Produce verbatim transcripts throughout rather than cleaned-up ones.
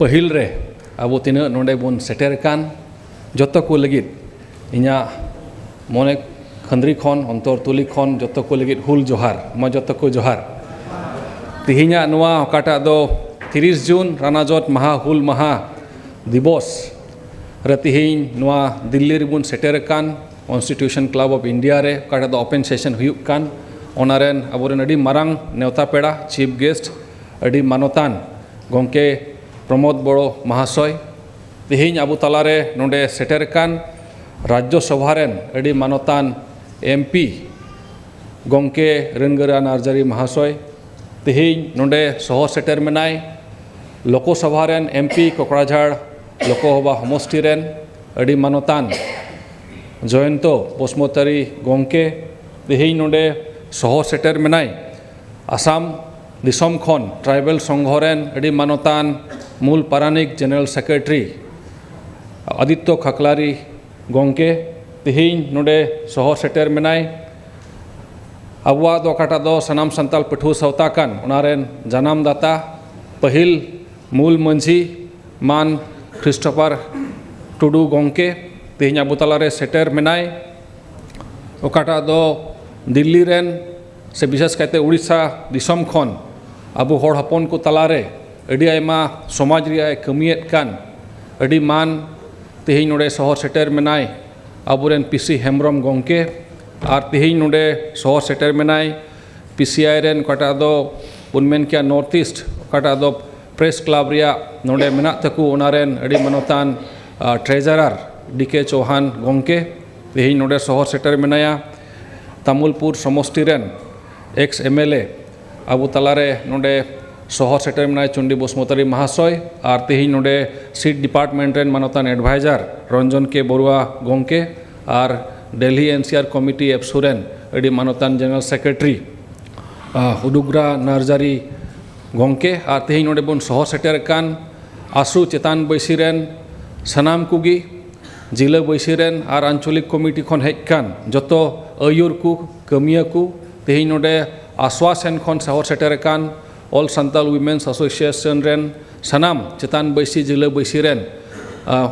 ᱯᱟᱹᱦᱤᱞ ᱨᱮ ᱟᱵᱚ ᱛᱤᱱᱟᱹᱜ ᱱᱚᱰᱮ ᱵᱚᱱ ᱥᱮᱴᱮᱨ ᱟᱠᱟᱱ, ᱡᱚᱛᱚ ᱠᱚ ᱞᱟᱹᱜᱤᱫ ᱤᱧᱟᱹᱜ ᱢᱚᱱᱮ ᱠᱷᱟᱹᱱᱫᱽᱨᱤ ᱠᱷᱚᱱ, ᱚᱱᱛᱚᱨ ᱛᱩᱞᱤ ᱠᱷᱚᱱ ᱡᱚᱛᱚ ᱠᱚ ᱞᱟᱹᱜᱤᱫ ᱦᱩᱞ ᱡᱚᱦᱟᱨ, ᱢᱟ ᱡᱚᱛᱚ ᱠᱚ ᱡᱚᱦᱟᱨ᱾ ᱛᱮᱦᱮᱧᱟᱜ ᱱᱚᱣᱟ ᱚᱠᱟᱴᱟᱜ ᱫᱚ ᱛᱤᱨᱤᱥ ᱡᱩᱱ ᱨᱟᱱᱟᱡᱚᱴ ᱢᱟᱦᱟ, ᱦᱩᱞ ᱢᱟᱦᱟ ᱫᱤᱵᱚᱥ ᱨᱮ ᱛᱮᱦᱮᱧ ᱱᱚᱣᱟ ᱫᱤᱞᱞᱤ ᱨᱮᱵᱚᱱ ᱥᱮᱴᱮᱨ ᱟᱠᱟᱱ Constitution Club of India ᱨᱮ ᱚᱠᱟᱴᱟᱜ ᱫᱚ open session ᱦᱩᱭᱩᱜ ᱠᱟᱱ, ᱚᱱᱟ ᱨᱮᱱ ᱟᱵᱚᱨᱮᱱ ᱟᱹᱰᱤ ᱢᱟᱨᱟᱝ ᱱᱮᱣᱛᱟ ᱯᱮᱲᱟ, chief guest, ᱟᱹᱰᱤ ᱢᱟᱱᱚᱛᱟᱱ ᱜᱚᱢᱠᱮ ᱯᱨᱚᱢᱳᱫᱽ ᱵᱚᱲᱚ ᱢᱟᱦᱟᱥᱚᱭ, ᱛᱮᱦᱮᱧ ᱟᱵᱚ ᱛᱟᱞᱟᱨᱮ ᱱᱚᱰᱮ ᱥᱮᱴᱮᱨ ᱟᱠᱟᱱ ᱨᱟᱡᱽᱡᱚ ᱥᱚᱵᱷᱟ ᱨᱮᱱ ᱟᱹᱰᱤ ᱢᱟᱱᱚᱛᱟᱱ ᱮᱢ ᱯᱤ ᱜᱚᱢᱠᱮ ᱨᱟᱹᱱᱜᱟᱹᱨᱟ ᱱᱟᱨᱡᱟᱨᱤ ᱢᱟᱦᱟᱥᱚᱭ, ᱛᱮᱦᱮᱧ ᱱᱚᱰᱮ ᱥᱚᱦᱚᱨ ᱥᱮᱴᱮᱨ ᱢᱮᱱᱟᱭ ᱞᱳᱠᱚᱥᱚᱵᱷᱟ ᱨᱮᱱ ᱮᱢ ᱯᱤ ᱠᱚᱠᱲᱟᱡᱷᱟᱲ ᱞᱳᱠᱚᱥᱚᱵᱷᱟ ᱦᱚᱢᱚᱥᱴᱤ ᱨᱮᱱ ᱟᱹᱰᱤ ᱢᱟᱱᱚᱛᱟᱱ ᱡᱚᱭᱚᱱᱛᱚ ᱵᱚᱥᱩᱢᱚᱛᱟᱨᱤ ᱜᱚᱢᱠᱮ, ᱛᱮᱦᱮᱧ ᱱᱚᱰᱮ ᱥᱚᱦᱚᱨ ᱥᱮᱴᱮᱨ ᱢᱮᱱᱟᱭ ᱟᱥᱟᱢ ᱫᱤᱥᱚᱢ ᱠᱷᱚᱱ ᱴᱨᱟᱭᱵᱟᱞ ᱥᱚᱝᱜᱷᱚ ᱨᱮᱱ ᱟᱹᱰᱤ ᱢᱟᱱᱚᱛᱟᱱ ᱢᱩᱞ ᱯᱟᱨᱟᱱᱤᱠ ᱡᱮᱱᱟᱨᱮᱞ ᱥᱮᱠᱨᱮᱴᱟᱨᱤ ᱟᱫᱤᱛᱛᱚ ᱠᱷᱟᱠᱞᱟᱨᱤ ᱜᱚᱢᱠᱮ, ᱛᱮᱦᱮᱧ ᱱᱚᱰᱮ ᱥᱚᱦᱚᱨ ᱥᱮᱴᱮᱨ ᱢᱮᱱᱟᱭ ᱟᱵᱚᱣᱟᱜ ᱫᱚ ᱚᱠᱟᱴᱟᱜ ᱫᱚ ᱥᱟᱱᱟᱢ ᱥᱟᱱᱛᱟᱲ ᱯᱟᱹᱴᱷᱩᱣᱟᱹ ᱥᱟᱶᱛᱟ ᱠᱟᱱ, ᱚᱱᱟ ᱨᱮᱱ ᱡᱟᱱᱟᱢ ᱫᱟᱛᱟ ᱯᱟᱹᱦᱤᱞ ᱢᱩᱞ ᱢᱟᱹᱡᱷᱤ ᱢᱟᱱ ᱠᱷᱨᱤᱥᱴᱳᱯᱷᱟᱨ ᱴᱩᱰᱩ ᱜᱚᱢᱠᱮ ᱛᱮᱦᱮᱧ ᱟᱵᱚ ᱛᱟᱞᱟᱨᱮ ᱥᱮᱴᱮᱨ ᱢᱮᱱᱟᱭ, ᱚᱠᱟᱴᱟᱜ ᱫᱚ ᱫᱤᱞᱞᱤ ᱨᱮᱱ ᱥᱮ ᱵᱤᱥᱮᱥ ᱠᱟᱭᱛᱮ ᱩᱲᱤᱥᱥᱟ ᱫᱤᱥᱚᱢ ᱠᱷᱚᱱ ᱟᱵᱚ ᱦᱚᱲ ᱦᱚᱯᱚᱱ ᱠᱚ ᱛᱟᱞᱟᱨᱮ ᱟᱹᱰᱤ ᱟᱭᱢᱟ ᱥᱚᱢᱟᱡᱽ ᱨᱮᱭᱟᱜ ᱮ ᱠᱟᱹᱢᱤᱭᱮᱫ ᱠᱟᱱ ᱟᱹᱰᱤ ᱢᱟᱱ ᱛᱮᱦᱮᱧ ᱱᱚᱰᱮ ᱥᱚᱦᱚᱨ ᱥᱮᱴᱮᱨ ᱢᱮᱱᱟᱭ ᱟᱵᱚᱨᱮᱱ ᱯᱤ ᱥᱤ ᱦᱮᱢᱵᱨᱚᱢ ᱜᱚᱢᱠᱮ, ᱟᱨ ᱛᱮᱦᱮᱧ ᱱᱚᱰᱮ ᱥᱚᱦᱚᱨ ᱥᱮᱴᱮᱨ ᱢᱮᱱᱟᱭ ᱯᱤ ᱥᱤ ᱟᱭ ᱨᱮᱱ, ᱚᱠᱟᱴᱟᱜ ᱫᱚ ᱵᱚᱱ ᱢᱮᱱ ᱠᱮᱭᱟ North East, ᱚᱠᱟᱴᱟᱜ ᱫᱚ ᱯᱨᱮᱥ ᱠᱞᱟᱵᱽ ᱨᱮᱭᱟᱜ ᱱᱚᱰᱮ ᱢᱮᱱᱟᱜ ᱛᱟᱠᱚ, ᱚᱱᱟ ᱨᱮᱱ ᱟᱹᱰᱤ ᱢᱟᱱᱚᱛᱟᱱ, ᱟ, ᱴᱨᱮᱡᱟᱨᱟᱨ ᱰᱤ ᱠᱮ ᱪᱳᱦᱟᱱ ᱜᱚᱢᱠᱮ ᱛᱮᱦᱮᱧ ᱱᱚᱰᱮ ᱥᱚᱦᱚᱨ ᱥᱮᱴᱮᱨ ᱢᱮᱱᱟᱭᱟ᱾ ᱛᱟᱢᱩᱞᱯᱩᱨ ᱥᱚᱢᱚᱥᱴᱤ ᱨᱮᱱ ᱮᱠᱥ ᱮᱢ ᱮᱞ ᱮ ᱟᱵᱚ ᱛᱟᱞᱟᱨᱮ ᱱᱚᱰᱮ ᱥᱚᱦᱚᱨ ᱥᱮᱴᱮᱨ ᱢᱮᱱᱟᱭ ᱪᱚᱱᱰᱤ ᱵᱚᱥᱩᱢᱚᱛᱟᱨᱤ ᱢᱟᱦᱟᱥᱚᱭ, ᱟᱨ ᱛᱮᱦᱮᱧ ᱱᱚᱰᱮ ᱥᱤᱴ ᱰᱤᱯᱟᱨᱴᱢᱮᱱᱴ ᱨᱮᱱ ᱢᱟᱱᱚᱛᱟᱱ ᱮᱰᱵᱷᱟᱭᱡᱟᱨ ᱨᱚᱱᱡᱚᱱ ᱠᱮ ᱵᱚᱨᱩᱣᱟ ᱜᱚᱢᱠᱮ, ᱟᱨ ᱫᱤᱞᱞᱤ ᱮᱱ ᱥᱤ ᱟᱨ ᱠᱚᱢᱤᱴᱤ ᱮᱯᱥᱩ ᱨᱮᱱ ᱟᱹᱰᱤ ᱢᱟᱱᱚᱛᱟᱱ ᱡᱮᱱᱟᱨᱮᱞ ᱥᱮᱠᱨᱮᱴᱟᱨᱤ, ᱟ, ᱩᱰᱩᱜᱽᱨᱟ ᱱᱟᱨᱡᱟᱨᱤ ᱜᱚᱢᱠᱮ, ᱟᱨ ᱛᱮᱦᱮᱧ ᱱᱚᱰᱮ ᱵᱚᱱ ᱥᱚᱦᱚᱨ ᱥᱮᱴᱮᱨ ᱟᱠᱟᱱ ᱟᱥᱩ ᱪᱮᱛᱟᱱ ᱵᱟᱹᱭᱥᱤ ᱨᱮᱱ ᱥᱟᱱᱟᱢ ᱠᱚᱜᱮ, ᱡᱤᱞᱟᱹ ᱵᱟᱹᱭᱥᱤ ᱨᱮᱱ ᱟᱨ ᱟᱧᱪᱚᱞᱤᱠ ᱠᱚᱢᱤᱴᱤ ᱠᱷᱚᱱ ᱦᱮᱡ ᱟᱠᱟᱱ ᱡᱚᱛᱚ ᱟᱹᱭᱩᱨ ᱠᱚ, ᱠᱟᱹᱢᱤᱭᱟᱹ ᱠᱚ, ᱛᱮᱦᱮᱧ ᱱᱚᱰᱮ ᱟᱥᱣᱟ ᱥᱮᱱ ᱠᱷᱚᱱ ᱥᱚᱦᱚᱨ ᱥᱮᱴᱮᱨ ᱟᱠᱟᱱ All Santal Women's Association ᱨᱮᱱ ᱥᱟᱱᱟᱢ ᱪᱮᱛᱟᱱ ᱵᱟᱹᱭᱥᱤ ᱡᱤᱞᱟᱹ ᱵᱟᱹᱭᱥᱤ ᱨᱮᱱ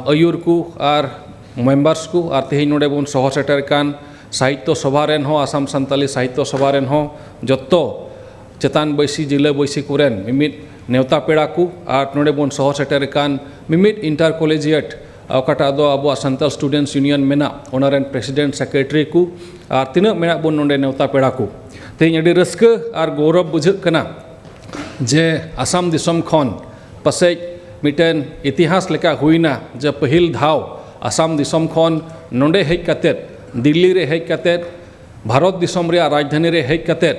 ᱟᱹᱭᱩᱨ ᱠᱚ ᱟᱨ ᱢᱮᱢᱵᱟᱨᱥ ᱠᱚ ᱟᱨ ᱛᱮᱦᱮᱧ ᱱᱚᱰᱮ ᱵᱚᱱ ᱥᱚᱦᱚᱨ ᱥᱮᱴᱮᱨ ᱠᱟᱱ ᱥᱟᱦᱤᱛᱭᱚ ᱥᱚᱵᱷᱟ ᱨᱮᱱ ᱦᱚᱸ, ᱟᱥᱟᱢ ᱥᱟᱱᱛᱟᱞᱤ ᱥᱟᱦᱤᱛᱭᱚ ᱥᱚᱵᱷᱟ ᱨᱮᱱ ᱦᱚᱸ ᱡᱚᱛᱚ ᱪᱮᱛᱟᱱ ᱵᱟᱹᱭᱥᱤ ᱡᱤᱞᱟᱹ ᱵᱟᱹᱭᱥᱤ ᱠᱚᱨᱮᱱ ᱢᱤᱢᱤᱫ ᱱᱮᱣᱛᱟ ᱯᱮᱲᱟ ᱠᱚ ᱟᱨ ᱱᱚᱰᱮ ᱵᱚᱱ ᱥᱚᱦᱚᱨ ᱥᱮᱴᱮᱨ ᱠᱟᱱ ᱢᱤᱢᱤᱫ ᱤᱱᱴᱟᱨ ᱠᱚᱞᱮᱡᱤᱭᱮᱴ, ᱚᱠᱟᱴᱟᱜ ᱫᱚ ᱟᱵᱚᱣᱟᱜ ᱥᱟᱱᱛᱟᱞ ᱥᱴᱩᱰᱮᱱᱴᱥ ᱤᱭᱩᱱᱤᱭᱚᱱ ᱢᱮᱱᱟᱜ, ᱚᱱᱟ ᱨᱮᱱ ᱯᱨᱮᱥᱤᱰᱮᱱᱴ, ᱥᱮᱠᱨᱮᱴᱟᱨᱤ ᱠᱚ ᱟᱨ ᱛᱤᱱᱟᱹᱜ ᱢᱮᱱᱟᱜ ᱵᱚᱱ ᱱᱚᱰᱮ ᱱᱮᱣᱛᱟ ᱯᱮᱲᱟ ᱠᱚ᱾ ᱛᱮᱦᱮᱧ ᱟᱹᱰᱤ ᱨᱟᱹᱥᱠᱟᱹ ᱟᱨ ᱜᱚᱨᱚᱵᱽ ᱵᱩᱡᱷᱟᱹᱜ ᱠᱟᱱᱟ ᱡᱮ ᱟᱥᱟᱢ ᱫᱤᱥᱚᱢ ᱠᱷᱚᱱ ᱯᱟᱥᱮᱡ ᱢᱤᱫᱴᱮᱱ ᱤᱛᱤᱦᱟᱥ ᱞᱮᱠᱟ ᱦᱩᱭᱱᱟ ᱡᱮ ᱯᱟᱹᱦᱤᱞ ᱫᱷᱟᱣ ᱟᱥᱟᱢ ᱫᱤᱥᱚᱢ ᱠᱷᱚᱱ ᱱᱚᱰᱮ ᱦᱮᱡ ᱠᱟᱛᱮᱫ, ᱫᱤᱞᱞᱤ ᱨᱮ ᱦᱮᱡ ᱠᱟᱛᱮᱫ, ᱵᱷᱟᱨᱚᱛ ᱫᱤᱥᱚᱢ ᱨᱮᱭᱟᱜ ᱨᱟᱡᱽᱫᱷᱟᱱᱤ ᱨᱮ ᱦᱮᱡ ᱠᱟᱛᱮᱫ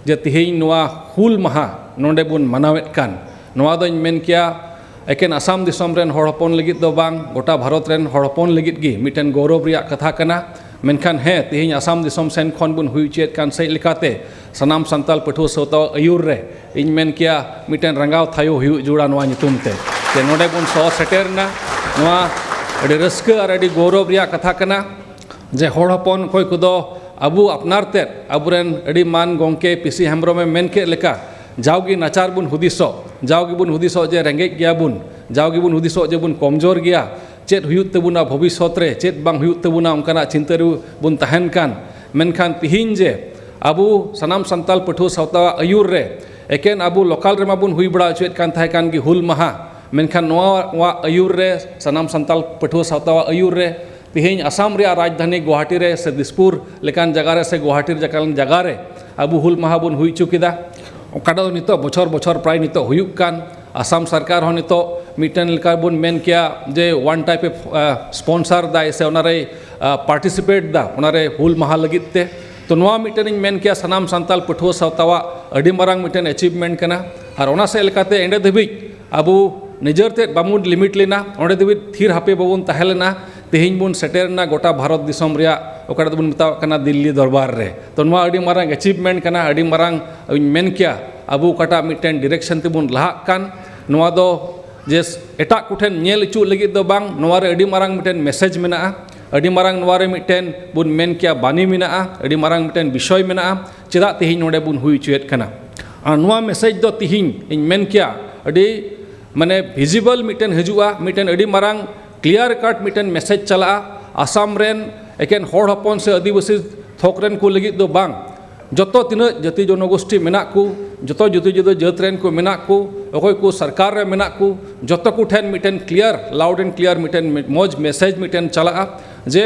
ᱡᱮ ᱛᱮᱦᱮᱧ ᱱᱚᱣᱟ ᱦᱩᱞ ᱢᱟᱦᱟ ᱱᱚᱰᱮ ᱵᱚᱱ ᱢᱟᱱᱟᱣᱮᱫ ᱠᱟᱱ, ᱱᱚᱣᱟ ᱫᱚᱧ ᱢᱮᱱ ᱠᱮᱭᱟ ᱮᱠᱮᱱ ᱟᱥᱟᱢ ᱫᱤᱥᱚᱢ ᱨᱮᱱ ᱦᱚᱲ ᱦᱚᱯᱚᱱ ᱞᱟᱹᱜᱤᱫ ᱫᱚ ᱵᱟᱝ, ᱜᱚᱴᱟ ᱵᱷᱟᱨᱚᱛ ᱨᱮᱱ ᱦᱚᱲ ᱦᱚᱯᱚᱱ ᱞᱟᱹᱜᱤᱫ ᱜᱮ ᱢᱤᱫᱴᱮᱱ ᱜᱚᱨᱚᱵᱽ ᱨᱮᱭᱟᱜ ᱠᱟᱛᱷᱟ ᱠᱟᱱᱟ᱾ ᱢᱮᱱᱠᱷᱟᱱ ᱦᱮᱸ, ᱛᱮᱦᱮᱧ ᱟᱥᱟᱢ ᱫᱤᱥᱚᱢ ᱥᱮᱱ ᱠᱷᱚᱱ ᱵᱚᱱ ᱦᱩᱭ ᱦᱚᱪᱚᱭᱮᱫ ᱠᱟᱱ ᱥᱮᱫ ᱞᱮᱠᱟᱛᱮ ᱥᱟᱱᱟᱢ ᱥᱟᱱᱛᱟᱞ ᱯᱟᱹᱴᱷᱩᱣᱟᱹ ᱥᱟᱶᱛᱟ ᱟᱹᱭᱩᱨ ᱨᱮ ᱤᱧ ᱢᱮᱱ ᱠᱮᱭᱟ ᱢᱤᱫᱴᱮᱱ ᱨᱟᱸᱜᱟᱣ ᱛᱷᱟᱭᱚ ᱦᱩᱭᱩᱜ ᱡᱩᱲᱟ ᱱᱚᱣᱟ ᱧᱩᱛᱩᱢ ᱛᱮ᱾ ᱛᱮ ᱱᱚᱰᱮ ᱵᱚᱱ ᱥᱚᱦᱚᱨ ᱥᱮᱴᱮᱨ ᱮᱱᱟ, ᱱᱚᱣᱟ ᱟᱹᱰᱤ ᱨᱟᱹᱥᱠᱟᱹ ᱟᱨ ᱟᱹᱰᱤ ᱜᱚᱨᱚᱵᱽ ᱨᱮᱭᱟᱜ ᱠᱟᱛᱷᱟ ᱠᱟᱱᱟ᱾ ᱡᱮ ᱦᱚᱲ ᱦᱚᱯᱚᱱ ᱚᱠᱚᱭ ᱠᱚᱫᱚ ᱟᱵᱚ ᱟᱯᱱᱟᱨ ᱛᱮᱫ ᱟᱵᱚᱨᱮᱱ ᱟᱹᱰᱤ ᱢᱟᱱ ᱜᱚᱢᱠᱮ ᱯᱤ ᱥᱤ ᱦᱮᱢᱵᱨᱚᱢᱮ ᱢᱮᱱ ᱠᱮᱫ ᱞᱮᱠᱟ, ᱡᱟᱣᱜᱮ ᱱᱟᱪᱟᱨ ᱵᱚᱱ ᱦᱩᱫᱤᱥᱚᱜ, ᱡᱟᱣᱜᱮ ᱵᱚᱱ ᱦᱩᱫᱤᱥᱚᱜ ᱡᱮ ᱨᱮᱸᱜᱮᱡ ᱜᱮᱭᱟᱵᱚᱱ, ᱡᱟᱣᱜᱮ ᱵᱚᱱ ᱦᱩᱫᱤᱥᱚᱜ ᱡᱮ ᱵᱚᱱ ᱠᱚᱢᱡᱳᱨ ᱜᱮᱭᱟ, ᱪᱮᱫ ᱦᱩᱭᱩᱜ ᱛᱟᱵᱚᱱᱟ ᱵᱷᱚᱵᱤᱥᱥᱚᱛ ᱨᱮ, ᱪᱮᱫ ᱵᱟᱝ ᱦᱩᱭᱩᱜ ᱛᱟᱵᱚᱱᱟ, ᱚᱱᱠᱟᱱᱟᱜ ᱪᱤᱱᱛᱟᱹ ᱨᱮ ᱵᱚᱱ ᱛᱟᱦᱮᱱ ᱠᱟᱱ᱾ ᱢᱮᱱᱠᱷᱟᱱ ᱛᱤᱦᱤᱧ ᱡᱮ ᱟᱵᱚ ᱥᱟᱱᱟᱢ ᱥᱟᱱᱛᱟᱞ ᱯᱟᱹᱴᱷᱩᱣᱟᱹ ᱥᱟᱶᱛᱟᱣᱟᱜ ᱟᱹᱭᱩᱨ ᱨᱮ ᱮᱠᱮᱱ ᱟᱵᱚ ᱞᱳᱠᱟᱞ ᱨᱮᱢᱟ ᱵᱚᱱ ᱦᱩᱭ ᱵᱟᱲᱟ ᱦᱚᱪᱚᱭᱮᱫ ᱠᱟᱱ ᱛᱟᱦᱮᱸ ᱠᱟᱱ ᱜᱮ ᱦᱩᱞ ᱢᱟᱦᱟ, ᱢᱮᱱᱠᱷᱟᱱ ᱱᱚᱣᱟ ᱟᱹᱭᱩᱨ ᱨᱮ, ᱥᱟᱱᱟᱢ ᱥᱟᱱᱛᱟᱞ ᱯᱟᱹᱴᱷᱩᱣᱟᱹ ᱥᱟᱶᱛᱟᱣᱟᱜ ᱟᱹᱭᱩᱨ ᱨᱮ ᱛᱮᱦᱮᱧ ᱟᱥᱟᱢ ᱨᱮᱭᱟᱜ ᱨᱟᱡᱽᱫᱷᱟᱱᱤ ᱜᱩᱣᱟᱦᱟᱴᱤ ᱨᱮ ᱥᱮ ᱫᱤᱥᱯᱩᱨ ᱞᱮᱠᱟᱱ ᱡᱟᱭᱜᱟ ᱨᱮ ᱥᱮ ᱜᱩᱣᱟᱦᱟᱴᱤ ᱞᱮᱠᱟᱱ ᱡᱟᱭᱜᱟ ᱨᱮ ᱟᱵᱚ ᱦᱩᱞ ᱢᱟᱦᱟ ᱵᱚᱱ ᱦᱩᱭ ᱦᱚᱪᱚ ᱠᱮᱫᱟ᱾ ᱚᱠᱟᱴᱟᱜ ᱫᱚ ᱱᱤᱛᱚᱜ ᱵᱚᱪᱷᱚᱨ ᱵᱚᱪᱷᱚᱨ ᱯᱨᱟᱭ ᱱᱤᱛᱚᱜ ᱦᱩᱭᱩᱜ ᱠᱟᱱ᱾ ᱟᱥᱟᱢ ᱥᱚᱨᱠᱟᱨ ᱦᱚᱸ ᱱᱤᱛᱚᱜ ᱢᱤᱫᱴᱮᱱ ᱞᱮᱠᱟ ᱵᱚᱱ ᱢᱮᱱ ᱠᱮᱭᱟ ᱡᱮ ᱚᱣᱟᱱ ᱴᱟᱭᱤᱯ ᱮ ᱥᱯᱚᱱᱥᱟᱨ ᱫᱟᱭ ᱥᱮ ᱚᱱᱟᱨᱮ ᱯᱟᱨᱴᱤᱥᱤᱯᱮᱴ ᱫᱟ, ᱚᱱᱟᱨᱮ ᱦᱩᱞ ᱢᱟᱦᱟ ᱞᱟᱹᱜᱤᱫ ᱛᱮ᱾ ᱛᱚ ᱱᱚᱣᱟ ᱢᱤᱫᱴᱮᱱ ᱤᱧ ᱢᱮᱱ ᱠᱮᱭᱟ ᱥᱟᱱᱟᱢ ᱥᱟᱱᱛᱟᱞ ᱯᱟᱹᱴᱷᱩᱣᱟᱹ ᱥᱟᱶᱛᱟᱣᱟᱜ ᱟᱹᱰᱤ ᱢᱟᱨᱟᱝ ᱢᱤᱫᱴᱮᱱ ᱮᱪᱤᱵᱷᱢᱮᱱᱴ ᱠᱟᱱᱟ᱾ ᱟᱨ ᱚᱱᱟ ᱥᱮᱫ ᱞᱮᱠᱟᱛᱮ ᱮᱸᱰᱮ ᱫᱷᱟᱹᱵᱤᱡ ᱟᱵᱚ ᱱᱤᱡᱮᱨ ᱛᱮᱫ ᱵᱟᱵᱚᱱ ᱞᱤᱢᱤᱴ ᱞᱮᱱᱟ, ᱚᱸᱰᱮ ᱫᱷᱟᱹᱵᱤᱡ ᱛᱷᱤᱨ ᱦᱟᱯᱮ ᱵᱟᱵᱚᱱ ᱛᱟᱦᱮᱸ ᱞᱮᱱᱟ᱾ ᱛᱮᱦᱮᱧ ᱵᱚᱱ ᱥᱮᱴᱮᱨ ᱮᱱᱟ ᱜᱚᱴᱟ ᱵᱷᱟᱨᱚᱛ ᱫᱤᱥᱚᱢ ᱨᱮᱭᱟᱜ ᱚᱠᱟᱴᱟᱜ ᱫᱚᱵᱚᱱ ᱢᱮᱛᱟᱣᱟᱜ ᱠᱟᱱᱟ ᱫᱤᱞᱞᱤ ᱫᱚᱨᱵᱟᱨ ᱨᱮ᱾ ᱛᱚ ᱱᱚᱣᱟ ᱟᱹᱰᱤ ᱢᱟᱨᱟᱝ ᱮᱪᱤᱵᱷᱢᱮᱱᱴ ᱠᱟᱱᱟ, ᱟᱹᱰᱤ ᱢᱟᱨᱟᱝ ᱤᱧ ᱢᱮᱱ ᱠᱮᱭᱟ ᱟᱵᱚ ᱚᱠᱟᱴᱟᱜ ᱢᱤᱫᱴᱮᱱ ᱰᱤᱨᱮᱠᱥᱚᱱ ᱛᱮᱵᱚᱱ ᱞᱟᱦᱟᱜ ᱠᱟᱱ, ᱱᱚᱣᱟ ᱫᱚ ᱡᱮ ᱮᱴᱟᱜ ᱠᱚᱴᱷᱮᱱ ᱧᱮᱞ ᱦᱚᱪᱚ ᱞᱟᱹᱜᱤᱫ ᱫᱚ ᱵᱟᱝ, ᱱᱚᱣᱟ ᱨᱮ ᱟᱹᱰᱤ ᱢᱟᱨᱟᱝ ᱢᱤᱫᱴᱮᱱ ᱢᱮᱥᱮᱡᱽ ᱢᱮᱱᱟᱜᱼᱟ, ᱟᱹᱰᱤ ᱢᱟᱨᱟᱝ ᱱᱚᱣᱟ ᱨᱮ ᱢᱤᱫᱴᱮᱱ ᱵᱚᱱ ᱢᱮᱱ ᱠᱮᱭᱟ ᱵᱟᱹᱱᱤ ᱢᱮᱱᱟᱜᱼᱟ, ᱟᱹᱰᱤ ᱢᱟᱨᱟᱝ ᱢᱤᱫᱴᱮᱱ ᱵᱤᱥᱚᱭ ᱢᱮᱱᱟᱜᱼᱟ, ᱪᱮᱫᱟᱜ ᱛᱮᱦᱮᱧ ᱱᱚᱰᱮ ᱵᱚᱱ ᱦᱩᱭ ᱦᱚᱪᱚᱭᱮᱫ ᱠᱟᱱᱟ᱾ ᱟᱨ ᱱᱚᱣᱟ ᱢᱮᱥᱮᱡᱽ ᱫᱚ ᱛᱮᱦᱮᱧ ᱤᱧ ᱢᱮᱱ ᱠᱮᱭᱟ ᱟᱹᱰᱤ ᱢᱟᱱᱮ ᱵᱷᱤᱡᱤᱵᱚᱞ ᱢᱤᱫᱴᱮᱱ ᱦᱤᱡᱩᱜᱼᱟ, ᱢᱤᱫᱴᱮᱱ ᱟᱹᱰᱤ ᱢᱟᱨᱟᱝ ᱠᱞᱤᱭᱟᱨ ᱠᱟᱴ ᱢᱤᱫᱴᱮᱱ ᱢᱮᱥᱮᱡᱽ ᱪᱟᱞᱟᱜᱼᱟ ᱟᱥᱟᱢ ᱨᱮᱱ ᱮᱠᱮᱱ ᱦᱚᱲ ᱦᱚᱯᱚᱱ ᱥᱮ ᱟᱹᱫᱤᱵᱟᱹᱥᱤ ᱛᱷᱚᱠ ᱨᱮᱱ ᱠᱚ ᱞᱟᱹᱜᱤᱫ ᱫᱚ ᱵᱟᱝ, ᱡᱚᱛᱚ ᱛᱤᱱᱟᱹᱜ ᱡᱟᱹᱛᱤ ᱡᱚᱱᱚᱜᱳᱥᱴᱤ ᱢᱮᱱᱟᱜ ᱠᱚ, ᱡᱚᱛᱚ ᱡᱩᱫᱟᱹ ᱡᱩᱫᱟᱹ ᱡᱟᱹᱛ ᱨᱮᱱ ᱠᱚ ᱢᱮᱱᱟᱜ ᱠᱚ, ᱚᱠᱚᱭ ᱠᱚ ᱥᱚᱨᱠᱟᱨ ᱨᱮ ᱢᱮᱱᱟᱜ ᱠᱚ, ᱡᱚᱛᱚ ᱠᱚ ᱴᱷᱮᱱ ᱢᱤᱫᱴᱮᱱ ᱠᱞᱤᱭᱟᱨ, ᱞᱟᱣᱩᱰ ᱮᱱᱰ ᱠᱞᱤᱭᱟᱨ ᱢᱤᱫᱴᱮᱱ ᱢᱚᱡᱽ ᱢᱮᱥᱮᱡᱽ ᱢᱤᱫᱴᱮᱱ ᱪᱟᱞᱟᱜᱼᱟ ᱡᱮ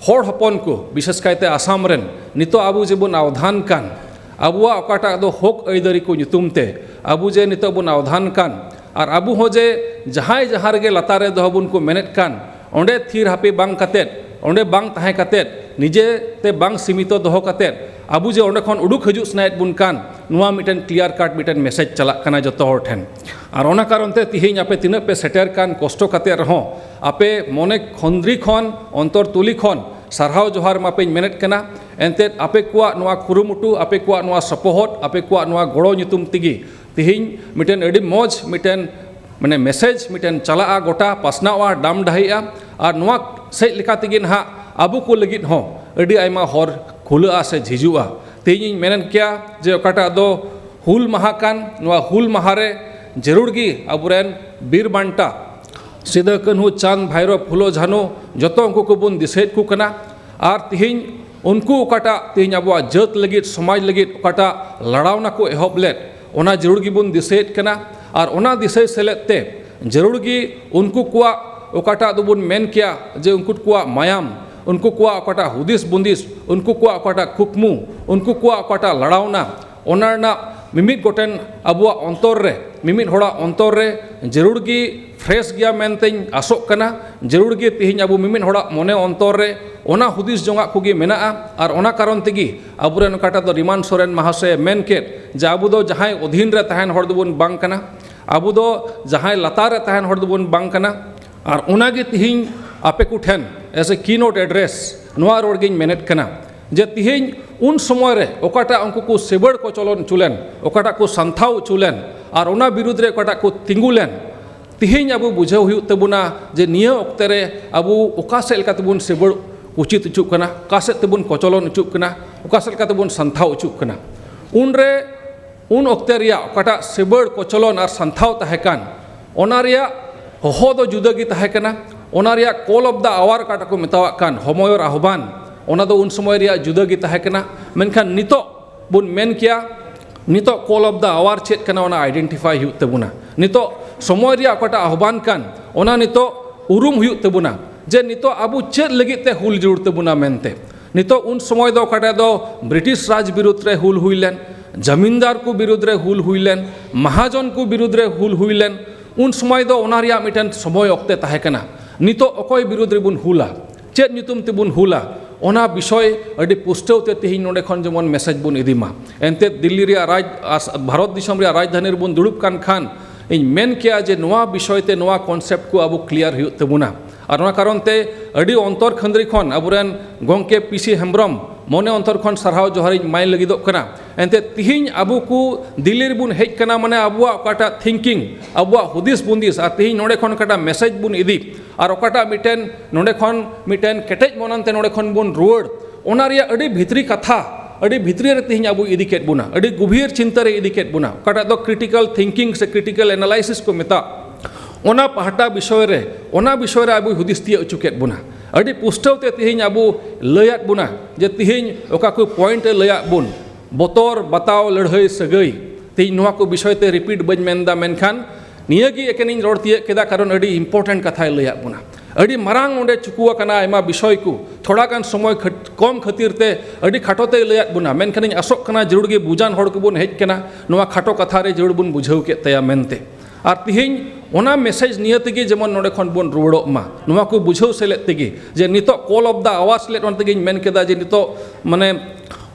ᱦᱚᱲ ᱦᱚᱯᱚᱱ ᱠᱚ, ᱵᱤᱥᱮᱥ ᱠᱟᱭᱛᱮ ᱟᱥᱟᱢ ᱨᱮᱱ, ᱱᱤᱛᱚᱜ ᱟᱵᱚ ᱡᱮᱵᱚᱱ ᱟᱣᱫᱷᱟᱱ ᱠᱟᱱ, ᱟᱵᱚᱣᱟᱜ ᱚᱠᱟᱴᱟᱜ ᱫᱚ ᱦᱚᱠ ᱟᱹᱭᱫᱟᱹᱨᱤ ᱠᱚ ᱧᱩᱛᱩᱢ ᱛᱮ ᱟᱵᱚ ᱡᱮ ᱱᱤᱛᱚᱜ ᱵᱚᱱ ᱟᱣᱫᱷᱟᱱ ᱠᱟᱱ, ᱟᱨ ᱟᱵᱚ ᱦᱚᱸ ᱡᱮ ᱡᱟᱦᱟᱸᱭ ᱡᱟᱦᱟᱸ ᱨᱮᱜᱮ ᱞᱟᱛᱟᱨ ᱨᱮ ᱫᱚᱦᱚ ᱵᱚᱱ ᱠᱚ ᱢᱮᱱᱮᱫ ᱠᱟᱱ, ᱚᱸᱰᱮ ᱛᱷᱤᱨ ᱦᱟᱯᱮ ᱵᱟᱝ ᱠᱟᱛᱮᱫ, ᱚᱸᱰᱮ ᱵᱟᱝ ᱛᱟᱦᱮᱸ ᱠᱟᱛᱮᱫ, ᱱᱤᱡᱮ ᱛᱮ ᱵᱟᱝ ᱥᱤᱢᱤᱛᱚ ᱫᱚᱦᱚ ᱠᱟᱛᱮᱫ, ᱟᱵᱚ ᱡᱮ ᱚᱸᱰᱮ ᱠᱷᱚᱱ ᱩᱰᱩᱠ ᱦᱤᱡᱩᱜ ᱥᱟᱱᱟᱭᱮᱫ ᱵᱚᱱ ᱠᱟᱱ, ᱱᱚᱣᱟ ᱢᱤᱫᱴᱮᱱ ᱠᱞᱤᱭᱟᱨ ᱠᱟᱴ ᱢᱤᱫᱴᱮᱱ ᱢᱮᱥᱮᱡᱽ ᱪᱟᱞᱟᱜ ᱠᱟᱱᱟ ᱡᱚᱛᱚ ᱦᱚᱲ ᱴᱷᱮᱱ᱾ ᱟᱨ ᱚᱱᱟ ᱠᱟᱨᱚᱱ ᱛᱮ ᱛᱤᱦᱤᱧ ᱟᱯᱮ ᱛᱤᱱᱟᱹᱜ ᱯᱮ ᱥᱮᱴᱮᱨ ᱠᱟᱱ, ᱠᱚᱥᱴᱚ ᱠᱟᱛᱮᱫ ᱨᱮᱦᱚᱸ, ᱟᱯᱮ ᱢᱚᱱᱮ ᱠᱷᱚᱸᱫᱽᱨᱤ ᱠᱷᱚᱱ, ᱚᱱᱛᱚᱨ ᱛᱩᱞᱤ ᱠᱷᱚᱱ ᱥᱟᱨᱦᱟᱣ ᱡᱚᱦᱟᱨ ᱢᱟᱯᱮᱧ ᱢᱮᱱᱮᱫ ᱠᱟᱱᱟ᱾ ᱮᱱᱛᱮᱫ ᱟᱯᱮ ᱠᱚᱣᱟᱜ ᱱᱚᱣᱟ ᱠᱩᱨᱩᱢᱩᱴᱩ, ᱟᱯᱮ ᱠᱚᱣᱟᱜ ᱱᱚᱣᱟ ᱥᱚᱯᱚᱦᱚᱫ, ᱟᱯᱮ ᱠᱚᱣᱟᱜ ᱱᱚᱣᱟ ᱜᱚᱲᱚ ᱧᱩᱛᱩᱢ ᱛᱮᱜᱮ ᱛᱤᱦᱤᱧ ᱢᱤᱫᱴᱮᱱ ᱟᱹᱰᱤ ᱢᱚᱡᱽ ᱢᱤᱫᱴᱮᱱ, ᱢᱟᱱᱮ, ᱢᱮᱥᱮᱡᱽ ᱢᱤᱫᱴᱮᱱ ᱪᱟᱞᱟᱜᱼᱟ, ᱜᱚᱴᱟ ᱯᱟᱥᱱᱟᱣᱼᱟ, ᱰᱟᱢ ᱰᱟᱹᱦᱤᱜᱼᱟ᱾ ᱟᱨ ᱱᱚᱣᱟ ᱥᱮᱡ ᱞᱮᱠᱟ ᱛᱮᱜᱮ ᱱᱟᱦᱟᱜ ᱟᱵᱚ ᱠᱚ ᱞᱟᱹᱜᱤᱫ ᱦᱚᱸ ᱟᱹᱰᱤ ᱟᱭᱢᱟ ᱦᱚᱨ ᱠᱷᱩᱞᱟᱹᱜᱼᱟ ᱥᱮ ᱡᱷᱤᱡᱩᱜᱼᱟ᱾ ᱛᱮᱦᱮᱧ ᱤᱧ ᱢᱮᱱᱮᱫ ᱠᱮᱭᱟ ᱡᱮ ᱚᱠᱟᱴᱟᱜ ᱫᱚ ᱦᱩᱞ ᱢᱟᱦᱟ ᱠᱟᱱ, ᱱᱚᱣᱟ ᱦᱩᱞ ᱢᱟᱦᱟ ᱨᱮ ᱡᱟᱹᱨᱩᱲ ᱜᱮ ᱟᱵᱚᱨᱮᱱ ᱵᱤᱨ ᱵᱟᱱᱴᱟ ᱥᱤᱫᱟᱹ, ᱠᱟᱹᱱᱦᱩ, ᱪᱟᱸᱫᱽ, ᱵᱷᱟᱭᱨᱚ, ᱯᱷᱩᱞᱳ, ᱡᱷᱟᱱᱳ, ᱡᱚᱛᱚ ᱩᱱᱠᱩ ᱠᱚᱵᱚᱱ ᱫᱤᱥᱟᱹᱭᱮᱫ ᱠᱚ ᱠᱟᱱᱟ᱾ ᱟᱨ ᱛᱤᱦᱤᱧ ᱩᱱᱠᱩ ᱚᱠᱟᱴᱟᱜ ᱛᱤᱦᱤᱧ ᱟᱵᱚᱣᱟᱜ ᱡᱟᱹᱛ ᱞᱟᱹᱜᱤᱫ, ᱥᱚᱢᱟᱡᱽ ᱞᱟᱹᱜᱤᱫ ᱚᱠᱟᱴᱟᱜ ᱞᱟᱲᱟᱣᱱᱟ ᱠᱚ ᱮᱦᱚᱵ ᱞᱮᱫ, ᱚᱱᱟ ᱡᱟᱹᱨᱩᱲ ᱜᱮᱵᱚᱱ ᱫᱤᱥᱟᱹᱭᱮᱫ ᱠᱟᱱᱟ᱾ ᱟᱨ ᱚᱱᱟ ᱫᱤᱥᱟᱹᱭ ᱥᱮᱞᱮᱫ ᱛᱮ ᱡᱟᱹᱨᱩᱲ ᱜᱮ ᱩᱱᱠᱩ ᱠᱚᱣᱟᱜ ᱚᱠᱟᱴᱟᱜ ᱫᱚᱵᱚᱱ ᱢᱮᱱ ᱠᱮᱭᱟ ᱡᱮ ᱩᱱᱠᱩ ᱠᱚᱣᱟᱜ ᱢᱟᱭᱟᱢ, ᱩᱱᱠᱩ ᱠᱚᱣᱟᱜ ᱚᱠᱟᱴᱟᱜ ᱦᱩᱫᱤᱥ ᱵᱩᱸᱫᱤᱥ, ᱩᱱᱠᱩ ᱠᱚᱣᱟᱜ ᱚᱠᱟᱴᱟᱜ ᱠᱩᱠᱢᱩ, ᱩᱱᱠᱩ ᱠᱚᱣᱟᱜ ᱚᱠᱟᱴᱟᱜ ᱞᱟᱲᱟᱣᱱᱟ, ᱚᱱᱟ ᱨᱮᱱᱟᱜ ᱢᱤᱢᱤᱫ ᱜᱚᱴᱮᱱ ᱟᱵᱚᱣᱟᱜ ᱚᱱᱛᱚᱨ ᱨᱮ, ᱢᱤᱢᱤᱫ ᱦᱚᱲᱟᱜ ᱚᱱᱛᱚᱨ ᱨᱮ ᱡᱟᱹᱨᱩᱲ ᱜᱮ ᱯᱷᱨᱮᱥ ᱜᱮᱭᱟ ᱢᱮᱱᱛᱮᱧ ᱟᱥᱚᱜ ᱠᱟᱱᱟ᱾ ᱡᱟᱹᱨᱩᱲ ᱜᱮ ᱛᱮᱦᱮᱧ ᱟᱵᱚ ᱢᱤᱢᱤᱫ ᱦᱚᱲᱟᱜ ᱢᱚᱱᱮ ᱚᱱᱛᱚᱨ ᱨᱮ ᱚᱱᱟ ᱦᱩᱫᱤᱥ ᱡᱚᱝᱟᱜ ᱠᱚᱜᱮ ᱢᱮᱱᱟᱜᱼᱟ᱾ ᱟᱨ ᱚᱱᱟ ᱠᱟᱨᱚᱱ ᱛᱮᱜᱮ ᱟᱵᱚᱨᱮᱱ ᱚᱠᱟᱴᱟᱜ ᱫᱚ ᱨᱤᱢᱟᱱ ᱥᱚᱨᱮᱱ ᱢᱟᱦᱟᱥᱚᱭᱮ ᱢᱮᱱ ᱠᱮᱫ ᱡᱮ ᱟᱵᱚ ᱫᱚ ᱡᱟᱦᱟᱸᱭ ᱚᱫᱷᱤᱱ ᱨᱮ ᱛᱟᱦᱮᱱ ᱦᱚᱲ ᱫᱚᱵᱚᱱ ᱵᱟᱝ ᱠᱟᱱᱟ, ᱟᱵᱚ ᱫᱚ ᱡᱟᱦᱟᱸᱭ ᱞᱟᱛᱟᱨ ᱨᱮ ᱛᱟᱦᱮᱱ ᱦᱚᱲ ᱫᱚᱵᱚᱱ ᱵᱟᱝ ᱠᱟᱱᱟ᱾ ᱟᱨ ᱚᱱᱟᱜᱮ ᱛᱤᱦᱤᱧ ᱟᱯᱮ ᱠᱚᱴᱷᱮᱱ as a keynote address ᱱᱚᱣᱟ ᱨᱚᱲ ᱜᱤᱧ ᱢᱮᱱᱮᱫ ᱠᱟᱱᱟ ᱡᱮ ᱛᱤᱦᱤᱧ ᱩᱱ ᱥᱚᱢᱚᱭ ᱨᱮ ᱚᱠᱟᱴᱟᱜ ᱩᱱᱠᱩ ᱠᱚ ᱥᱮᱵᱟᱹᱲ ᱠᱚᱪᱚᱞᱚᱱ ᱦᱚᱪᱚ ᱞᱮᱱ, ᱚᱠᱟᱴᱟᱜ ᱠᱚ ᱥᱟᱱᱛᱷᱟᱣ ᱦᱚᱪᱚ ᱞᱮᱱ, ᱟᱨ ᱚᱱᱟ ᱵᱤᱨᱩᱫᱽ ᱨᱮ ᱚᱠᱟᱴᱟᱜ ᱠᱚ ᱛᱤᱸᱜᱩ ᱞᱮᱱ, ᱛᱤᱦᱤᱧ ᱟᱵᱚ ᱵᱩᱡᱷᱟᱹᱣ ᱦᱩᱭᱩᱜ ᱛᱟᱵᱚᱱᱟ ᱡᱮ ᱱᱤᱭᱟᱹ ᱚᱠᱛᱮ ᱨᱮ ᱟᱵᱚ ᱚᱠᱟ ᱥᱮᱫ ᱞᱮᱠᱟ ᱛᱮᱵᱚᱱ ᱥᱮᱵᱟᱹᱲ ᱩᱪᱤᱛ ᱦᱚᱪᱚᱜ ᱠᱟᱱᱟ, ᱚᱠᱟ ᱥᱮᱫ ᱛᱮᱵᱚᱱ ᱠᱚᱪᱚᱞᱚᱱ ᱦᱚᱪᱚᱜ ᱠᱟᱱᱟ, ᱚᱠᱟ ᱥᱮᱫ ᱞᱮᱠᱟ ᱛᱮᱵᱚᱱ ᱥᱟᱱᱛᱷᱟᱣ ᱦᱚᱪᱚᱜ ᱠᱟᱱᱟ᱾ ᱩᱱᱨᱮ ᱩᱱ ᱚᱠᱛᱮ ᱨᱮᱭᱟᱜ ᱚᱠᱟᱴᱟᱜ ᱥᱮᱵᱟᱹᱲ ᱠᱚᱪᱚᱞᱚᱱ ᱟᱨ ᱥᱟᱱᱛᱷᱟᱣ ᱛᱟᱦᱮᱸ ᱠᱟᱱ, ᱚᱱᱟ ᱨᱮᱭᱟᱜ ᱦᱚᱦᱚ ᱫᱚ ᱡᱩᱫᱟᱹ ᱜᱮ ᱛᱟᱦᱮᱸ ᱠᱟᱱᱟ, ᱚᱱᱟ ᱨᱮᱭᱟᱜ ᱠᱚᱞ ᱚᱯᱷ ᱫᱟ ᱟᱣᱟᱨ ᱚᱠᱟᱴᱟᱜ ᱠᱚ ᱢᱮᱛᱟᱣᱟᱜ ᱠᱟᱱ ᱦᱚᱢᱚᱭᱚᱨ ᱟᱦᱵᱟᱱ, ᱚᱱᱟ ᱫᱚ ᱩᱱ ᱥᱚᱢᱚᱭ ᱨᱮᱭᱟᱜ ᱡᱩᱫᱟᱹ ᱜᱮ ᱛᱟᱦᱮᱸ ᱠᱟᱱᱟ᱾ ᱢᱮᱱᱠᱷᱟᱱ ᱱᱤᱛᱚᱜ ᱵᱚᱱ ᱢᱮᱱ ᱠᱮᱭᱟ, ᱱᱤᱛᱚᱜ ᱠᱚᱞ ᱚᱯᱷ ᱫᱟ ᱟᱣᱟᱨ ᱪᱮᱫ ᱠᱟᱱᱟ, ᱚᱱᱟ ᱟᱭᱰᱮᱱᱴᱤᱯᱷᱟᱭ ᱦᱩᱭᱩᱜ ᱛᱟᱵᱚᱱᱟ᱾ ᱱᱤᱛᱚᱜ ᱥᱚᱢᱚᱭ ᱨᱮᱭᱟᱜ ᱚᱠᱟᱴᱟᱜ ᱟᱦᱵᱟᱱ ᱠᱟᱱ, ᱚᱱᱟ ᱱᱤᱛᱚᱜ ᱩᱨᱩᱢ ᱦᱩᱭᱩᱜ ᱛᱟᱵᱚᱱᱟ, ᱡᱮ ᱱᱤᱛᱚᱜ ᱟᱵᱚ ᱪᱮᱫ ᱞᱟᱹᱜᱤᱫ ᱛᱮ ᱦᱩᱞ ᱡᱟᱹᱨᱩᱲ ᱛᱟᱵᱚᱱᱟ ᱢᱮᱱᱛᱮ᱾ ᱱᱤᱛᱚᱜ ᱩᱱ ᱥᱚᱢᱚᱭ ᱫᱚ ᱚᱠᱟᱴᱟᱜ ᱫᱚ ᱵᱨᱤᱴᱤᱥ ᱨᱟᱡᱽ ᱵᱤᱨᱩᱫᱽ ᱨᱮ ᱦᱩᱞ ᱦᱩᱭ ᱞᱮᱱ, ᱡᱟᱢᱤᱱᱫᱟᱨ ᱠᱚ ᱵᱤᱨᱩᱫᱽ ᱨᱮ ᱦᱩᱞ ᱦᱩᱭ ᱞᱮᱱ, ᱢᱟᱦᱟᱡᱚᱱ ᱠᱚ ᱵᱤᱨᱩᱫᱽ ᱨᱮ ᱦᱩᱞ ᱦᱩᱭ ᱞᱮᱱ, ᱩᱱ ᱥᱚᱢᱚᱭ ᱫᱚ ᱚᱱᱟ ᱨᱮᱭᱟᱜ ᱢᱤᱫᱴᱮᱱ ᱥᱚᱢᱚᱭ ᱚᱠᱛᱮ ᱛᱟᱦᱮᱸ ᱠᱟᱱᱟ᱾ ᱱᱤᱛᱚᱜ ᱚᱠᱚᱭ ᱵᱤᱨᱩᱫᱽ ᱨᱮᱵᱚᱱ ᱦᱩᱞᱟ, ᱪᱮᱫ ᱧᱩᱛᱩᱢ ᱛᱮᱵᱚᱱ ᱦᱩᱞᱟ, ᱚᱱᱟ ᱵᱤᱥᱚᱭ ᱟᱹᱰᱤ ᱯᱩᱥᱴᱟᱹᱣ ᱛᱮ ᱛᱮᱦᱮᱧ ᱱᱚᱰᱮ ᱠᱷᱚᱱ ᱡᱮᱢᱚᱱ ᱢᱮᱥᱮᱡᱽ ᱵᱚᱱ ᱤᱫᱤ ᱢᱟ᱾ ᱮᱱᱛᱮᱫ ᱫᱤᱞᱞᱤ ᱨᱮᱭᱟᱜ ᱨᱟᱡᱽ, ᱟᱥ-, ᱵᱷᱟᱨᱚᱛ ᱫᱤᱥᱚᱢ ᱨᱮᱭᱟᱜ ᱨᱟᱡᱽᱫᱷᱟᱱᱤ ᱨᱮᱵᱚᱱ ᱫᱩᱲᱩᱵ ᱠᱟᱱ ᱠᱷᱟᱱ, ᱤᱧ ᱢᱮᱱ ᱠᱮᱭᱟ ᱡᱮ ᱱᱚᱣᱟ ᱵᱤᱥᱚᱭ ᱛᱮ, ᱱᱚᱣᱟ ᱠᱚᱱᱥᱮᱯᱴ ᱠᱚ ᱟᱵᱚ ᱠᱞᱤᱭᱟᱨ ᱦᱩᱭᱩᱜ ᱛᱟᱵᱚᱱᱟ᱾ ᱟᱨ ᱚᱱᱟ ᱠᱟᱨᱚᱱ ᱛᱮ ᱟᱹᱰᱤ ᱚᱱᱛᱚᱨ ᱠᱷᱟᱹᱱᱫᱽᱨᱤ ᱠᱷᱚᱱ ᱟᱵᱚᱨᱮᱱ ᱜᱚᱢᱠᱮ ᱯᱤ ᱥᱤ ᱦᱮᱢᱵᱨᱚᱢ ᱢᱚᱱᱮ ᱚᱱᱛᱚᱨ ᱠᱷᱚᱱ ᱥᱟᱨᱦᱟᱣ ᱡᱚᱦᱟᱨᱤᱧ ᱮᱢᱟᱭ ᱞᱟᱹᱜᱤᱫᱚᱜ ᱠᱟᱱᱟ᱾ ᱮᱱᱛᱮᱫ ᱛᱤᱦᱤᱧ ᱟᱵᱚ ᱠᱚ ᱫᱤᱞᱞᱤ ᱨᱮᱵᱚᱱ ᱦᱮᱡ ᱠᱟᱱᱟ, ᱢᱟᱱᱮ ᱟᱵᱚᱣᱟᱜ ᱚᱠᱟᱴᱟᱜ ᱛᱷᱤᱝᱠᱤᱝ, ᱟᱵᱚᱣᱟᱜ ᱦᱩᱫᱤᱥ ᱵᱩᱸᱫᱤᱥ, ᱟᱨ ᱛᱤᱦᱤᱧ ᱱᱚᱰᱮ ᱠᱷᱚᱱ ᱚᱠᱟᱴᱟᱜ ᱢᱮᱥᱮᱡᱽ ᱵᱚᱱ ᱤᱫᱤ, ᱟᱨ ᱚᱠᱟᱴᱟᱜ ᱢᱤᱫᱴᱮᱱ ᱱᱚᱰᱮ ᱠᱷᱚᱱ ᱢᱤᱫᱴᱮᱱ ᱠᱮᱴᱮᱡ ᱢᱚᱱᱟᱱ ᱛᱮ ᱱᱚᱰᱮ ᱠᱷᱚᱱ ᱵᱚᱱ ᱨᱩᱣᱟᱹᱲ, ᱚᱱᱟ ᱨᱮᱭᱟᱜ ᱟᱹᱰᱤ ᱵᱷᱤᱛᱨᱤ ᱠᱟᱛᱷᱟ, ᱟᱹᱰᱤ ᱵᱷᱤᱛᱨᱤ ᱨᱮ ᱛᱤᱦᱤᱧ ᱟᱵᱚ ᱤᱫᱤ ᱠᱮᱫ ᱵᱚᱱᱟ, ᱟᱹᱰᱤ ᱜᱩᱵᱷᱤᱨ ᱪᱤᱱᱛᱟᱹ ᱨᱮ ᱤᱫᱤ ᱠᱮᱫ ᱵᱚᱱᱟ, ᱚᱠᱟᱴᱟᱜ ᱫᱚ ᱠᱨᱤᱴᱤᱠᱟᱞ ᱛᱷᱤᱝᱠᱤᱝ ᱥᱮ ᱠᱨᱤᱴᱤᱠᱟᱞ ᱮᱱᱟᱞᱟᱭᱥᱤᱥ ᱠᱚ ᱢᱮᱛᱟᱜ, ᱚᱱᱟ ᱯᱟᱦᱴᱟ ᱵᱤᱥᱚᱭ ᱨᱮ, ᱚᱱᱟ ᱵᱤᱥᱚᱭ ᱨᱮ ᱟᱵᱚᱭ ᱦᱩᱫᱤᱥ ᱛᱤᱭᱟᱹᱜ ᱦᱚᱪᱚ ᱠᱮᱫ ᱵᱚᱱᱟ᱾ ᱟᱹᱰᱤ ᱯᱩᱥᱴᱟᱹᱣ ᱛᱮ ᱛᱤᱦᱤᱧ ᱟᱵᱚ ᱞᱟᱹᱭᱟᱫ ᱵᱚᱱᱟ ᱡᱮ ᱛᱤᱦᱤᱧ ᱚᱠᱟ ᱠᱚ ᱯᱚᱭᱮᱱᱴ ᱮ ᱞᱟᱹᱭᱟᱫ ᱵᱚᱱ, ᱵᱚᱛᱚᱨ, ᱵᱟᱛᱟᱣ, ᱞᱟᱹᱲᱦᱟᱹᱭ, ᱥᱟᱹᱜᱟᱹᱭ᱾ ᱛᱤᱦᱤᱧ ᱱᱚᱣᱟ ᱠᱚ ᱵᱤᱥᱚᱭ ᱛᱮ ᱨᱤᱯᱤᱴ ᱵᱟᱹᱧ ᱢᱮᱱᱫᱟ, ᱢᱮᱱᱠᱷᱟᱱ ᱱᱤᱭᱟᱹ ᱜᱮ ᱮᱠᱮᱱᱤᱧ ᱨᱚᱲ ᱛᱤᱭᱟᱹᱜ ᱠᱮᱫᱟ, ᱠᱟᱨᱚᱱ ᱟᱹᱰᱤ ᱤᱢᱯᱚᱨᱴᱮᱱᱴ ᱠᱟᱛᱷᱟᱭ ᱞᱟᱹᱭᱟᱫ ᱵᱚᱱᱟ᱾ ᱟᱹᱰᱤ ᱢᱟᱨᱟᱝ ᱚᱸᱰᱮ ᱪᱩᱠᱩ ᱟᱠᱟᱱᱟ, ᱟᱭᱢᱟ ᱵᱤᱥᱚᱭ ᱠᱚ ᱛᱷᱚᱲᱟ ᱜᱟᱱ ᱥᱚᱢᱚᱭ ᱠᱷᱟᱹᱴ-, ᱠᱚᱢ ᱠᱷᱟᱹᱛᱤᱨ ᱛᱮ ᱟᱹᱰᱤ ᱠᱷᱟᱴᱚ ᱛᱮᱭ ᱞᱟᱹᱭᱟᱫ ᱵᱚᱱᱟ, ᱢᱮᱱᱠᱷᱟᱱᱤᱧ ᱟᱥᱚᱜ ᱠᱟᱱᱟ ᱡᱟᱹᱨᱩᱲ ᱜᱮ ᱵᱩᱡᱟᱱ ᱦᱚᱲ ᱠᱚᱵᱚᱱ ᱦᱮᱡ ᱠᱟᱱᱟ, ᱱᱚᱣᱟ ᱠᱷᱟᱴᱚ ᱠᱟᱛᱷᱟ ᱨᱮ ᱡᱟᱹᱨᱩᱲ ᱵᱚᱱ ᱵᱩᱡᱷᱟᱹᱣ ᱠᱮᱫ ᱛᱟᱭᱟ ᱢᱮᱱᱛᱮ᱾ ᱟᱨ ᱛᱤᱦᱤᱧ ᱚᱱᱟ ᱢᱮᱥᱮᱡᱽ ᱱᱤᱭᱟᱹ ᱛᱮᱜᱮ ᱡᱮᱢᱚᱱ ᱱᱚᱰᱮ ᱠᱷᱚᱱ ᱵᱚᱱ ᱨᱩᱣᱟᱹᱲᱚᱜ ᱢᱟ, ᱱᱚᱣᱟ ᱠᱚ ᱵᱩᱡᱷᱟᱹᱣ ᱥᱮᱞᱮᱫ ᱛᱮᱜᱮ ᱡᱮ ᱱᱤᱛᱚᱜ ᱠᱚᱞ ᱚᱯᱷ ᱫᱟ ᱟᱣᱟᱨ ᱥᱮᱞᱮᱫ, ᱚᱱᱟ ᱛᱮᱜᱮᱧ ᱢᱮᱱ ᱠᱮᱫᱟ ᱡᱮ ᱱᱤᱛᱚᱜ ᱢᱟᱱᱮ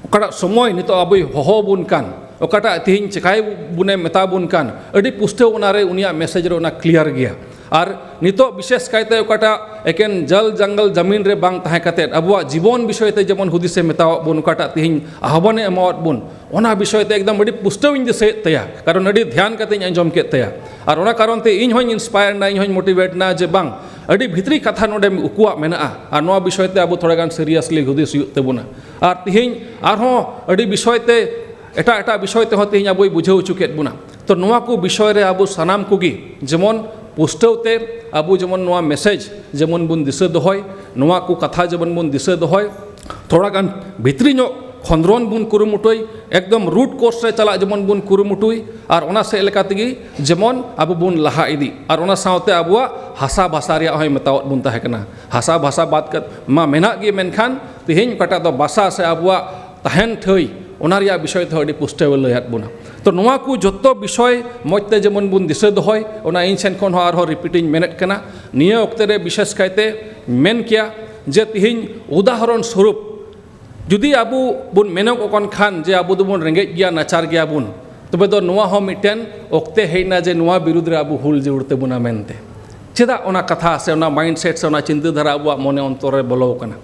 ᱚᱠᱟᱴᱟᱜ ᱥᱚᱢᱚᱭ ᱱᱤᱛᱚᱜ ᱟᱵᱚᱭ ᱦᱚᱦᱚ ᱟᱵᱚᱱ ᱠᱟᱱ, ᱚᱠᱟᱴᱟᱜ ᱛᱤᱦᱤᱧ ᱪᱮᱠᱟᱭ ᱵᱚᱱᱮ ᱢᱮᱛᱟ ᱵᱚᱱ ᱠᱟᱱ, ᱟᱹᱰᱤ ᱯᱩᱥᱴᱟᱹᱣ ᱚᱱᱟᱨᱮ ᱩᱱᱤᱭᱟᱜ ᱢᱮᱥᱮᱡᱽ ᱨᱮ ᱚᱱᱟ ᱠᱞᱤᱭᱟᱨ ᱜᱮᱭᱟ᱾ ᱟᱨ ᱱᱤᱛᱚᱜ ᱵᱤᱥᱮᱥ ᱠᱟᱭᱛᱮ ᱚᱠᱟᱴᱟᱜ ᱮᱠᱮᱱ ᱡᱚᱞ ᱡᱟᱝᱜᱚᱞ ᱡᱟᱢᱤᱱ ᱨᱮ ᱵᱟᱝ ᱛᱟᱦᱮᱸ ᱠᱟᱛᱮᱫ ᱟᱵᱚᱣᱟᱜ ᱡᱤᱵᱚᱱ ᱵᱤᱥᱚᱭ ᱛᱮ ᱡᱮᱢᱚᱱ ᱦᱩᱫᱤᱥᱮ ᱢᱮᱛᱟᱣᱟᱫ ᱵᱚᱱ, ᱚᱠᱟᱴᱟᱜ ᱛᱤᱦᱤᱧ ᱟᱦᱵᱟᱱᱮ ᱮᱢᱟᱣᱟᱫ ᱵᱚᱱ, ᱚᱱᱟ ᱵᱤᱥᱚᱭ ᱛᱮ ᱮᱠᱫᱚᱢ ᱟᱹᱰᱤ ᱯᱩᱥᱴᱟᱹᱣ ᱤᱧ ᱫᱤᱥᱟᱹᱭᱮᱫ ᱛᱟᱭᱟ, ᱠᱟᱨᱚᱱ ᱟᱹᱰᱤ ᱫᱷᱮᱭᱟᱱ ᱠᱟᱛᱮ ᱤᱧ ᱟᱸᱡᱚᱢ ᱠᱮᱫ ᱛᱟᱭᱟ᱾ ᱟᱨ ᱚᱱᱟ ᱠᱟᱨᱚᱱ ᱛᱮ ᱤᱧ ᱦᱚᱸᱧ ᱤᱱᱥᱯᱟᱭᱟᱨ ᱮᱱᱟ, ᱤᱧ ᱦᱚᱸᱧ ᱢᱳᱴᱤᱵᱷᱮᱴ ᱮᱱᱟ ᱡᱮ ᱵᱟᱝ, ᱟᱹᱰᱤ ᱵᱷᱤᱛᱨᱤ ᱠᱟᱛᱷᱟ ᱱᱚᱰᱮ ᱩᱠᱩᱣᱟᱜ ᱢᱮᱱᱟᱜᱼᱟ, ᱟᱨ ᱱᱚᱣᱟ ᱵᱤᱥᱚᱭ ᱛᱮ ᱟᱵᱚ ᱛᱷᱚᱲᱟ ᱜᱟᱱ ᱥᱤᱨᱤᱭᱟᱥᱞᱤ ᱦᱩᱫᱤᱥ ᱦᱩᱭᱩᱜ ᱛᱟᱵᱚᱱᱟ᱾ ᱟᱨ ᱛᱤᱦᱤᱧ ᱟᱨᱦᱚᱸ ᱟᱹᱰᱤ ᱵᱤᱥᱚᱭ ᱛᱮ, ᱮᱴᱟᱜ ᱮᱴᱟᱜ ᱵᱤᱥᱚᱭ ᱛᱮᱦᱚᱸ ᱛᱤᱦᱤᱧ ᱟᱵᱚᱭ ᱵᱩᱡᱷᱟᱹᱣ ᱦᱚᱪᱚ ᱠᱮᱫ ᱵᱚᱱᱟ᱾ ᱛᱚ ᱱᱚᱣᱟ ᱠᱚ ᱵᱤᱥᱚᱭ ᱨᱮ ᱟᱵᱚ ᱥᱟᱱᱟᱢ ᱠᱚᱜᱮ ᱡᱮᱢᱚᱱ ᱯᱩᱥᱴᱟᱹᱣ ᱛᱮ ᱟᱵᱚ ᱡᱮᱢᱚᱱ ᱱᱚᱣᱟ ᱢᱮᱥᱮᱡᱽ ᱡᱮᱢᱚᱱ ᱵᱚᱱ ᱫᱤᱥᱟᱹ ᱫᱚᱦᱚᱭ, ᱱᱚᱣᱟ ᱠᱚ ᱠᱟᱛᱷᱟ ᱡᱮᱢᱚᱱ ᱵᱚᱱ ᱫᱤᱥᱟᱹ ᱫᱚᱦᱚᱭ, ᱛᱷᱚᱲᱟ ᱜᱟᱱ ᱵᱷᱤᱛᱨᱤ ᱧᱚᱜ ᱠᱷᱚᱸᱫᱽᱨᱚᱱ ᱵᱚᱱ ᱠᱩᱨᱩᱢᱩᱴᱩᱭ, ᱮᱠᱫᱚᱢ ᱨᱩᱴ ᱠᱚᱥ ᱨᱮ ᱪᱟᱞᱟᱜ ᱡᱮᱢᱚᱱ ᱵᱚᱱ ᱠᱩᱨᱩᱢᱩᱴᱩᱭ, ᱟᱨ ᱚᱱᱟ ᱥᱮᱫ ᱞᱮᱠᱟ ᱛᱮᱜᱮ ᱡᱮᱢᱚᱱ ᱟᱵᱚ ᱵᱚᱱ ᱞᱟᱦᱟ ᱤᱫᱤᱜ, ᱟᱨ ᱚᱱᱟ ᱥᱟᱶᱛᱮ ᱟᱵᱚᱣᱟᱜ ᱦᱟᱥᱟ ᱵᱷᱟᱥᱟ ᱨᱮᱭᱟᱜ ᱦᱚᱸᱭ ᱢᱮᱛᱟᱣᱟᱫ ᱵᱚᱱ ᱛᱟᱦᱮᱸ ᱠᱟᱱᱟ᱾ ᱦᱟᱥᱟ ᱵᱷᱟᱥᱟ ᱵᱟᱫ ᱠᱟᱛᱮ ᱢᱟ ᱢᱮᱱᱟᱜ ᱜᱮ, ᱢᱮᱱᱠᱷᱟᱱ ᱛᱮᱦᱮᱧ ᱚᱠᱟᱴᱟᱜ ᱫᱚ ᱵᱷᱟᱥᱟ ᱥᱮ ᱟᱵᱚᱣᱟᱜ ᱛᱟᱦᱮᱱ ᱴᱷᱟᱹᱭ, ᱚᱱᱟ ᱨᱮᱭᱟᱜ ᱵᱤᱥᱚᱭ ᱛᱮᱦᱚᱸ ᱟᱹᱰᱤ ᱯᱩᱥᱴᱟᱹᱣ ᱮ ᱞᱟᱹᱭᱟᱫ ᱵᱚᱱᱟ᱾ ᱛᱚ ᱱᱚᱣᱟ ᱠᱚ ᱡᱚᱛᱚ ᱵᱤᱥᱚᱭ ᱢᱚᱡᱽ ᱛᱮ ᱡᱮᱢᱚᱱ ᱵᱚᱱ ᱫᱤᱥᱟᱹ ᱫᱚᱦᱚᱭ, ᱚᱱᱟ ᱤᱧ ᱥᱮᱱ ᱠᱷᱚᱱ ᱦᱚᱸ ᱟᱨᱦᱚᱸ ᱨᱤᱯᱤᱴ ᱤᱧ ᱢᱮᱱᱮᱫ ᱠᱟᱱᱟ᱾ ᱱᱤᱭᱟᱹ ᱚᱠᱛᱮ ᱨᱮ ᱵᱤᱥᱮᱥ ᱠᱟᱭᱛᱮ ᱢᱮᱱ ᱠᱮᱭᱟ ᱡᱮ ᱛᱤᱦᱤᱧ ᱩᱫᱟᱦᱚᱨᱚᱱ ᱥᱚᱨᱩᱯ ᱡᱩᱫᱤ ᱟᱵᱚ ᱵᱚᱱ ᱢᱮᱱᱚᱜᱚᱜ ᱠᱟᱱ ᱠᱷᱟᱱ ᱡᱮ ᱟᱵᱚ ᱫᱚᱵᱚᱱ ᱨᱮᱸᱜᱮᱡ ᱜᱮᱭᱟ, ᱱᱟᱪᱟᱨ ᱜᱮᱭᱟ ᱵᱚᱱ, ᱛᱚᱵᱮ ᱫᱚ ᱱᱚᱣᱟ ᱦᱚᱸ ᱢᱤᱫᱴᱮᱱ ᱚᱠᱛᱮ ᱦᱮᱡ ᱮᱱᱟ ᱡᱮ ᱱᱚᱣᱟ ᱵᱤᱨᱩᱫᱽ ᱨᱮ ᱟᱵᱚ ᱦᱩᱞ ᱡᱟᱹᱨᱩᱲ ᱛᱟᱵᱚᱱᱟ ᱢᱮᱱᱛᱮ᱾ ᱪᱮᱫᱟᱜ ᱚᱱᱟ ᱠᱟᱛᱷᱟ ᱥᱮ ᱚᱱᱟ ᱢᱟᱭᱤᱱᱰ ᱥᱮᱴ ᱥᱮ ᱚᱱᱟ ᱪᱤᱱᱛᱟᱹ ᱫᱷᱟᱨᱟ ᱟᱵᱚᱣᱟᱜ ᱢᱚᱱᱮ ᱚᱱᱛᱚᱨ ᱨᱮ ᱵᱚᱞᱚ ᱟᱠᱟᱱᱟ?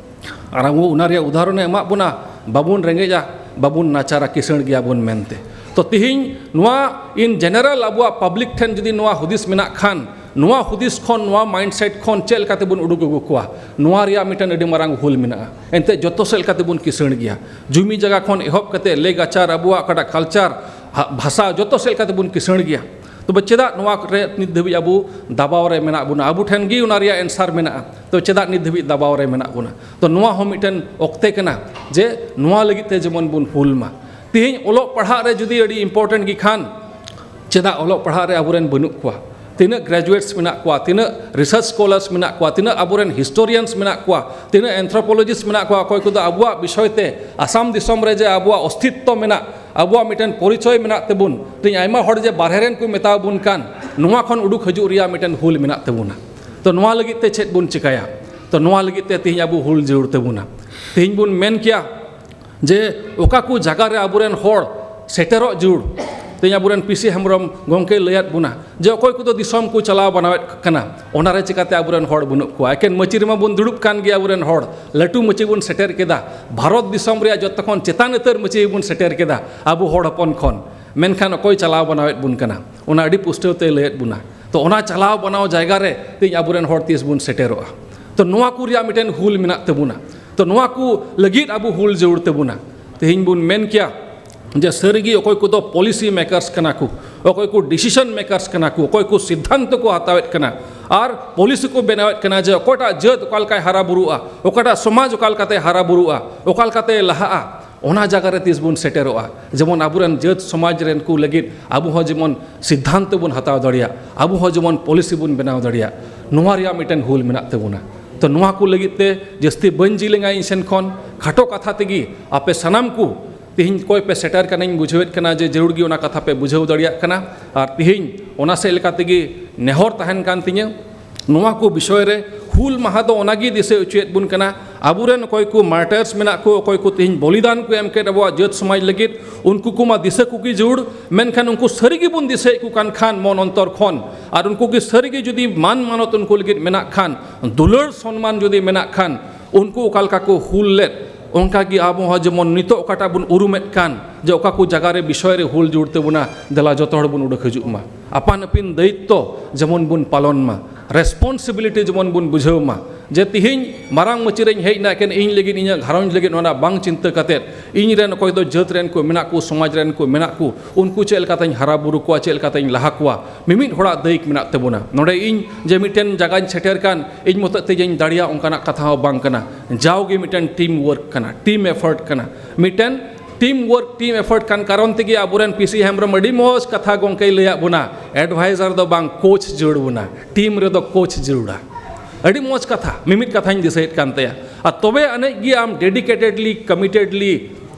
ᱟᱨ ᱟᱵᱚ ᱚᱱᱟ ᱨᱮᱭᱟᱜ ᱩᱫᱟᱦᱚᱨᱚᱱᱮ ᱮᱢᱟᱜ ᱵᱚᱱᱟ, ᱵᱟᱵᱚᱱ ᱨᱮᱸᱜᱮᱡᱼᱟ, ᱵᱟᱵᱚᱱ ᱱᱟᱪᱟᱨᱟ, ᱠᱤᱥᱟᱹᱬ ᱜᱮᱭᱟ ᱵᱚᱱ ᱢᱮᱱᱛᱮ᱾ ᱛᱚ ᱛᱤᱦᱤᱧ ᱱᱚᱣᱟ in general ᱟᱵᱚᱣᱟᱜ ᱯᱟᱵᱽᱞᱤᱠ ᱴᱷᱮᱱ ᱡᱩᱫᱤ ᱱᱚᱣᱟ ᱦᱩᱫᱤᱥ ᱢᱮᱱᱟᱜ ᱠᱷᱟᱱ, ᱱᱚᱣᱟ ᱦᱩᱫᱤᱥ ᱠᱷᱚᱱ, ᱱᱚᱣᱟ ᱢᱟᱭᱤᱱᱰ ᱥᱮᱴ ᱠᱷᱚᱱ ᱪᱮᱫ ᱞᱮᱠᱟ ᱛᱮᱵᱚᱱ ᱩᱰᱩᱠ ᱟᱹᱜᱩ ᱠᱚᱣᱟ, ᱱᱚᱣᱟ ᱨᱮᱭᱟᱜ ᱢᱤᱫᱴᱮᱱ ᱟᱹᱰᱤ ᱢᱟᱨᱟᱝ ᱦᱩᱞ ᱢᱮᱱᱟᱜᱼᱟ᱾ ᱮᱱᱛᱮᱫ ᱡᱚᱛᱚ ᱥᱮᱫ ᱞᱮᱠᱟ ᱛᱮᱵᱚᱱ ᱠᱤᱥᱟᱹᱬ ᱜᱮᱭᱟ᱾ ᱡᱩᱢᱤ ᱡᱟᱭᱜᱟ ᱠᱷᱚᱱ ᱮᱦᱚᱵ ᱠᱟᱛᱮ ᱞᱮᱜᱟᱪᱟᱨ, ᱟᱵᱚᱣᱟᱜ ᱚᱠᱟᱴᱟᱜ ᱠᱟᱞᱪᱟᱨ, ᱦᱟ-, ᱵᱷᱟᱥᱟ, ᱡᱚᱛᱚ ᱥᱮᱫ ᱞᱮᱠᱟ ᱛᱮᱵᱚᱱ ᱠᱤᱥᱟᱹᱬ ᱜᱮᱭᱟ᱾ ᱛᱚᱵᱮ ᱪᱮᱫᱟᱜ ᱱᱚᱣᱟ ᱨᱮ ᱱᱤᱛ ᱫᱷᱟᱹᱵᱤᱡ ᱟᱵᱚ ᱫᱟᱵᱟᱣ ᱨᱮ ᱢᱮᱱᱟᱜ ᱵᱚᱱᱟ? ᱟᱵᱚ ᱴᱷᱮᱱ ᱜᱮ ᱚᱱᱟ ᱨᱮᱭᱟᱜ ᱮᱱᱥᱟᱨ ᱢᱮᱱᱟᱜᱼᱟ᱾ ᱛᱚ ᱪᱮᱫᱟᱜ ᱱᱤᱛ ᱫᱷᱟᱹᱵᱤᱡ ᱫᱟᱵᱟᱣ ᱨᱮ ᱢᱮᱱᱟᱜ ᱵᱚᱱᱟ? ᱛᱚ ᱱᱚᱣᱟ ᱦᱚᱸ ᱢᱤᱫᱴᱮᱱ ᱚᱠᱛᱮ ᱠᱟᱱᱟ ᱡᱮ ᱱᱚᱣᱟ ᱞᱟᱹᱜᱤᱫ ᱛᱮ ᱡᱮᱢᱚᱱ ᱵᱚᱱ ᱦᱩᱞ ᱢᱟ᱾ ᱛᱮᱦᱮᱧ ᱚᱞᱚᱜ ᱯᱟᱲᱦᱟᱜ ᱨᱮ ᱡᱩᱫᱤ ᱟᱹᱰᱤ ᱤᱢᱯᱚᱨᱴᱮᱱᱴ ᱜᱮ ᱠᱷᱟᱱ, ᱪᱮᱫᱟᱜ ᱚᱞᱚᱜ ᱯᱟᱲᱦᱟᱜ ᱨᱮ ᱟᱵᱚᱨᱮᱱ ᱵᱟᱹᱱᱩᱜ ᱠᱚᱣᱟ? ᱛᱤᱱᱟᱹᱜ ᱜᱨᱮᱡᱩᱭᱮᱴᱥ ᱢᱮᱱᱟᱜ ᱠᱚᱣᱟ, ᱛᱤᱱᱟᱹᱜ ᱨᱤᱥᱟᱨᱪ ᱥᱠᱚᱞᱟᱨᱥ ᱢᱮᱱᱟᱜ ᱠᱚᱣᱟ, ᱛᱤᱱᱟᱹᱜ ᱟᱵᱚᱨᱮᱱ ᱦᱤᱥᱴᱳᱨᱤᱭᱟᱱᱥ ᱢᱮᱱᱟᱜ ᱠᱚᱣᱟ, ᱛᱤᱱᱟᱹᱜ ᱮᱱᱛᱷᱨᱳᱯᱳᱞᱚᱡᱤᱥᱴ ᱢᱮᱱᱟᱜ ᱠᱚᱣᱟ, ᱚᱠᱚᱭ ᱠᱚᱫᱚ ᱟᱵᱚᱣᱟᱜ ᱵᱤᱥᱚᱭ ᱛᱮ ᱟᱥᱟᱢ ᱫᱤᱥᱚᱢ ᱨᱮ ᱡᱮ ᱟᱵᱚᱣᱟᱜ ᱚᱥᱛᱤᱛᱛᱚ ᱢᱮᱱᱟᱜ, ᱟᱵᱚᱣᱟᱜ ᱢᱤᱫᱴᱮᱱ ᱯᱚᱨᱤᱪᱚᱭ ᱢᱮᱱᱟᱜ ᱛᱟᱵᱚᱱ, ᱛᱮᱦᱮᱧ ᱟᱭᱢᱟ ᱦᱚᱲ ᱡᱮ ᱵᱟᱨᱦᱮ ᱨᱮᱱ ᱠᱚ ᱢᱮᱛᱟ ᱵᱚᱱ ᱠᱟᱱ, ᱱᱚᱣᱟ ᱠᱷᱚᱱ ᱩᱰᱩᱠ ᱦᱤᱡᱩᱜ ᱨᱮᱭᱟᱜ ᱢᱤᱫᱴᱮᱱ ᱦᱩᱞ ᱢᱮᱱᱟᱜ ᱛᱟᱵᱚᱱᱟ᱾ ᱛᱚ ᱱᱚᱣᱟ ᱞᱟᱹᱜᱤᱫ ᱛᱮ ᱪᱮᱫ ᱵᱚᱱ ᱪᱤᱠᱟᱹᱭᱟ? ᱛᱚ ᱱᱚᱣᱟ ᱞᱟᱹᱜᱤᱫ ᱛᱮ ᱛᱮᱦᱮᱧ ᱟᱵᱚ ᱦᱩᱞ ᱡᱟᱹᱨᱩᱲ ᱛᱟᱵᱚᱱᱟ᱾ ᱛᱮᱦᱮᱧ ᱵᱚᱱ ᱢᱮᱱ ᱠᱮᱭᱟ ᱡᱮ ᱚᱠᱟ ᱠᱚ ᱡᱟᱭᱜᱟ ᱨᱮ ᱟᱵᱚᱨᱮᱱ ᱦᱚᱲ ᱥᱮᱴᱮᱨᱚᱜ ᱡᱟᱹᱨᱩᱲ᱾ ᱛᱮᱦᱮᱧ ᱟᱵᱚᱨᱮᱱ ᱯᱤ ᱥᱤ ᱦᱮᱢᱵᱨᱚᱢ ᱜᱚᱢᱠᱮᱭ ᱞᱟᱹᱭᱟᱫ ᱵᱚᱱᱟ ᱡᱮ ᱚᱠᱚᱭ ᱠᱚᱫᱚ ᱫᱤᱥᱚᱢ ᱠᱚ ᱪᱟᱞᱟᱣ ᱵᱟᱱᱟᱣᱮᱫ ᱠᱟᱱᱟ, ᱚᱱᱟᱨᱮ ᱪᱤᱠᱟᱹᱛᱮ ᱟᱵᱚᱨᱮᱱ ᱦᱚᱲ ᱵᱟᱹᱱᱩᱜ ᱠᱚᱣᱟ? ᱮᱠᱮᱱ ᱢᱟᱹᱪᱤ ᱨᱮᱢᱟ ᱵᱚᱱ ᱫᱩᱲᱩᱵ ᱠᱟᱱ ᱜᱮ, ᱟᱵᱚᱨᱮᱱ ᱦᱚᱲ ᱞᱟᱹᱴᱩ ᱢᱟᱹᱪᱤ ᱵᱚᱱ ᱥᱮᱴᱮᱨ ᱠᱮᱫᱟ᱾ ᱵᱷᱟᱨᱚᱛ ᱫᱤᱥᱚᱢ ᱨᱮᱭᱟᱜ ᱡᱚᱛᱚ ᱠᱷᱚᱱ ᱪᱮᱛᱟᱱ ᱩᱛᱟᱹᱨ ᱢᱟᱹᱪᱤ ᱵᱚᱱ ᱥᱮᱴᱮᱨ ᱠᱮᱫᱟ ᱟᱵᱚ ᱦᱚᱲ ᱦᱚᱯᱚᱱ ᱠᱷᱚᱱ, ᱢᱮᱱᱠᱷᱟᱱ ᱚᱠᱚᱭ ᱪᱟᱞᱟᱣ ᱵᱟᱱᱟᱣᱮᱫ ᱵᱚᱱ ᱠᱟᱱᱟ? ᱚᱱᱟ ᱟᱹᱰᱤ ᱯᱩᱥᱴᱟᱹᱣ ᱛᱮᱭ ᱞᱟᱹᱭᱟᱫ ᱵᱚᱱᱟ᱾ ᱛᱚ ᱚᱱᱟ ᱪᱟᱞᱟᱣ ᱵᱟᱱᱟᱣ ᱡᱟᱭᱜᱟ ᱨᱮ ᱛᱮᱦᱮᱧ ᱟᱵᱚᱨᱮᱱ ᱦᱚᱲ ᱛᱤᱥ ᱵᱚᱱ ᱥᱮᱴᱮᱨᱚᱜᱼᱟ? ᱛᱚ ᱱᱚᱣᱟ ᱠᱚ ᱨᱮᱭᱟᱜ ᱢᱤᱫᱴᱮᱱ ᱦᱩᱞ ᱢᱮᱱᱟᱜ ᱛᱟᱵᱚᱱᱟ᱾ ᱛᱚ ᱱᱚᱣᱟ ᱠᱚ ᱞᱟᱹᱜᱤᱫ ᱟᱵᱚ ᱦᱩᱞ ᱡᱟᱹᱨᱩᱲ ᱛᱟᱵᱚᱱᱟ᱾ ᱛᱮᱦᱮᱧ ᱵᱚᱱ ᱢᱮᱱ ᱠᱮᱭᱟ ᱡᱮ ᱥᱟᱹᱨᱤᱜᱮ ᱚᱠᱚᱭ ᱠᱚᱫᱚ ᱯᱚᱞᱤᱥᱤ ᱢᱮᱠᱟᱨᱥ ᱠᱟᱱᱟ ᱠᱚ, ᱚᱠᱚᱭ ᱠᱚ decision makers ᱠᱟᱱᱟ ᱠᱚ, ᱚᱠᱚᱭ ᱠᱚ ᱥᱤᱫᱽᱫᱷᱟᱱᱛᱚ ᱠᱚ ᱦᱟᱛᱟᱣᱮᱫ ᱠᱟᱱᱟ ᱟᱨ policy ᱠᱚ ᱵᱮᱱᱟᱣᱮᱫ ᱠᱟᱱᱟ ᱡᱮ ᱚᱠᱚᱭᱴᱟᱜ ᱡᱟᱹᱛ ᱚᱠᱟ ᱞᱮᱠᱟᱭ ᱦᱟᱨᱟ ᱵᱩᱨᱩᱜᱼᱟ, ᱚᱠᱟᱴᱟᱜ ᱥᱚᱢᱟᱡᱽ ᱚᱠᱟ ᱞᱮᱠᱟᱛᱮ ᱦᱟᱨᱟ ᱵᱩᱨᱩᱜᱼᱟ, ᱚᱠᱟ ᱞᱮᱠᱟᱛᱮ ᱞᱟᱦᱟᱜᱼᱟ, ᱚᱱᱟ ᱡᱟᱭᱜᱟ ᱨᱮ ᱛᱤᱥ ᱵᱚᱱ ᱥᱮᱴᱮᱨᱚᱜᱼᱟ᱾ ᱡᱮᱢᱚᱱ ᱟᱵᱚᱨᱮᱱ ᱡᱟᱹᱛ ᱥᱚᱢᱟᱡᱽ ᱨᱮᱱ ᱠᱚ ᱞᱟᱹᱜᱤᱫ ᱟᱵᱚ ᱦᱚᱸ ᱡᱮᱢᱚᱱ ᱥᱤᱫᱽᱫᱷᱟᱱᱛᱚ ᱵᱚᱱ ᱦᱟᱛᱟᱣ ᱫᱟᱲᱮᱭᱟᱜ, ᱟᱵᱚ ᱦᱚᱸ ᱡᱮᱢᱚᱱ policy ᱵᱚᱱ ᱵᱮᱱᱟᱣ ᱫᱟᱲᱮᱭᱟᱜ, ᱱᱚᱣᱟ ᱨᱮᱭᱟᱜ ᱢᱤᱫᱴᱮᱱ ᱦᱩᱞ ᱢᱮᱱᱟᱜ ᱛᱟᱵᱚᱱᱟ᱾ ᱛᱚ ᱱᱚᱣᱟ ᱠᱚ ᱞᱟᱹᱜᱤᱫ ᱛᱮ ᱡᱟᱹᱥᱛᱤ ᱵᱟᱹᱧ ᱡᱤᱞᱤᱧᱟ ᱤᱧ ᱥᱮᱱ ᱠᱷᱚᱱ, ᱠᱷᱟᱴᱚ ᱠᱟᱛᱷᱟ ᱛᱮᱜᱮ ᱟᱯᱮ ᱥᱟᱱᱟᱢ ᱠᱚ ᱛᱮᱦᱮᱧ ᱚᱠᱚᱭ ᱯᱮ ᱥᱮᱴᱮᱨ ᱠᱟᱱᱟᱧ ᱵᱩᱡᱷᱟᱹᱣᱮᱫ ᱠᱟᱱᱟ ᱡᱮ ᱡᱟᱹᱨᱩᱲ ᱜᱮ ᱚᱱᱟ ᱠᱟᱛᱷᱟ ᱯᱮ ᱵᱩᱡᱷᱟᱹᱣ ᱫᱟᱲᱮᱭᱟᱜ ᱠᱟᱱᱟ᱾ ᱟᱨ ᱛᱮᱦᱮᱧ ᱚᱱᱟ ᱥᱮᱫ ᱞᱮᱠᱟ ᱛᱮᱜᱮ ᱱᱮᱦᱚᱨ ᱛᱟᱦᱮᱱ ᱠᱟᱱ ᱛᱤᱧᱟᱹ᱾ ᱱᱚᱣᱟ ᱠᱚ ᱵᱤᱥᱚᱭ ᱨᱮ ᱦᱩᱞ ᱢᱟᱦᱟ ᱫᱚ ᱚᱱᱟᱜᱮ ᱫᱤᱥᱟᱹ ᱦᱚᱪᱚᱭᱮᱫ ᱵᱚᱱ ᱠᱟᱱᱟ, ᱟᱵᱚᱨᱮᱱ ᱚᱠᱚᱭ ᱠᱚ martyrs ᱢᱮᱱᱟᱜ ᱠᱚ, ᱚᱠᱚᱭ ᱠᱚ ᱛᱮᱦᱮᱧ ᱵᱚᱞᱤᱫᱟᱱ ᱠᱚ ᱮᱢ ᱠᱮᱫ ᱟᱵᱚᱣᱟᱜ ᱡᱟᱹᱛ ᱥᱚᱢᱟᱡᱽ ᱞᱟᱹᱜᱤᱫ, ᱩᱱᱠᱩ ᱠᱚᱢᱟ ᱫᱤᱥᱟᱹ ᱠᱚᱜᱮ ᱡᱟᱹᱨᱩᱲ᱾ ᱢᱮᱱᱠᱷᱟᱱ ᱩᱱᱠᱩ ᱥᱟᱹᱨᱤ ᱜᱮᱵᱚᱱ ᱫᱤᱥᱟᱹᱭᱮᱫ ᱠᱚ ᱠᱟᱱ ᱠᱷᱟᱱ ᱢᱚᱱ ᱚᱱᱛᱚᱨ ᱠᱷᱚᱱ, ᱟᱨ ᱩᱱᱠᱩ ᱜᱮ ᱥᱟᱹᱨᱤ ᱜᱮ ᱡᱩᱫᱤ ᱢᱟᱱ ᱢᱟᱱᱚᱛ ᱩᱱᱠᱩ ᱞᱟᱹᱜᱤᱫ ᱢᱮᱱᱟᱜ ᱠᱷᱟᱱ, ᱫᱩᱞᱟᱹᱲ ᱥᱚᱱᱢᱟᱱ ᱡᱩᱫᱤ ᱢᱮᱱᱟᱜ ᱠᱷᱟᱱ, ᱩᱱᱠᱩ ᱚᱠᱟ ᱞᱮᱠᱟ ᱠᱚ ᱦᱩᱞ ᱞᱮᱫ, ᱚᱱᱠᱟ ᱜᱮ ᱟᱵᱚ ᱦᱚᱸ ᱡᱮᱢᱚᱱ ᱱᱤᱛᱚᱜ ᱚᱠᱟᱴᱟᱜ ᱵᱚᱱ ᱩᱨᱩᱢᱮᱫ ᱠᱟᱱ ᱡᱮ ᱚᱠᱟ ᱠᱚ ᱡᱟᱭᱜᱟ ᱨᱮ ᱵᱤᱥᱚᱭ ᱨᱮ ᱦᱩᱞ ᱡᱟᱹᱨᱩᱲ ᱛᱟᱵᱚᱱᱟ, ᱫᱮᱞᱟ ᱡᱚᱛᱚ ᱦᱚᱲ ᱵᱚᱱ ᱩᱰᱩᱠ ᱦᱤᱡᱩᱜ ᱢᱟ, ᱟᱯᱟᱱ ᱟᱹᱯᱤᱱ ᱫᱟᱭᱤᱛᱛᱚ ᱡᱮᱢᱚᱱ ᱵᱚᱱ ᱯᱟᱞᱚᱱ ᱢᱟ, responsibility ᱡᱮᱢᱚᱱ ᱵᱚᱱ ᱵᱩᱡᱷᱟᱹᱣ ᱢᱟ᱾ ᱡᱮ ᱛᱤᱦᱤᱧ ᱢᱟᱨᱟᱝ ᱢᱟᱹᱪᱤ ᱨᱮᱧ ᱦᱮᱡ ᱮᱱᱟ, ᱮᱠᱮᱱ ᱤᱧ ᱞᱟᱹᱜᱤᱫ, ᱤᱧᱟᱹᱜ ᱜᱷᱟᱨᱚᱸᱡᱽ ᱞᱟᱹᱜᱤᱫ ᱱᱚᱣᱟ ᱨᱮᱱᱟᱜ ᱵᱟᱝ ᱪᱤᱱᱛᱟᱹ ᱠᱟᱛᱮᱫ, ᱤᱧ ᱨᱮᱱ ᱚᱠᱚᱭ ᱫᱚ ᱡᱟᱹᱛ ᱨᱮᱱ ᱠᱚ ᱢᱮᱱᱟᱜ ᱠᱚ, ᱥᱚᱢᱟᱡᱽ ᱨᱮᱱ ᱠᱚ ᱢᱮᱱᱟᱜ ᱠᱚ, ᱩᱱᱠᱩ ᱪᱮᱫ ᱞᱮᱠᱟᱛᱮᱧ ᱦᱟᱨᱟ ᱵᱩᱨᱩ ᱠᱚᱣᱟ, ᱪᱮᱫ ᱞᱮᱠᱟᱛᱮᱧ ᱞᱟᱦᱟ ᱠᱚᱣᱟ, ᱢᱤᱢᱤᱫ ᱦᱚᱲᱟᱜ ᱫᱟᱹᱭᱤᱠ ᱢᱮᱱᱟᱜ ᱛᱟᱵᱚᱱᱟ᱾ ᱱᱚᱰᱮ ᱤᱧ ᱡᱮ ᱢᱤᱫᱴᱮᱱ ᱡᱟᱭᱜᱟᱧ ᱥᱮᱴᱮᱨ ᱠᱟᱱ, ᱤᱧ ᱢᱚᱛᱚᱡ ᱛᱮ ᱡᱮᱧ ᱫᱟᱲᱮᱭᱟᱜ, ᱚᱱᱠᱟᱱᱟᱜ ᱠᱟᱛᱷᱟ ᱦᱚᱸ ᱵᱟᱝ ᱠᱟᱱᱟ᱾ ᱡᱟᱣᱜᱮ ᱢᱤᱫᱴᱮᱱ team work ᱠᱟᱱᱟ, team effort ᱠᱟᱱᱟ, ᱢᱤᱫᱴᱮᱱ team work, team effort ᱠᱟᱱ ᱠᱟᱨᱚᱱ ᱛᱮᱜᱮ ᱟᱵᱚᱨᱮᱱ ᱯᱤ ᱥᱤ ᱦᱮᱢᱵᱨᱚᱢ ᱟᱹᱰᱤ ᱢᱚᱡᱽ ᱠᱟᱛᱷᱟ ᱜᱚᱢᱠᱮᱭ ᱞᱟᱹᱭᱟᱫ ᱵᱚᱱᱟ, advisor ᱫᱚ ᱵᱟᱝ, coach ᱡᱟᱹᱨᱩᱲ ᱵᱚᱱᱟ, team ᱨᱮᱫᱚ coach ᱡᱟᱹᱨᱩᱲᱟ᱾ ᱟᱹᱰᱤ ᱢᱚᱡᱽ ᱠᱟᱛᱷᱟ, ᱢᱤᱢᱤᱫ ᱠᱟᱛᱷᱟᱧ ᱫᱤᱥᱟᱹᱭᱮᱫ ᱠᱟᱱ ᱛᱟᱭᱟ᱾ ᱟᱨ ᱛᱚᱵᱮ ᱟᱹᱱᱤᱡ ᱜᱮ ᱟᱢ dedicatedly, committedly,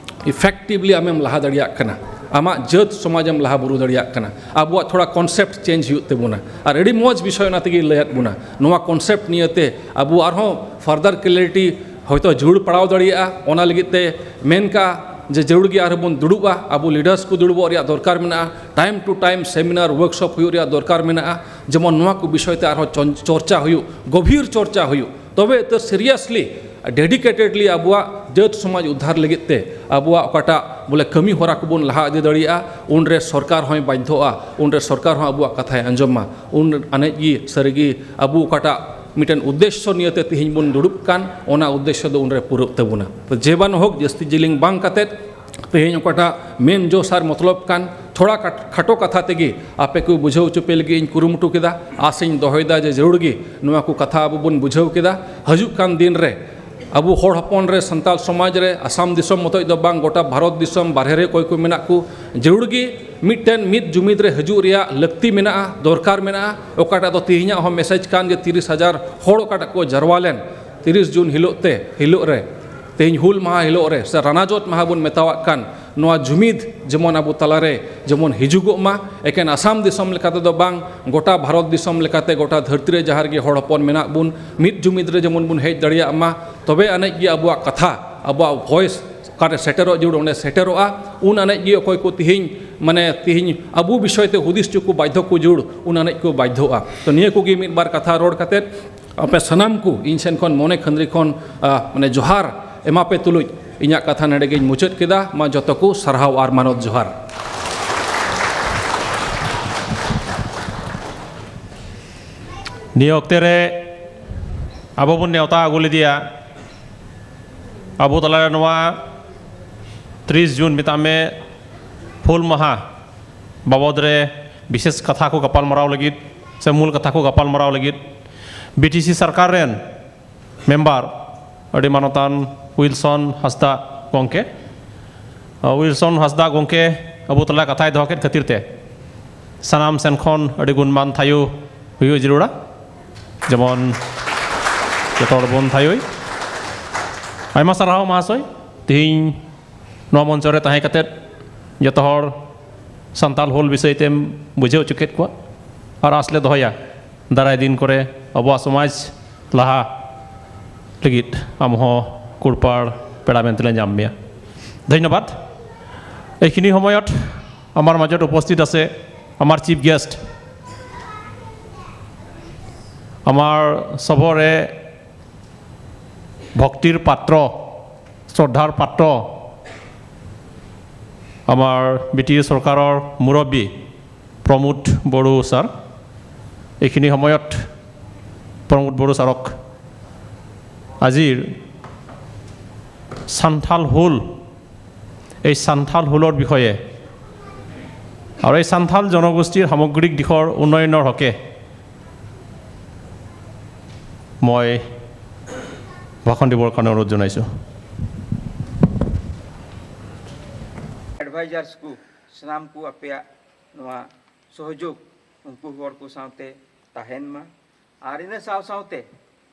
effectively ᱟᱢᱮᱢ ᱞᱟᱦᱟ ᱫᱟᱲᱮᱭᱟᱜ ᱠᱟᱱᱟ, ᱟᱢᱟᱜ ᱡᱟᱹᱛ ᱥᱚᱢᱟᱡᱽ ᱮᱢ ᱞᱟᱦᱟ ᱵᱩᱨᱩ ᱫᱟᱲᱮᱭᱟᱜ ᱠᱟᱱᱟ᱾ ᱟᱵᱚᱣᱟᱜ ᱛᱷᱚᱲᱟ concept change ᱦᱩᱭᱩᱜ ᱛᱟᱵᱚᱱᱟ᱾ ᱟᱨ ᱟᱹᱰᱤ ᱢᱚᱡᱽ ᱵᱤᱥᱚᱭ ᱚᱱᱟ ᱛᱮᱜᱮ ᱞᱟᱹᱭᱟᱫ ᱵᱚᱱᱟ, ᱱᱚᱣᱟ concept ᱱᱤᱭᱟᱹᱛᱮ ᱟᱵᱚ ᱟᱨᱦᱚᱸ further clarity ᱦᱚᱭᱛᱳ ᱡᱟᱹᱨᱩᱲ ᱯᱟᱲᱟᱣ ᱫᱟᱲᱮᱭᱟᱜᱼᱟ᱾ ᱚᱱᱟ ᱞᱟᱹᱜᱤᱫ ᱛᱮ ᱢᱮᱱ ᱠᱟᱜᱼᱟ ᱡᱮ ᱡᱟᱹᱨᱩᱲ ᱜᱮ ᱟᱨᱦᱚᱸ ᱵᱚᱱ ᱫᱩᱲᱩᱵᱼᱟ, ᱟᱵᱚ leaders ᱠᱚ ᱫᱩᱲᱩᱵᱚᱜ ᱨᱮᱭᱟᱜ ᱫᱚᱨᱠᱟᱨ ᱢᱮᱱᱟᱜᱼᱟ, time to time seminar, workshop ᱦᱩᱭᱩᱜ ᱨᱮᱭᱟᱜ ᱫᱚᱨᱠᱟᱨ ᱢᱮᱱᱟᱜᱼᱟ, ᱡᱮᱢᱚᱱ ᱱᱚᱣᱟ ᱠᱚ ᱵᱤᱥᱚᱭ ᱛᱮ ᱟᱨᱦᱚᱸ ᱪᱚᱱ-, ᱪᱚᱨᱪᱟ ᱦᱩᱭᱩᱜ, ᱜᱚᱵᱷᱤᱨ ᱪᱚᱨᱪᱟ ᱦᱩᱭᱩᱜ, ᱛᱚᱵᱮ ᱩᱛᱟᱹᱨ seriously, dedicatedly ᱟᱵᱚᱣᱟᱜ ᱡᱟᱹᱛ ᱥᱚᱢᱟᱡᱽ ᱩᱫᱽᱫᱷᱟᱨ ᱞᱟᱹᱜᱤᱫ ᱛᱮ ᱟᱵᱚᱣᱟᱜ ᱚᱠᱟᱴᱟᱜ ᱵᱚᱞᱮ ᱠᱟᱹᱢᱤ ᱦᱚᱨᱟ ᱠᱚᱵᱚᱱ ᱞᱟᱦᱟ ᱤᱫᱤ ᱫᱟᱲᱮᱭᱟᱜᱼᱟ, ᱩᱱᱨᱮ ᱥᱚᱨᱠᱟᱨ ᱦᱚᱸᱭ ᱵᱟᱫᱽᱫᱷᱚᱜᱼᱟ, ᱩᱱᱨᱮ ᱥᱚᱨᱠᱟᱨ ᱦᱚᱸ ᱟᱵᱚᱣᱟᱜ ᱠᱟᱛᱷᱟᱭ ᱟᱸᱡᱚᱢᱟ, ᱩᱱ ᱟᱱᱮᱡ ᱜᱮ ᱥᱟᱹᱨᱤᱜᱮ ᱟᱵᱚ ᱚᱠᱟᱴᱟᱜ ᱢᱤᱫᱴᱮᱱ ᱩᱫᱽᱫᱮᱥᱥᱚ ᱱᱤᱭᱟᱹᱛᱮ ᱛᱮᱦᱮᱧ ᱵᱚᱱ ᱫᱩᱲᱩᱵ ᱠᱟᱱ, ᱚᱱᱟ ᱩᱫᱽᱫᱮᱥᱥᱚ ᱫᱚ ᱩᱱᱨᱮ ᱯᱩᱨᱟᱹᱜ ᱛᱟᱵᱚᱱᱟ᱾ ᱛᱚ ᱡᱮ ᱵᱟᱝ ᱦᱳᱠ, ᱡᱟᱹᱥᱛᱤ ᱡᱤᱞᱤᱧ ᱵᱟᱝ ᱠᱟᱛᱮᱫ, ᱛᱮᱦᱮᱧ ᱚᱠᱟᱴᱟᱜ ᱢᱮᱱ ᱡᱚᱥ ᱟᱨ ᱢᱚᱛᱞᱚᱵ ᱠᱟᱱ, ᱛᱷᱚᱲᱟ ᱠᱟᱴ-, ᱠᱷᱟᱴᱚ ᱠᱟᱛᱷᱟ ᱛᱮᱜᱮ ᱟᱯᱮ ᱠᱚ ᱵᱩᱡᱷᱟᱹᱣ ᱦᱚᱪᱚ ᱯᱮ ᱞᱟᱹᱜᱤᱫ ᱤᱧ ᱠᱩᱨᱩᱢᱩᱴᱩ ᱠᱮᱫᱟ᱾ ᱟᱥ ᱤᱧ ᱫᱚᱦᱚᱭᱮᱫᱟ ᱡᱮ ᱡᱟᱹᱨᱩᱲ ᱜᱮ ᱱᱚᱣᱟ ᱠᱚ ᱠᱟᱛᱷᱟ ᱟᱵᱚ ᱵᱚᱱ ᱵᱩᱡᱷᱟᱹᱣ ᱠᱮᱫᱟ᱾ ᱦᱤᱡᱩᱜ ᱠᱟᱱ ᱫᱤᱱ ᱨᱮ ᱟᱵᱚ ᱦᱚᱲ ᱦᱚᱯᱚᱱ ᱨᱮ, ᱥᱟᱱᱛᱟᱲ ᱥᱚᱢᱟᱡᱽ ᱨᱮ, ᱟᱥᱟᱢ ᱫᱤᱥᱚᱢ ᱢᱚᱛᱚᱡ ᱫᱚ ᱵᱟᱝ, ᱜᱚᱴᱟ ᱵᱷᱟᱨᱚᱛ ᱫᱤᱥᱚᱢ ᱵᱟᱨᱦᱮ ᱨᱮ ᱚᱠᱚᱭ ᱠᱚ ᱢᱮᱱᱟᱜ ᱠᱚ, ᱡᱟᱹᱨᱩᱲ ᱜᱮ ᱢᱤᱫᱴᱮᱱ ᱢᱤᱫ ᱡᱩᱢᱤᱫ ᱨᱮ ᱦᱤᱡᱩᱜ ᱨᱮᱭᱟᱜ ᱞᱟᱹᱠᱛᱤ ᱢᱮᱱᱟᱜᱼᱟ, ᱫᱚᱨᱠᱟᱨ ᱢᱮᱱᱟᱜᱼᱟ᱾ ᱚᱠᱟᱴᱟᱜ ᱫᱚ ᱛᱮᱦᱮᱧᱟᱜ ᱦᱚᱸ ᱢᱮᱥᱮᱡᱽ ᱠᱟᱱ ᱡᱮ ᱛᱤᱨᱤᱥ ᱦᱟᱡᱟᱨ ᱦᱚᱲ ᱚᱠᱟᱴᱟᱜ ᱠᱚ ᱡᱟᱨᱣᱟ ᱞᱮᱱ ᱛᱤᱨᱤᱥ ᱡᱩᱱ ᱦᱤᱞᱳᱜ ᱛᱮ, ᱦᱤᱞᱳᱜ ᱨᱮ, ᱛᱮᱦᱮᱧ ᱦᱩᱞ ᱢᱟᱦᱟ ᱦᱤᱞᱳᱜ ᱨᱮ ᱥᱮ ᱨᱟᱱᱟᱡᱚᱛ ᱢᱟᱦᱟ ᱵᱚᱱ ᱢᱮᱛᱟᱣᱟᱜ ᱠᱟᱱ, ᱱᱚᱣᱟ ᱡᱩᱢᱤᱫ ᱡᱮᱢᱚᱱ ᱟᱵᱚ ᱛᱟᱞᱟᱨᱮ ᱡᱮᱢᱚᱱ ᱦᱤᱡᱩᱜᱚᱜ ᱢᱟ᱾ ᱮᱠᱮᱱ ᱟᱥᱟᱢ ᱫᱤᱥᱚᱢ ᱞᱮᱠᱟ ᱛᱮᱫᱚ ᱵᱟᱝ, ᱜᱚᱴᱟ ᱵᱷᱟᱨᱚᱛ ᱫᱤᱥᱚᱢ ᱞᱮᱠᱟᱛᱮ ᱜᱚᱴᱟ ᱫᱷᱟᱹᱨᱛᱤ ᱨᱮ ᱡᱟᱦᱟᱸ ᱨᱮᱜᱮ ᱦᱚᱲ ᱦᱚᱯᱚᱱ ᱢᱮᱱᱟᱜ ᱵᱚᱱ, ᱢᱤᱫ ᱡᱩᱢᱤᱫ ᱨᱮ ᱡᱮᱢᱚᱱ ᱵᱚᱱ ᱦᱮᱡ ᱫᱟᱲᱮᱭᱟᱜ ᱢᱟ, ᱛᱚᱵᱮ ᱟᱹᱱᱤᱡ ᱜᱮ ᱟᱵᱚᱣᱟᱜ ᱠᱟᱛᱷᱟ, ᱟᱵᱚᱣᱟᱜ ᱵᱷᱚᱭᱮᱥ ᱚᱠᱟᱨᱮ ᱥᱮᱴᱮᱨᱚᱜ ᱡᱟᱹᱨᱩᱲ, ᱚᱸᱰᱮ ᱥᱮᱴᱮᱨᱚᱜᱼᱟ᱾ ᱩᱱ ᱟᱹᱱᱤᱡ ᱜᱮ ᱚᱠᱚᱭ ᱠᱚ ᱛᱮᱦᱮᱧ, ᱢᱟᱱᱮ, ᱛᱮᱦᱮᱧ ᱟᱵᱚ ᱵᱤᱥᱚᱭ ᱛᱮ ᱦᱩᱫᱤᱥ ᱦᱚᱪᱚ ᱠᱚ ᱵᱟᱫᱽᱫᱷᱚ ᱠᱚ ᱡᱟᱹᱨᱩᱲ, ᱩᱱ ᱟᱹᱱᱤᱡ ᱠᱚ ᱵᱟᱫᱽᱫᱷᱚᱜᱼᱟ᱾ ᱛᱚ, ᱱᱤᱭᱟᱹ ᱠᱚᱜᱮ ᱢᱤᱫ ᱵᱟᱨ ᱠᱟᱛᱷᱟ ᱨᱚᱲ ᱠᱟᱛᱮᱫ ᱟᱯᱮ ᱥᱟᱱᱟᱢ ᱠᱚ ᱤᱧ ᱥᱮᱱ ᱠᱷᱚᱱ ᱢᱚᱱᱮ ᱠᱷᱟᱹᱱᱫᱽᱨᱤ ᱠᱷᱚᱱ, ᱟ, ᱢᱟᱱᱮ, ᱡᱚᱦᱟᱨ ᱮᱢᱟ ᱯᱮ ᱛᱩᱞᱩᱡ ᱤᱧᱟᱹᱜ ᱠᱟᱛᱷᱟ ᱱᱚᱰᱮ ᱜᱤᱧ ᱢᱩᱪᱟᱹᱫ ᱠᱮᱫᱟ᱾ ᱢᱟ ᱡᱚᱛᱚ ᱠᱚ ᱥᱟᱨᱦᱟᱣ ᱟᱨ ᱢᱟᱱᱚᱛ ᱡᱚᱦᱟᱨ᱾ ᱱᱤᱭᱟᱹ ᱚᱠᱛᱮ ᱨᱮ ᱟᱵᱚ ᱵᱚᱱ ᱱᱮᱣᱛᱟ ᱟᱹᱜᱩ ᱞᱮᱫᱮᱭᱟ ᱟᱵᱚ ᱛᱟᱞᱟᱨᱮ ᱱᱚᱣᱟ ᱛᱤᱨᱤᱥ ᱡᱩᱱ, ᱢᱮᱛᱟᱜ ᱢᱮ, ᱦᱩᱞ ᱢᱟᱦᱟ ᱵᱟᱵᱚᱫ ᱨᱮ ᱵᱤᱥᱮᱥ ᱠᱟᱛᱷᱟ ᱠᱚ ᱜᱟᱯᱟᱞ ᱢᱟᱨᱟᱣ ᱞᱟᱹᱜᱤᱫ ᱥᱮ ᱢᱩᱞ ᱠᱟᱛᱷᱟ ᱠᱚ ᱜᱟᱯᱟᱞ ᱢᱟᱨᱟᱣ ᱞᱟᱹᱜᱤᱫ ᱵᱤ ᱴᱤ ᱥᱤ ᱥᱚᱨᱠᱟᱨ ᱨᱮᱱ ᱢᱮᱢᱵᱟᱨ ᱟᱹᱰᱤ ᱢᱟᱱᱚᱛᱟᱱ ᱩᱭᱤᱞᱥᱚᱱ ᱦᱟᱸᱥᱫᱟ ᱜᱚᱢᱠᱮ, ᱩᱭᱤᱞᱥᱚᱱ ᱦᱟᱸᱥᱫᱟ ᱜᱚᱢᱠᱮ ᱟᱵᱚ ᱛᱟᱞᱟ ᱠᱟᱛᱷᱟᱭ ᱫᱚᱦᱚ ᱠᱮᱫ ᱠᱷᱟᱹᱛᱤᱨ ᱛᱮ ᱥᱟᱱᱟᱢ ᱥᱮᱱ ᱠᱷᱚᱱ ᱟᱹᱰᱤ ᱜᱩᱱᱢᱟᱱ ᱛᱷᱟᱭᱚ ᱦᱩᱭᱩᱜ ᱡᱟᱹᱨᱩᱲᱟ᱾ ᱡᱮᱢᱚᱱ ᱡᱚᱛᱚ ᱦᱚᱲ ᱵᱚᱱ ᱛᱷᱟᱭᱚᱭ᱾ ᱟᱭᱢᱟ ᱥᱟᱨᱦᱟᱣ ᱢᱟᱦᱟᱥᱚᱭ, ᱛᱮᱦᱮᱧ ᱱᱚᱣᱟ ᱢᱚᱧᱪᱚ ᱨᱮ ᱛᱟᱦᱮᱸ ᱠᱟᱛᱮᱫ ᱡᱚᱛᱚ ᱦᱚᱲ ᱥᱟᱱᱛᱟᱲ ᱦᱩᱞ ᱵᱤᱥᱚᱭ ᱛᱮᱢ ᱵᱩᱡᱷᱟᱹᱣ ᱦᱚᱪᱚ ᱠᱮᱫ ᱠᱚᱣᱟ, ᱟᱨ ᱟᱸᱥ ᱞᱮ ᱫᱚᱦᱚᱭᱟ ᱫᱟᱨᱟᱭ ᱫᱤᱱ ᱠᱚᱨᱮ ᱟᱵᱚᱣᱟᱜ ᱥᱚᱢᱟᱡᱽ ᱞᱟᱦᱟ ᱞᱟᱹᱜᱤᱫ ᱟᱢ ᱦᱚᱸ ᱠᱩᱲᱯᱟᱲ ᱯᱮᱲᱟ ᱢᱮᱱᱛᱮ ᱞᱮ ᱧᱟᱢ ᱢᱮᱭᱟ᱾ ᱫᱷᱚᱱᱭᱚᱵᱟᱫ᱾ এইখিনি সময়ত আমাৰ মাজত উপস্থিত আছে আমাৰ চিফ গেষ্ট, আমাৰ সবৰে ভক্তিৰ পাত্ৰ, শ্ৰদ্ধাৰ পাত্ৰ, আমাৰ বি টি চৰকাৰৰ মুৰব্বী প্ৰমোদ বড়ো ছাৰ। এইখিনি সময়ত প্ৰমোদ বড়ো ছাৰক আজিৰ চান্থাল হুল এই সান্থাল হুলৰ বিষয়ে আৰু এই সান্থাল জনগোষ্ঠীৰ সামগ্ৰিক দিশৰ উন্নয়নৰ হকে মই ভাষণ দিবৰ কাৰণে অনুৰোধ জনাইছোঁ। Advisors ᱠᱚ ᱥᱟᱱᱟᱢ ᱠᱚ ᱟᱯᱮᱭᱟᱜ ᱱᱚᱣᱟ ᱥᱚᱦᱚᱡᱳᱜᱽ ᱩᱱᱠᱩ ᱦᱚᱲ ᱠᱚ ᱥᱟᱶᱛᱮ ᱛᱟᱦᱮᱱ ᱢᱟ᱾ ᱟᱨ ᱤᱱᱟᱹ ᱥᱟᱶ ᱥᱟᱶᱛᱮ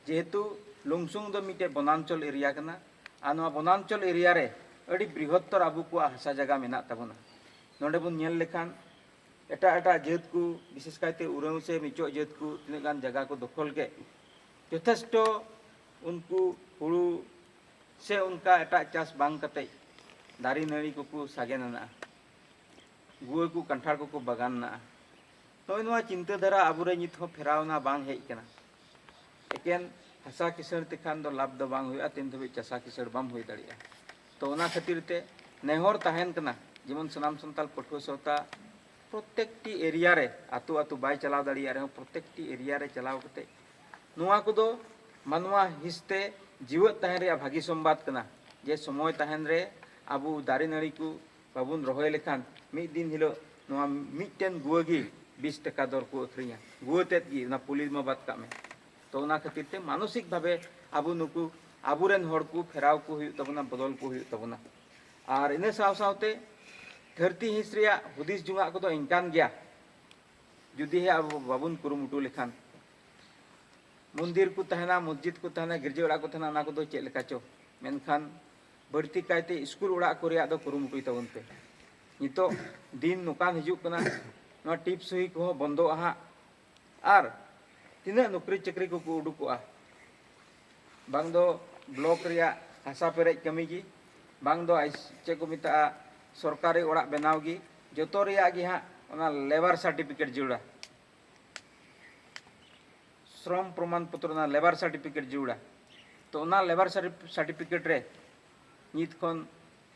ᱡᱮᱦᱮᱛᱩ ᱞᱩᱝᱥᱩᱝ ᱫᱚ ᱢᱤᱫᱴᱮᱡ ᱵᱚᱱᱟᱧᱪᱚᱞ ᱮᱨᱤᱭᱟ ᱠᱟᱱᱟ, ᱟᱨ ᱱᱚᱣᱟ ᱵᱚᱱᱟᱧᱪᱚᱞ ᱮᱨᱤᱭᱟ ᱨᱮ ᱟᱹᱰᱤ ᱵᱨᱤᱦᱚᱛᱛᱚᱨ ᱟᱵᱚ ᱠᱚᱣᱟᱜ ᱦᱟᱥᱟ ᱡᱟᱭᱜᱟ ᱢᱮᱱᱟᱜ ᱛᱟᱵᱚᱱᱟ᱾ ᱱᱚᱰᱮ ᱵᱚᱱ ᱧᱮᱞ ᱞᱮᱠᱷᱟᱱ ᱮᱴᱟᱜ ᱮᱴᱟᱜ ᱡᱟᱹᱛ ᱠᱚ, ᱵᱤᱥᱮᱥ ᱠᱟᱭᱛᱮ ᱩᱨᱟᱹᱣ ᱥᱮ ᱢᱤᱪᱚᱜ ᱡᱟᱹᱛ ᱠᱚ ᱛᱤᱱᱟᱹᱜ ᱜᱟᱱ ᱡᱟᱭᱜᱟ ᱠᱚ ᱫᱚᱠᱷᱚᱞ ᱠᱮᱫ, ᱡᱚᱛᱷᱮᱥᱴᱚ ᱩᱱᱠᱩ ᱦᱩᱲᱩ ᱥᱮ ᱚᱱᱠᱟ ᱮᱴᱟᱜ ᱪᱟᱥ ᱵᱟᱝ ᱠᱟᱛᱮ ᱫᱟᱨᱮ ᱱᱟᱹᱲᱤ ᱠᱚᱠᱚ ᱥᱟᱜᱮᱱ ᱟᱱᱟᱜᱼᱟ, ᱜᱩᱣᱟᱹ ᱠᱚ ᱠᱟᱱᱴᱷᱟᱲ ᱠᱚᱠᱚ ᱵᱟᱜᱟᱱ ᱟᱱᱟᱜᱼᱟ᱾ ᱱᱚᱜᱼᱚᱭ ᱱᱚᱣᱟ ᱪᱤᱱᱛᱟᱹ ᱫᱷᱟᱨᱟ ᱟᱵᱚᱨᱮ ᱱᱤᱛ ᱦᱚᱸ ᱯᱷᱮᱨᱟᱣ ᱱᱟ ᱵᱟᱝ ᱦᱮᱡ ᱠᱟᱱᱟ᱾ ᱮᱠᱮᱱ ᱦᱟᱥᱟ ᱠᱤᱥᱟᱹᱬ ᱛᱮᱠᱷᱟᱱ ᱫᱚ ᱞᱟᱵᱷ ᱫᱚ ᱵᱟᱝ ᱦᱩᱭᱩᱜᱼᱟ, ᱛᱤᱱ ᱫᱷᱟᱹᱵᱤᱡ ᱪᱟᱥᱟ ᱠᱤᱥᱟᱹᱬ ᱵᱟᱢ ᱦᱩᱭ ᱫᱟᱲᱮᱭᱟᱜᱼᱟ᱾ ᱛᱚ ᱚᱱᱟ ᱠᱷᱟᱹᱛᱤᱨ ᱛᱮ ᱱᱮᱦᱚᱨ ᱛᱟᱦᱮᱱ ᱠᱟᱱᱟ, ᱡᱮᱢᱚᱱ ᱥᱟᱱᱟᱢ ᱥᱟᱱᱛᱟᱲ ᱯᱟᱹᱴᱷᱩᱣᱟᱹ ᱥᱟᱶᱛᱟ ᱯᱨᱚᱛᱮᱠᱴᱤ ᱮᱨᱤᱭᱟ ᱨᱮ, ᱟᱹᱛᱩ ᱟᱹᱛᱩ ᱵᱟᱭ ᱪᱟᱞᱟᱣ ᱫᱟᱲᱮᱭᱟᱜ ᱨᱮᱦᱚᱸ ᱯᱨᱚᱛᱮᱠᱴᱤ ᱮᱨᱤᱭᱟ ᱨᱮ ᱪᱟᱞᱟᱣ ᱠᱟᱛᱮ ᱱᱚᱣᱟ ᱠᱚᱫᱚ ᱢᱟᱱᱣᱟ ᱦᱤᱥᱛᱮ ᱡᱤᱣᱮᱫ ᱛᱟᱦᱮᱱ ᱨᱮᱭᱟᱜ ᱵᱷᱟᱹᱜᱤ ᱥᱚᱢᱵᱟᱫ ᱠᱟᱱᱟ, ᱡᱮ ᱥᱚᱢᱚᱭ ᱛᱟᱦᱮᱱ ᱨᱮ ᱟᱵᱚ ᱫᱟᱨᱮ ᱱᱟᱹᱲᱤ ᱠᱚ ᱵᱟᱵᱚᱱ ᱨᱚᱦᱚᱭ ᱞᱮᱠᱷᱟᱱ ᱢᱤᱫ ᱫᱤᱱ ᱦᱤᱞᱳᱜ ᱱᱚᱣᱟ ᱢᱤᱫᱴᱮᱱ ᱜᱩᱣᱟᱹ ᱜᱮ ᱵᱤᱥ ᱴᱟᱠᱟ ᱫᱚᱨ ᱠᱚ ᱟᱹᱠᱷᱨᱤᱧᱟ, ᱜᱩᱣᱟᱹ ᱛᱮᱫ ᱜᱮ, ᱚᱱᱟ ᱯᱩᱞᱤ ᱢᱟ ᱵᱟᱫ ᱠᱟᱜ ᱢᱮ᱾ ᱛᱚ ᱚᱱᱟ ᱠᱷᱟᱹᱛᱤᱨ ᱛᱮ ᱢᱟᱱᱚᱥᱤᱠ ᱵᱷᱟᱵᱮ ᱟᱵᱚ ᱱᱩᱠᱩ ᱟᱵᱚᱨᱮᱱ ᱦᱚᱲ ᱠᱚ ᱯᱷᱮᱨᱟᱣ ᱠᱚ ᱦᱩᱭᱩᱜ ᱛᱟᱵᱚᱱᱟ, ᱵᱚᱫᱚᱞ ᱠᱚ ᱦᱩᱭᱩᱜ ᱛᱟᱵᱚᱱᱟ᱾ ᱟᱨ ᱤᱱᱟᱹ ᱥᱟᱶ ᱥᱟᱶᱛᱮ ᱫᱷᱟᱹᱨᱛᱤ ᱦᱤᱸᱥ ᱨᱮᱭᱟᱜ ᱦᱩᱫᱤᱥ ᱡᱚᱝᱟᱜ ᱠᱚᱫᱚ ᱤᱱᱠᱟᱱ ᱜᱮᱭᱟ, ᱡᱩᱫᱤ ᱦᱮ ᱟᱵᱚ ᱵᱟᱵᱚᱱ ᱠᱩᱨᱩᱢᱩᱴᱩ ᱞᱮᱠᱷᱟᱱ᱾ ᱢᱚᱱᱫᱤᱨ ᱠᱚ ᱛᱟᱦᱮᱱᱟ, ᱢᱚᱥᱡᱤᱫ ᱠᱚ ᱛᱟᱦᱮᱱᱟ, ᱜᱤᱨᱡᱟᱹ ᱚᱲᱟᱜ ᱠᱚ ᱛᱟᱦᱮᱱᱟ, ᱚᱱᱟ ᱠᱚᱫᱚ ᱪᱮᱫ ᱞᱮᱠᱟ ᱪᱚ, ᱢᱮᱱᱠᱷᱟᱱ ᱵᱟᱹᱲᱛᱤ ᱠᱟᱭᱛᱮ ᱥᱠᱩᱞ ᱚᱲᱟᱜ ᱠᱚ ᱨᱮᱭᱟᱜ ᱫᱚ ᱠᱩᱨᱩᱢᱩᱴᱩᱭ ᱛᱟᱵᱚᱱ ᱯᱮ᱾ ᱱᱤᱛᱚᱜ ᱫᱤᱱ ᱱᱚᱝᱠᱟᱱ ᱦᱤᱡᱩᱜ ᱠᱟᱱᱟ, ᱱᱚᱣᱟ ᱴᱤᱯ ᱥᱩᱦᱤ ᱠᱚᱦᱚᱸ ᱵᱚᱱᱫᱚᱜᱼᱟ ᱦᱟᱸᱜ᱾ ᱟᱨ ᱛᱤᱱᱟᱹᱜ ᱱᱚᱠᱨᱤ ᱪᱟᱹᱠᱨᱤ ᱠᱚᱠᱚ ᱩᱰᱩᱠᱚᱜᱼᱟ, ᱵᱟᱝ ᱫᱚ ᱵᱞᱚᱠ ᱨᱮᱭᱟᱜ ᱦᱟᱥᱟ ᱯᱮᱨᱮᱡ ᱠᱟᱹᱢᱤ ᱜᱮ, ᱵᱟᱝ ᱫᱚ ᱟᱭ-, ᱪᱮᱫ ᱠᱚ ᱢᱮᱛᱟᱜᱼᱟ, ᱥᱚᱨᱠᱟᱨᱤ ᱚᱲᱟᱜ ᱵᱮᱱᱟᱣ ᱜᱮ, ᱡᱚᱛᱚ ᱨᱮᱭᱟᱜ ᱜᱮ ᱦᱟᱸᱜ ᱚᱱᱟ ᱞᱮᱵᱟᱨ ᱥᱟᱨᱴᱤᱯᱷᱤᱠᱮᱴ ᱡᱟᱹᱨᱩᱲᱟ᱾ ᱥᱨᱚᱢ ᱯᱨᱚᱢᱟᱱ ᱯᱚᱛᱨᱚ, ᱚᱱᱟ ᱞᱮᱵᱟᱨ ᱥᱟᱨᱴᱤᱯᱷᱤᱠᱮᱴ ᱡᱟᱹᱨᱩᱲᱟ᱾ ᱛᱚ ᱚᱱᱟ ᱞᱮᱵᱟᱨ ᱥᱟᱨᱴᱤᱯᱷᱤᱠᱮᱴ ᱨᱮ ᱱᱤᱛ ᱠᱷᱚᱱ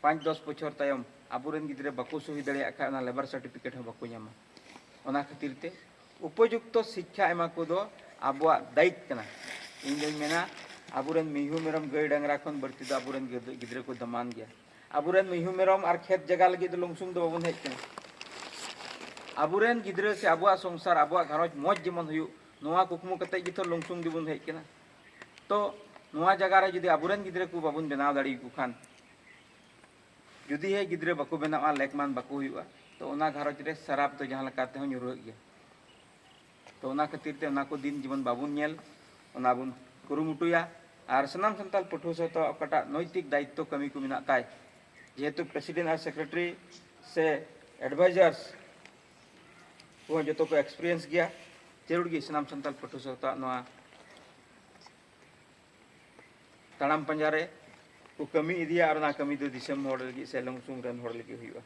ᱯᱟᱸᱪ ᱫᱚᱥ ᱵᱚᱪᱷᱚᱨ ᱛᱟᱭᱚᱢ ᱟᱵᱚᱨᱮᱱ ᱜᱤᱫᱽᱨᱟᱹ ᱵᱟᱠᱚ ᱥᱩᱦᱤ ᱫᱟᱲᱮᱭᱟᱜ ᱠᱷᱟᱱ ᱚᱱᱟ ᱞᱮᱵᱟᱨ ᱥᱟᱨᱴᱤᱯᱷᱤᱠᱮᱴ ᱦᱚᱸ ᱵᱟᱠᱚ ᱧᱟᱢᱟ᱾ ᱚᱱᱟ ᱠᱷᱟᱹᱛᱤᱨ ᱛᱮ ᱩᱯᱚᱡᱩᱠᱛᱚ ᱥᱤᱠᱠᱷᱟ ᱮᱢᱟ ᱠᱚᱫᱚ ᱟᱵᱚᱣᱟᱜ ᱫᱟᱭᱤᱛ ᱠᱟᱱᱟ᱾ ᱤᱧ ᱫᱚᱧ ᱢᱮᱱᱟ ᱟᱵᱚᱨᱮᱱ ᱢᱤᱦᱩ ᱢᱮᱨᱚᱢ ᱜᱟᱹᱭ ᱰᱟᱝᱨᱟ ᱠᱷᱚᱱ ᱵᱟᱹᱲᱛᱤ ᱫᱚ ᱟᱵᱚᱨᱮᱱ ᱜᱤᱫᱽᱨᱟᱹ ᱠᱚ ᱫᱟᱢᱟᱱ ᱜᱮᱭᱟ᱾ ᱟᱵᱚᱨᱮᱱ ᱢᱤᱦᱩ ᱢᱮᱨᱚᱢ ᱟᱨ ᱠᱷᱮᱛ ᱡᱟᱭᱜᱟ ᱞᱟᱹᱜᱤᱫ ᱫᱚ ᱞᱩᱝᱥᱩᱝ ᱫᱚ ᱵᱟᱵᱚᱱ ᱦᱮᱡ ᱠᱟᱱᱟ᱾ ᱟᱵᱚᱨᱮᱱ ᱜᱤᱫᱽᱨᱟᱹ ᱥᱮ ᱟᱵᱚᱣᱟᱜ ᱥᱚᱝᱥᱟᱨ, ᱟᱵᱚᱣᱟᱜ ᱜᱷᱟᱨᱚᱸᱡᱽ ᱢᱚᱡᱽ ᱡᱮᱢᱚᱱ ᱦᱩᱭᱩᱜ, ᱱᱚᱣᱟ ᱠᱩᱠᱢᱩ ᱠᱟᱛᱮ ᱜᱮᱛᱚ ᱞᱩᱝᱥᱩᱝ ᱫᱚᱵᱚᱱ ᱦᱮᱡ ᱠᱟᱱᱟ᱾ ᱛᱚ ᱱᱚᱣᱟ ᱡᱟᱭᱜᱟ ᱨᱮ ᱡᱩᱫᱤ ᱟᱵᱚᱨᱮᱱ ᱜᱤᱫᱽᱨᱟᱹ ᱠᱚ ᱵᱟᱵᱚᱱ ᱵᱮᱱᱟᱣ ᱫᱟᱲᱮᱭᱟᱠᱚ ᱠᱷᱟᱱ, ᱡᱩᱫᱤ ᱦᱮ ᱜᱤᱫᱽᱨᱟᱹ ᱵᱟᱠᱚ ᱵᱮᱱᱟᱣᱟ, ᱞᱮᱠᱢᱟᱱ ᱵᱟᱠᱚ ᱦᱩᱭᱩᱜᱼᱟ, ᱛᱚ ᱚᱱᱟ ᱜᱷᱟᱨᱚᱸᱡᱽ ᱨᱮ ᱥᱟᱨᱟᱯ ᱫᱚ ᱡᱟᱦᱟᱸ ᱞᱮᱠᱟ ᱛᱮᱦᱚᱸ ᱧᱩᱨᱦᱟᱹᱜ ᱜᱮᱭᱟ᱾ ᱛᱚ ᱚᱱᱟ ᱠᱷᱟᱹᱛᱤᱨ ᱛᱮ ᱚᱱᱟ ᱠᱚ ᱫᱤᱱ ᱡᱮᱢᱚᱱ ᱵᱟᱵᱚᱱ ᱧᱮᱞ, ᱚᱱᱟ ᱵᱚᱱ ᱠᱩᱨᱩᱢᱩᱴᱩᱭᱟ᱾ ᱟᱨ ᱥᱟᱱᱟᱢ ᱥᱟᱱᱛᱟᱲ ᱯᱟᱹᱴᱷᱩᱣᱟᱹ ᱥᱟᱶᱛᱟ ᱚᱠᱟᱴᱟᱜ ᱱᱳᱭᱛᱤᱠ ᱫᱟᱭᱤᱛᱛᱚ ᱠᱟᱹᱢᱤ ᱠᱚ ᱢᱮᱱᱟᱜ ᱛᱟᱭ, ᱡᱮᱦᱮᱛᱩ ᱯᱨᱮᱥᱤᱰᱮᱱᱴ ᱟᱨ ᱥᱮᱠᱨᱮᱴᱟᱨᱤ ᱥᱮ ᱮᱰᱵᱟᱭᱡᱟᱨᱥ ᱠᱚᱦᱚᱸ ᱡᱚᱛᱚ ᱠᱚ ᱮᱠᱥᱯᱮᱨᱤᱭᱮᱱᱥ ᱜᱮᱭᱟ, ᱡᱟᱹᱨᱩᱲ ᱜᱮ ᱥᱟᱱᱟᱢ ᱥᱟᱱᱛᱟᱲ ᱯᱟᱹᱴᱷᱩᱣᱟᱹ ᱥᱟᱶᱛᱟ ᱱᱚᱣᱟ ᱛᱟᱲᱟᱢ ᱯᱟᱸᱡᱟ ᱨᱮ ᱠᱚ ᱠᱟᱹᱢᱤ ᱤᱫᱤᱭᱟ ᱟᱨ ᱚᱱᱟ ᱠᱟᱹᱢᱤ ᱫᱚ ᱫᱤᱥᱚᱢ ᱦᱚᱲ ᱞᱟᱹᱜᱤᱫ ᱥᱮ ᱞᱩᱝᱥᱩᱝ ᱨᱮᱱ ᱦᱚᱲ ᱞᱟᱹᱜᱤᱫ ᱦᱩᱭᱩᱜᱼᱟ᱾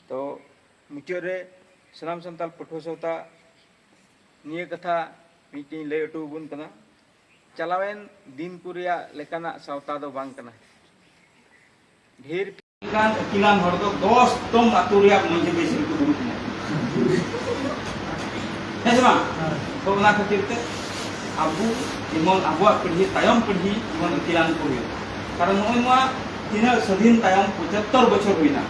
ᱛᱚ ᱢᱩᱪᱟᱹᱫ ᱨᱮ ᱥᱟᱱᱟᱢ ᱥᱟᱱᱛᱟᱲ ᱯᱟᱹᱴᱷᱩᱣᱟᱹ ᱥᱟᱶᱛᱟ ᱱᱤᱭᱟᱹ ᱠᱟᱛᱷᱟ ᱢᱤᱫᱴᱮᱱ ᱞᱟᱹᱭ ᱦᱚᱴᱚ ᱟᱵᱚᱱ ᱠᱟᱱᱟ, ᱪᱟᱞᱟᱣᱮᱱ ᱫᱤᱱ ᱠᱚ ᱨᱮᱭᱟᱜ ᱞᱮᱠᱟᱱᱟᱜ ᱥᱟᱶᱛᱟ ᱫᱚ ᱵᱟᱝ ᱠᱟᱱᱟ᱾ ᱰᱷᱮᱨ ᱜᱟᱱ ᱟᱹᱠᱤᱞᱟᱱ ᱦᱚᱲ ᱫᱚ ᱫᱚᱥ ᱛᱚᱢ ᱟᱹᱛᱩ ᱨᱮᱭᱟᱜ ᱢᱟᱹᱡᱷᱤ ᱵᱮᱥ ᱨᱮᱠᱚ ᱫᱩᱲᱩᱵ ᱮᱱᱟ᱾ ᱦᱮᱸ ᱥᱮ ᱵᱟᱝ? ᱛᱚ ᱚᱱᱟ ᱠᱷᱟᱹᱛᱤᱨ ᱛᱮ ᱟᱵᱚ ᱡᱮᱢᱚᱱ ᱟᱵᱚᱣᱟᱜ ᱯᱤᱲᱦᱤ, ᱛᱟᱭᱚᱢ ᱯᱤᱲᱦᱤ ᱡᱮᱢᱚᱱ ᱟᱹᱠᱤᱞᱟᱱ ᱠᱚ ᱦᱩᱭᱩᱜ᱾ ᱠᱟᱨᱚᱱ ᱱᱚᱜᱼᱚᱭ ᱱᱚᱣᱟ ᱛᱤᱱᱟᱹᱜ ᱥᱟᱹᱫᱷᱤᱱ ᱛᱟᱭᱚᱢ ᱯᱚᱸᱪᱟᱛᱛᱚᱨ ᱵᱚᱪᱷᱚᱨ ᱦᱩᱭᱱᱟ᱾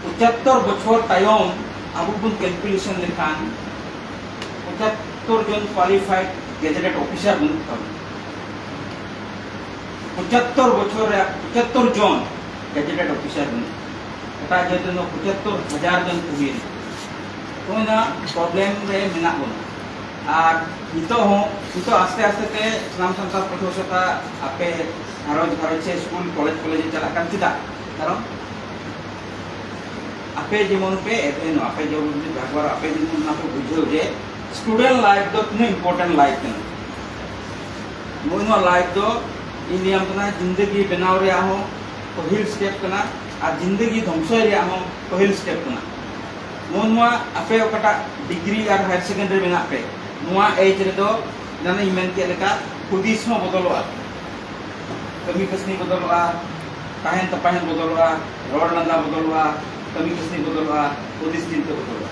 ᱯᱚᱸᱪᱟᱛᱛᱚᱨ ᱵᱚᱪᱷᱚᱨ ᱛᱟᱭᱚᱢ ᱟᱵᱚ ᱵᱚᱱ ᱠᱮᱞᱠᱩᱞᱮᱥᱚᱱ ᱞᱮᱠᱷᱟᱱ ᱯᱚᱸᱪᱟᱛᱛᱚᱨ ᱡᱚᱱ ᱠᱣᱟᱞᱤᱯᱷᱟᱭᱰ ᱜᱮᱡᱮᱴᱮᱰ ᱚᱯᱷᱤᱥᱟᱨ ᱵᱟᱹᱱᱩᱜ ᱛᱟᱵᱚᱱᱟ᱾ ᱯᱚᱸᱪᱟᱛᱛᱚᱨ ᱵᱚᱪᱷᱚᱨ ᱨᱮᱭᱟᱜ ᱯᱚᱸᱪᱟᱛᱛᱚᱨ ᱡᱚᱱ ᱜᱮᱡᱮᱴᱮᱰ ᱚᱯᱷᱤᱥᱟᱨ ᱵᱟᱹᱱᱩᱜ᱾ ᱮᱴᱟᱜ ᱡᱟᱹᱛ ᱨᱮᱫᱚ ᱯᱚᱸᱪᱟᱛᱛᱚᱨ ᱦᱟᱡᱟᱨ ᱡᱚᱱ ᱠᱚ ᱦᱩᱭᱮᱱᱟ᱾ ᱱᱚᱜᱼᱚᱭ ᱱᱚᱣᱟ ᱯᱨᱚᱵᱞᱮᱢ ᱨᱮ ᱢᱮᱱᱟᱜ ᱵᱚᱱᱟ᱾ ᱟᱨ ᱱᱤᱛᱚᱜ ᱦᱚᱸ, ᱱᱤᱛᱚᱜ ᱟᱥᱛᱮ ᱟᱥᱛᱮ ᱛᱮ ᱥᱟᱱᱟᱢ ᱥᱟᱱᱛᱟᱲ ᱯᱟᱹᱴᱷᱩᱣᱟᱹ ᱥᱟᱶᱛᱟ ᱟᱯᱮ ᱜᱷᱟᱨᱚᱸᱡᱽ ᱜᱷᱟᱨᱚᱸᱡᱽ ᱥᱮ ᱥᱠᱩᱞ ᱠᱚᱞᱮᱡᱽ ᱠᱚᱞᱮᱡᱽ ᱮ ᱪᱟᱞᱟᱜ ᱠᱟᱱ, ᱪᱮᱫᱟᱜ? ᱠᱟᱨᱚᱱ ᱟᱯᱮ ᱡᱮᱢᱚᱱ ᱯᱮ ᱮᱛᱷᱮᱱᱚᱜ, ᱟᱯᱮ ᱡᱮᱢᱚᱱ ᱵᱮᱵᱚᱦᱟᱨ, ᱟᱯᱮ ᱡᱮᱢᱚᱱ ᱚᱱᱟ ᱯᱮ ᱵᱩᱡᱷᱟᱹᱣ ᱡᱮ ᱥᱴᱩᱰᱮᱱᱴ ᱞᱟᱭᱤᱯᱷ ᱫᱚ ᱛᱤᱱᱟᱹᱜ ᱤᱢᱯᱚᱨᱴᱮᱱᱴ ᱞᱟᱭᱤᱯᱷ ᱠᱟᱱᱟ᱾ ᱱᱚᱜᱼᱚᱭ ᱱᱚᱣᱟ ᱞᱟᱭᱤᱯᱷ ᱫᱚ ᱤᱧ ᱞᱟᱹᱭᱟᱢ ᱠᱟᱱᱟ, ᱡᱤᱱᱫᱮᱜᱤ ᱵᱮᱱᱟᱣ ᱨᱮᱭᱟᱜ ᱦᱚᱸ ᱯᱟᱹᱦᱤᱞ ᱥᱴᱮᱯ ᱠᱟᱱᱟ ᱟᱨ ᱡᱤᱱᱫᱮᱜᱤ ᱫᱷᱚᱝᱥᱚᱭ ᱨᱮᱭᱟᱜ ᱦᱚᱸ ᱯᱟᱹᱦᱤᱞ ᱥᱴᱮᱯ ᱠᱟᱱᱟ᱾ ᱱᱚᱜᱼᱚ ᱱᱚᱣᱟ ᱟᱯᱮ ᱚᱠᱟᱴᱟᱜ ᱰᱤᱜᱽᱨᱤ ᱟᱨ ᱦᱟᱭᱟᱨ ᱥᱮᱠᱮᱱᱰᱟᱨᱤ ᱢᱮᱱᱟᱜ ᱯᱮ, ᱱᱚᱣᱟ ᱮᱡᱽ ᱨᱮᱫᱚ ᱮᱱᱟᱱᱤᱧ ᱢᱮᱱ ᱠᱮᱫ ᱞᱮᱠᱟ ᱦᱩᱫᱤᱥ ᱦᱚᱸ ᱵᱚᱫᱚᱞᱚᱜᱼᱟ, ᱠᱟᱹᱢᱤ ᱠᱟᱹᱥᱱᱤ ᱵᱚᱫᱚᱞᱚᱜᱼᱟ, ᱛᱟᱦᱮᱱ ᱛᱟᱯᱟᱦᱮᱱ ᱵᱚᱫᱚᱞᱚᱜᱼᱟ, ᱨᱚᱲ ᱞᱟᱸᱫᱟ ᱵᱚᱫᱚᱞᱚᱜᱼᱟ, ᱠᱟᱹᱢᱤ ᱠᱟᱹᱥᱱᱤ ᱵᱚᱫᱚᱞᱚᱜᱼᱟ, ᱦᱩᱫᱤᱥ ᱪᱤᱱᱛᱟᱹ ᱵᱚᱫᱚᱞᱚᱜᱼᱟ᱾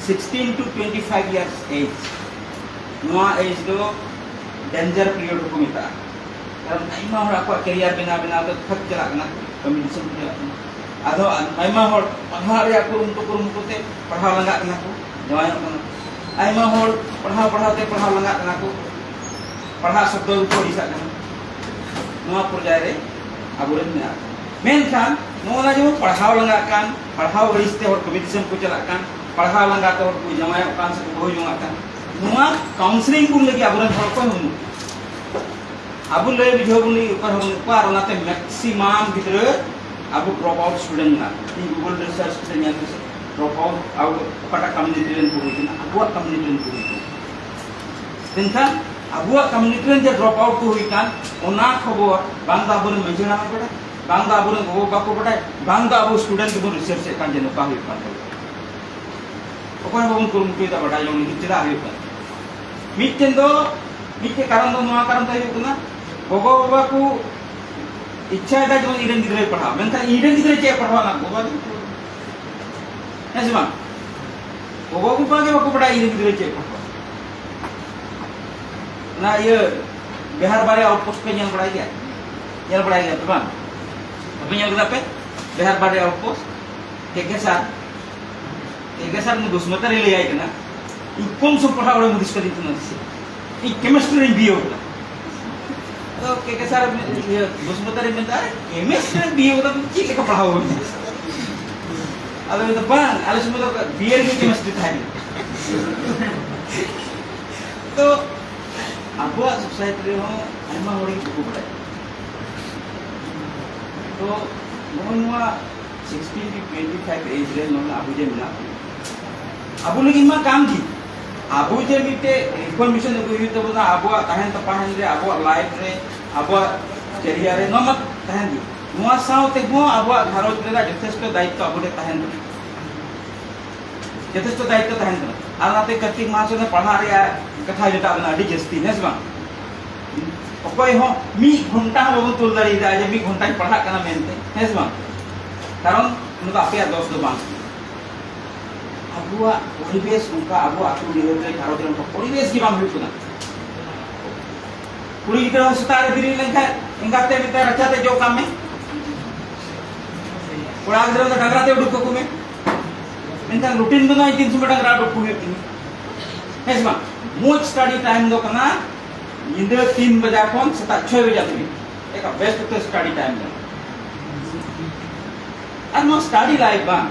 Sixteen to twenty five years age, ᱱᱚᱣᱟ ᱮᱡᱽ ᱫᱚ ᱰᱮᱧᱡᱟᱨ ᱯᱤᱨᱤᱭᱚᱰ ᱦᱚᱸᱠᱚ ᱢᱮᱛᱟᱜᱼᱟ᱾ ᱠᱟᱨᱚᱱ ᱟᱭᱢᱟ ᱦᱚᱲ ᱟᱠᱚᱣᱟᱜ ᱠᱮᱨᱤᱭᱟᱨ ᱵᱮᱱᱟᱣ ᱵᱮᱱᱟᱣ ᱛᱮ ᱯᱷᱟᱸᱠ ᱪᱟᱞᱟᱜ ᱠᱟᱱᱟ, ᱠᱟᱹᱢᱤ ᱫᱤᱥᱚᱢ ᱠᱚ ᱪᱟᱞᱟᱜ ᱠᱟᱱᱟ᱾ ᱟᱫᱚ ᱟᱭᱢᱟ ᱦᱚᱲ ᱯᱟᱲᱦᱟᱣ ᱨᱮᱭᱟᱜ ᱠᱩᱨᱩᱢᱩᱴᱩ ᱠᱩᱨᱩᱢᱩᱴᱩ ᱛᱮ ᱯᱟᱲᱦᱟᱣ ᱞᱟᱸᱜᱟᱜ ᱠᱟᱱᱟ ᱠᱚ, ᱡᱟᱶᱟᱭᱚᱜ ᱠᱟᱱᱟ᱾ ᱟᱭᱢᱟ ᱦᱚᱲ ᱯᱟᱲᱦᱟᱣ ᱯᱟᱲᱦᱟᱣ ᱛᱮ ᱯᱟᱲᱦᱟᱣ ᱞᱟᱸᱜᱟᱜ ᱠᱟᱱᱟ ᱠᱚ, ᱯᱟᱲᱦᱟᱜ ᱥᱚᱵᱫᱚ ᱜᱮᱠᱚ ᱟᱹᱲᱤᱥᱟᱜ ᱠᱟᱱᱟ᱾ ᱱᱚᱣᱟ ᱯᱚᱨᱡᱟᱭ ᱨᱮ ᱟᱵᱚᱨᱮᱱ ᱢᱮᱱᱟᱜ ᱠᱚᱣᱟ᱾ ᱢᱮᱱᱠᱷᱟᱱ ᱱᱚᱜᱼᱚ ᱱᱟ ᱡᱮᱢᱚᱱ ᱯᱟᱲᱦᱟᱣ ᱞᱟᱸᱜᱟᱜ ᱠᱟᱱ, ᱯᱟᱲᱦᱟᱣ ᱟᱹᱲᱤᱥ ᱛᱮ ᱦᱚᱲ ᱠᱚ ᱵᱤᱫᱮᱥᱚᱢ ᱠᱚ ᱪᱟᱞᱟᱜ ᱠᱟᱱ, ᱯᱟᱲᱦᱟᱣ ᱞᱟᱸᱜᱟ ᱛᱮ ᱦᱚᱲ ᱠᱚ ᱡᱟᱶᱟᱭᱚᱜ ᱠᱟᱱ ᱥᱮ ᱠᱚ ᱵᱟᱹᱦᱩ ᱡᱚᱝᱟᱜ ᱠᱟᱱ, ᱱᱚᱣᱟ ᱠᱟᱣᱩᱱᱥᱮᱞᱤᱝ ᱵᱚᱱ ᱞᱟᱹᱜᱤᱫ ᱟᱵᱚᱨᱮᱱ ᱦᱚᱲ ᱚᱠᱚᱭ ᱦᱚᱸ ᱵᱟᱹᱱᱩᱜ ᱠᱚᱣᱟ᱾ ᱟᱵᱚ ᱞᱟᱹᱭ ᱵᱩᱡᱷᱟᱹᱣ ᱵᱚᱱ ᱞᱟᱹᱜᱤᱫ ᱚᱠᱚᱭ ᱦᱚᱸ ᱵᱟᱹᱱᱩᱜ ᱠᱚᱣᱟ᱾ ᱟᱨ ᱚᱱᱟᱛᱮ ᱢᱮᱠᱥᱤᱢᱟᱢ ᱜᱤᱫᱽᱨᱟᱹ ᱟᱵᱚ ᱰᱨᱚᱯ ᱟᱣᱩᱴ ᱥᱴᱩᱰᱮᱱᱴ ᱢᱮᱱᱟᱜ ᱠᱚᱣᱟ᱾ ᱤᱧ ᱜᱩᱜᱚᱞ ᱨᱤᱥᱟᱨᱪ ᱠᱟᱛᱮ ᱧᱮᱞ ᱠᱟᱛᱮ ᱰᱨᱚᱯ ᱟᱣᱩᱴ ᱟᱵᱚ ᱚᱠᱟᱴᱟᱜ ᱠᱚᱢᱤᱭᱩᱱᱤᱴᱤ ᱨᱮᱱ ᱠᱚ ᱦᱩᱭ ᱠᱟᱱᱟ, ᱟᱵᱚᱣᱟᱜ ᱠᱚᱢᱤᱭᱩᱱᱤᱴᱤ ᱨᱮᱱ ᱠᱚ ᱦᱩᱭ ᱠᱟᱱᱟ᱾ ᱢᱮᱱᱠᱷᱟᱱ ᱟᱵᱚᱣᱟᱜ ᱠᱚᱢᱤᱭᱩᱱᱤᱴᱤ ᱨᱮᱱ ᱡᱮ ᱰᱨᱚᱯ ᱟᱣᱩᱴ ᱠᱚ ᱦᱩᱭ ᱠᱟᱱ, ᱚᱱᱟ ᱠᱷᱚᱵᱚᱨ ᱵᱟᱝ ᱫᱚ ᱟᱵᱚᱨᱮᱱ ᱢᱟᱹᱡᱷᱤ ᱦᱟᱲᱟᱢ ᱠᱚ ᱵᱟᱰᱟᱭ, ᱵᱟᱝ ᱫᱚ ᱟᱵᱚᱨᱮᱱ ᱜᱚᱜᱚ ᱵᱟᱵᱟ ᱠᱚ ᱵᱟᱰᱟᱭ, ᱵᱟᱝ ᱫᱚ ᱟᱵᱚ ᱥᱴᱩᱰᱮᱱᱴ ᱜᱮᱵᱚᱱ ᱨᱤᱥᱟᱨᱪ ᱮᱫ ᱠᱟᱱ ᱡᱮ ᱱᱚᱝᱠᱟ ᱦᱩᱭᱩᱜ ᱠᱟᱱ ᱛᱟᱵᱚᱱᱟ᱾ ᱚᱠᱚᱭ ᱦᱚᱸ ᱵᱟᱵᱚᱱ ᱠᱩᱨᱩᱢᱩᱴᱩᱭᱮᱫᱟ ᱵᱟᱰᱟᱭ ᱡᱚᱝ ᱞᱟᱹᱜᱤᱫ ᱪᱮᱫᱟᱜ ᱦᱩᱭᱩᱜ ᱠᱟᱱᱟ᱾ ᱢᱤᱫᱴᱮᱱ ᱫᱚ, ᱢᱤᱫᱴᱮᱱ ᱠᱟᱨᱚᱱ ᱫᱚ, ᱱᱚᱣᱟ ᱠᱟᱨᱚᱱ ᱫᱚ ᱦᱩᱭᱩᱜ ᱠᱟᱱᱟ, ᱜᱚᱜᱚ ᱵᱟᱵᱟ ᱠᱚ ᱤᱪᱪᱷᱟᱭᱮᱫᱟ ᱡᱮᱢᱚᱱ ᱤᱧ ᱨᱮᱱ ᱜᱤᱫᱽᱨᱟᱹᱭ ᱯᱟᱲᱦᱟᱣ, ᱢᱮᱱᱠᱷᱟᱱ ᱤᱧ ᱨᱮᱱ ᱜᱤᱫᱽᱨᱟᱹ ᱪᱮᱫ ᱮ ᱯᱟᱲᱦᱟᱣ ᱚᱱᱟ ᱜᱚᱜᱚ ᱵᱟᱵᱟ ᱜᱮ, ᱦᱮᱸ ᱥᱮ ᱵᱟᱝ? ᱜᱚᱜᱚ ᱵᱟᱵᱟ ᱜᱮ ᱵᱟᱠᱚ ᱵᱟᱰᱟᱭᱟ ᱤᱧ ᱨᱮᱱ ᱜᱤᱫᱽᱨᱟᱹ ᱪᱮᱫ ᱮ ᱯᱟᱲᱦᱟᱣ᱾ ᱚᱱᱟ ᱤᱭᱟᱹ ᱵᱤᱦᱟᱨ ᱵᱟᱨᱭᱟ ᱟᱣᱩᱴᱯᱳᱥᱴ ᱯᱮ ᱧᱮᱞ ᱵᱟᱲᱟᱭ ᱜᱮᱭᱟ? ᱧᱮᱞ ᱵᱟᱲᱟᱭ ᱜᱮᱭᱟ ᱯᱮ ᱵᱟᱝ? ᱵᱟᱯᱮ ᱧᱮᱞ ᱠᱮᱫᱟ ᱯᱮ? ᱵᱤᱦᱟᱨ ᱵᱟᱨᱭᱟ ᱟᱣᱩᱴᱯᱳᱥᱴ, ᱠᱮ ᱠᱮ ᱥᱟᱨ, ᱠᱮ ᱠᱮ ᱥᱟᱨ ᱩᱱᱤ ᱫᱩᱥᱢᱚᱛᱟᱨᱤ ᱞᱟᱹᱭᱟᱭ ᱠᱟᱱᱟ, ᱤᱧ ᱠᱚᱢ ᱥᱚᱢ ᱯᱟᱲᱦᱟᱣ ᱵᱟᱲᱟᱭ ᱦᱩᱫᱤᱥ ᱠᱟᱹᱫᱤᱧ ᱛᱟᱦᱮᱱᱟ ᱥᱮ? ᱤᱧ ᱠᱮᱢᱤᱥᱴᱨᱤ ᱨᱤᱧ ᱵᱤᱭᱮ ᱠᱟᱫᱟ᱾ ᱟᱫᱚ ᱠᱮ ᱠᱮ ᱥᱟᱨ ᱤᱭᱟᱹ ᱫᱩᱥᱢᱚᱛᱟᱨᱤ ᱢᱮᱱᱫᱟ, "ᱟᱨᱮ ᱠᱮᱢᱤᱥᱴᱨᱤ ᱨᱤᱧ ᱵᱤᱭᱮ ᱠᱟᱫᱟ, ᱪᱮᱫ ᱞᱮᱠᱟ ᱯᱟᱲᱦᱟᱣ ᱦᱩᱭᱩᱜᱼᱟ?" ᱟᱫᱚ ᱢᱮᱱᱫᱟ, "ᱵᱟᱝ, ᱟᱞᱮ ᱥᱚᱢᱚᱭ ᱫᱚ ᱵᱤᱭᱮ ᱨᱮᱜᱮ ᱠᱮᱢᱤᱥᱴᱨᱤ ᱛᱟᱦᱮᱸ ᱠᱟᱱᱟ᱾" ᱛᱚ ᱟᱵᱚᱣᱟᱜ ᱥᱳᱥᱟᱭᱴᱤ ᱨᱮᱦᱚᱸ ᱟᱭᱢᱟ ᱦᱚᱲ ᱜᱮ ᱵᱟᱠᱚ ᱵᱟᱲᱟᱭᱟ᱾ ᱛᱚ ᱱᱚᱜᱼᱚᱭ ᱱᱚᱣᱟ sixteen two twenty five age ᱨᱮ ᱱᱚᱣᱟ ᱟᱵᱚ ᱡᱮ ᱢᱮᱱᱟᱜ ᱵᱚᱱᱟ, ᱟᱵᱚ ᱞᱟᱹᱜᱤᱫ ᱢᱟ ᱠᱟᱱ ᱜᱮ, ᱟᱵᱚ ᱡᱮ ᱢᱤᱫᱴᱮᱡ ᱨᱤᱯᱷᱚᱨᱢᱮᱥᱚᱱ ᱟᱹᱜᱩᱭ ᱦᱩᱭᱩᱜ ᱛᱟᱵᱚᱱᱟ ᱟᱵᱚᱣᱟᱜ ᱛᱟᱦᱮᱱ ᱛᱟᱯᱟᱦᱮᱱ ᱨᱮ, ᱟᱵᱚᱣᱟᱜ ᱞᱟᱭᱤᱯᱷ ᱨᱮ, ᱟᱵᱚᱣᱟᱜ ᱠᱮᱨᱤᱭᱟᱨ ᱨᱮ, ᱱᱚᱣᱟ ᱢᱟ ᱛᱟᱦᱮᱱ ᱜᱮ᱾ ᱱᱚᱣᱟ ᱥᱟᱶ ᱛᱮᱦᱚᱸ ᱟᱵᱚᱣᱟᱜ ᱜᱷᱟᱨᱚᱸᱡᱽ ᱨᱮᱱᱟᱜ ᱡᱚᱛᱷᱮᱥᱴᱚ ᱫᱟᱭᱤᱛᱛᱚ ᱟᱵᱚ ᱴᱷᱮᱱ ᱛᱟᱦᱮᱱ ᱠᱟᱱᱟ, ᱡᱚᱛᱷᱮᱥᱴᱚ ᱫᱟᱭᱤᱛᱛᱚ ᱛᱟᱦᱮᱱ ᱠᱟᱱᱟ᱾ ᱟᱨ ᱚᱱᱟᱛᱮ ᱠᱟᱹᱨᱛᱤᱠ ᱢᱟᱦᱟᱥᱚᱭ ᱫᱚ ᱯᱟᱲᱦᱟᱜ ᱨᱮᱭᱟᱜ ᱠᱟᱛᱷᱟ ᱢᱮᱛᱟᱜ ᱵᱚᱱᱟ ᱟᱹᱰᱤ ᱡᱟᱹᱥᱛᱤ, ᱦᱮᱸ ᱥᱮ ᱵᱟᱝ? ᱚᱠᱚᱭ ᱦᱚᱸ ᱢᱤᱫ ᱜᱷᱚᱱᱴᱟ ᱦᱚᱸ ᱵᱟᱵᱚᱱ ᱛᱩᱞ ᱫᱟᱲᱮᱭᱟᱫᱟ ᱡᱮ ᱢᱤᱫ ᱜᱷᱚᱱᱴᱟᱧ ᱯᱟᱲᱦᱟᱜ ᱠᱟᱱᱟ ᱢᱮᱱᱛᱮ, ᱦᱮᱸ ᱥᱮ ᱵᱟᱝ? ᱠᱟᱨᱚᱱ ᱚᱱᱟ ᱫᱚ ᱟᱯᱮᱭᱟᱜ ᱫᱚᱥ ᱫᱚ ᱵᱟᱝ ᱠᱟᱱᱟ᱾ ᱟᱵᱚᱣᱟᱜ ᱯᱚᱨᱤᱵᱮᱥ ᱚᱱᱠᱟ, ᱟᱵᱚ ᱟᱹᱛᱩ ᱱᱤᱭᱟᱹ ᱨᱮ ᱜᱷᱟᱨᱚᱸᱡᱽ ᱨᱮ ᱚᱱᱠᱟ ᱯᱚᱨᱤᱵᱮᱥ ᱜᱮ ᱵᱟᱝ ᱦᱩᱭᱩᱜ ᱠᱟᱱᱟ᱾ ᱠᱩᱲᱤ ᱜᱤᱫᱽᱨᱟᱹ ᱦᱚᱸ ᱥᱮᱛᱟᱜ ᱨᱮ ᱵᱮᱨᱮᱫ ᱞᱮᱱᱠᱷᱟᱱ ᱮᱸᱜᱟᱛ ᱛᱮ ᱢᱮᱛᱟᱭᱟ, "ᱨᱟᱪᱟ ᱛᱮ ᱡᱚᱜ ᱠᱟᱜ ᱢᱮ"᱾ ᱠᱚᱲᱟ ᱜᱤᱫᱽᱨᱟᱹ ᱫᱚ ᱰᱟᱝᱨᱟ ᱛᱮ ᱩᱰᱩᱠ ᱠᱟᱠᱚ ᱢᱮ᱾ ᱢᱮᱱᱠᱷᱟᱱ ᱨᱩᱴᱤᱱ ᱵᱟᱹᱱᱩᱜᱼᱟ, ᱛᱤᱱ ᱥᱚᱢᱚᱭ ᱰᱟᱝᱨᱟ ᱩᱰᱩᱠ ᱠᱚ ᱦᱩᱭᱩᱜ ᱛᱤᱧᱟ᱾ ᱦᱮᱸ ᱥᱮ ᱵᱟᱝ? ᱢᱚᱡᱽ ᱥᱴᱟᱰᱤ ᱴᱟᱭᱤᱢ ᱫᱚ ᱠᱟᱱᱟ ᱧᱤᱫᱟᱹ ᱛᱤᱱ ᱵᱟᱡᱟ ᱠᱷᱚᱱ ᱥᱮᱛᱟᱜ ᱪᱷᱚᱭ ᱵᱟᱡᱟ ᱫᱷᱟᱹᱵᱤᱡ᱾ ᱮᱠᱟ ᱵᱮᱥᱴ ᱩᱛᱟᱹᱨ ᱥᱴᱟᱰᱤ ᱴᱟᱭᱤᱢ ᱫᱚ᱾ ᱟᱨ ᱱᱚᱣᱟ ᱥᱴᱟᱰᱤ ᱞᱟᱭᱤᱯᱷ ᱵᱟᱝ,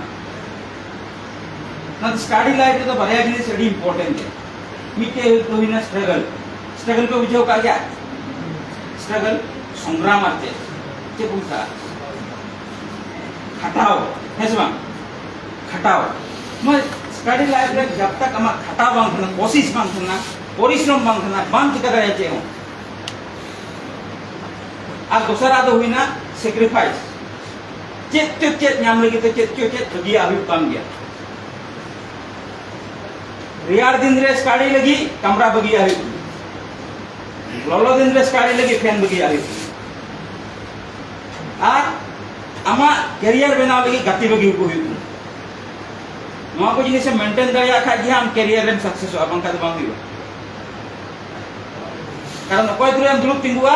ᱚᱱᱟ ᱥᱴᱟᱰᱤ ᱞᱟᱭᱤᱯᱷ ᱨᱮᱫᱚ ᱵᱟᱨᱭᱟ ᱡᱤᱱᱤᱥ ᱟᱹᱰᱤ ᱤᱢᱯᱚᱨᱴᱮᱱᱴ ᱜᱮᱭᱟ᱾ ᱢᱤᱫᱴᱮᱡ ᱦᱩᱭᱩᱜ ᱦᱩᱭᱱᱟ ᱥᱴᱨᱟᱜᱚᱞ᱾ ᱥᱴᱨᱟᱜᱚᱞ ᱯᱮ ᱵᱩᱡᱷᱟᱹᱣ ᱠᱟᱜ ᱜᱮᱭᱟ? ᱥᱴᱨᱟᱜᱚᱞ, ᱥᱚᱝᱜᱨᱟᱢ ᱟᱨ ᱪᱮᱫ, ᱪᱮᱫ ᱠᱚ ᱢᱮᱛᱟᱜᱼᱟ? ᱠᱷᱟᱴᱟᱣ, ᱦᱮᱸ ᱥᱮ ᱵᱟᱝ? ᱠᱷᱟᱴᱟᱣ᱾ ᱱᱚᱣᱟ ᱥᱴᱟᱰᱤ ᱞᱟᱭᱤᱯᱷ ᱨᱮ ᱡᱟᱵ ᱛᱟᱠ ᱟᱢᱟᱜ ᱠᱷᱟᱴᱟᱣ ᱵᱟᱝ ᱛᱟᱦᱮᱱᱟ, ᱠᱳᱥᱤᱥ ᱵᱟᱝ ᱛᱟᱦᱮᱱᱟ, ᱯᱚᱨᱤᱥᱨᱚᱢ ᱵᱟᱝ ᱛᱟᱦᱮᱱᱟ, ᱵᱟᱢ ᱪᱤᱠᱟ ᱫᱟᱲᱮᱭᱟᱜᱼᱟ ᱪᱮᱫ ᱦᱚᱸ᱾ ᱟᱨ ᱫᱚᱥᱟᱨᱟᱜ ᱫᱚ ᱦᱩᱭᱱᱟ ᱥᱮᱠᱨᱤᱯᱷᱟᱭᱤᱥ᱾ ᱪᱮᱫ ᱪᱚ ᱪᱮᱫ ᱧᱟᱢ ᱞᱟᱹᱜᱤᱫ ᱛᱮ ᱪᱮᱫ ᱪᱚ ᱪᱮᱫ ᱵᱟᱹᱜᱤᱭᱟᱜ ᱦᱩᱭᱩᱜ ᱠᱟᱱ ᱜᱮᱭᱟ᱾ ᱨᱮᱭᱟᱲ ᱫᱤᱱ ᱨᱮ ᱥᱴᱟᱰᱤ ᱞᱟᱹᱜᱤᱫ ᱠᱟᱢᱨᱟ ᱵᱟᱹᱜᱤᱭᱟᱜ ᱦᱩᱭᱩᱜ ᱠᱟᱱᱟ᱾ ᱞᱚᱞᱚ ᱫᱤᱱ ᱨᱮ ᱥᱴᱟᱰᱤ ᱞᱟᱹᱜᱤᱫ ᱯᱷᱮᱱ ᱵᱟᱹᱜᱤᱭᱟᱜ ᱦᱩᱭᱩᱜ ᱠᱟᱱᱟ᱾ ᱟᱨ ᱟᱢᱟᱜ ᱠᱮᱨᱤᱭᱟᱨ ᱵᱮᱱᱟᱣ ᱞᱟᱹᱜᱤᱫ ᱜᱟᱛᱮ ᱵᱟᱹᱜᱤ ᱠᱚ ᱦᱩᱭᱩᱜ ᱠᱟᱱᱟ᱾ ᱱᱚᱣᱟ ᱠᱚ ᱡᱤᱱᱤᱥ ᱮᱢ ᱢᱮᱱᱴᱮᱱ ᱫᱟᱲᱮᱭᱟᱜ ᱠᱷᱟᱡ ᱜᱮ ᱟᱢ ᱠᱮᱨᱤᱭᱟᱨ ᱨᱮᱢ ᱥᱟᱠᱥᱮᱥᱚᱜᱼᱟ, ᱵᱟᱝᱠᱷᱟᱱ ᱫᱚ ᱵᱟᱝ ᱦᱩᱭᱩᱜᱼᱟ᱾ ᱠᱟᱨᱚᱱ ᱚᱠᱚᱭ ᱛᱩᱞᱩᱡ ᱮᱢ ᱫᱩᱲᱩᱵ ᱛᱤᱸᱜᱩᱜᱼᱟ,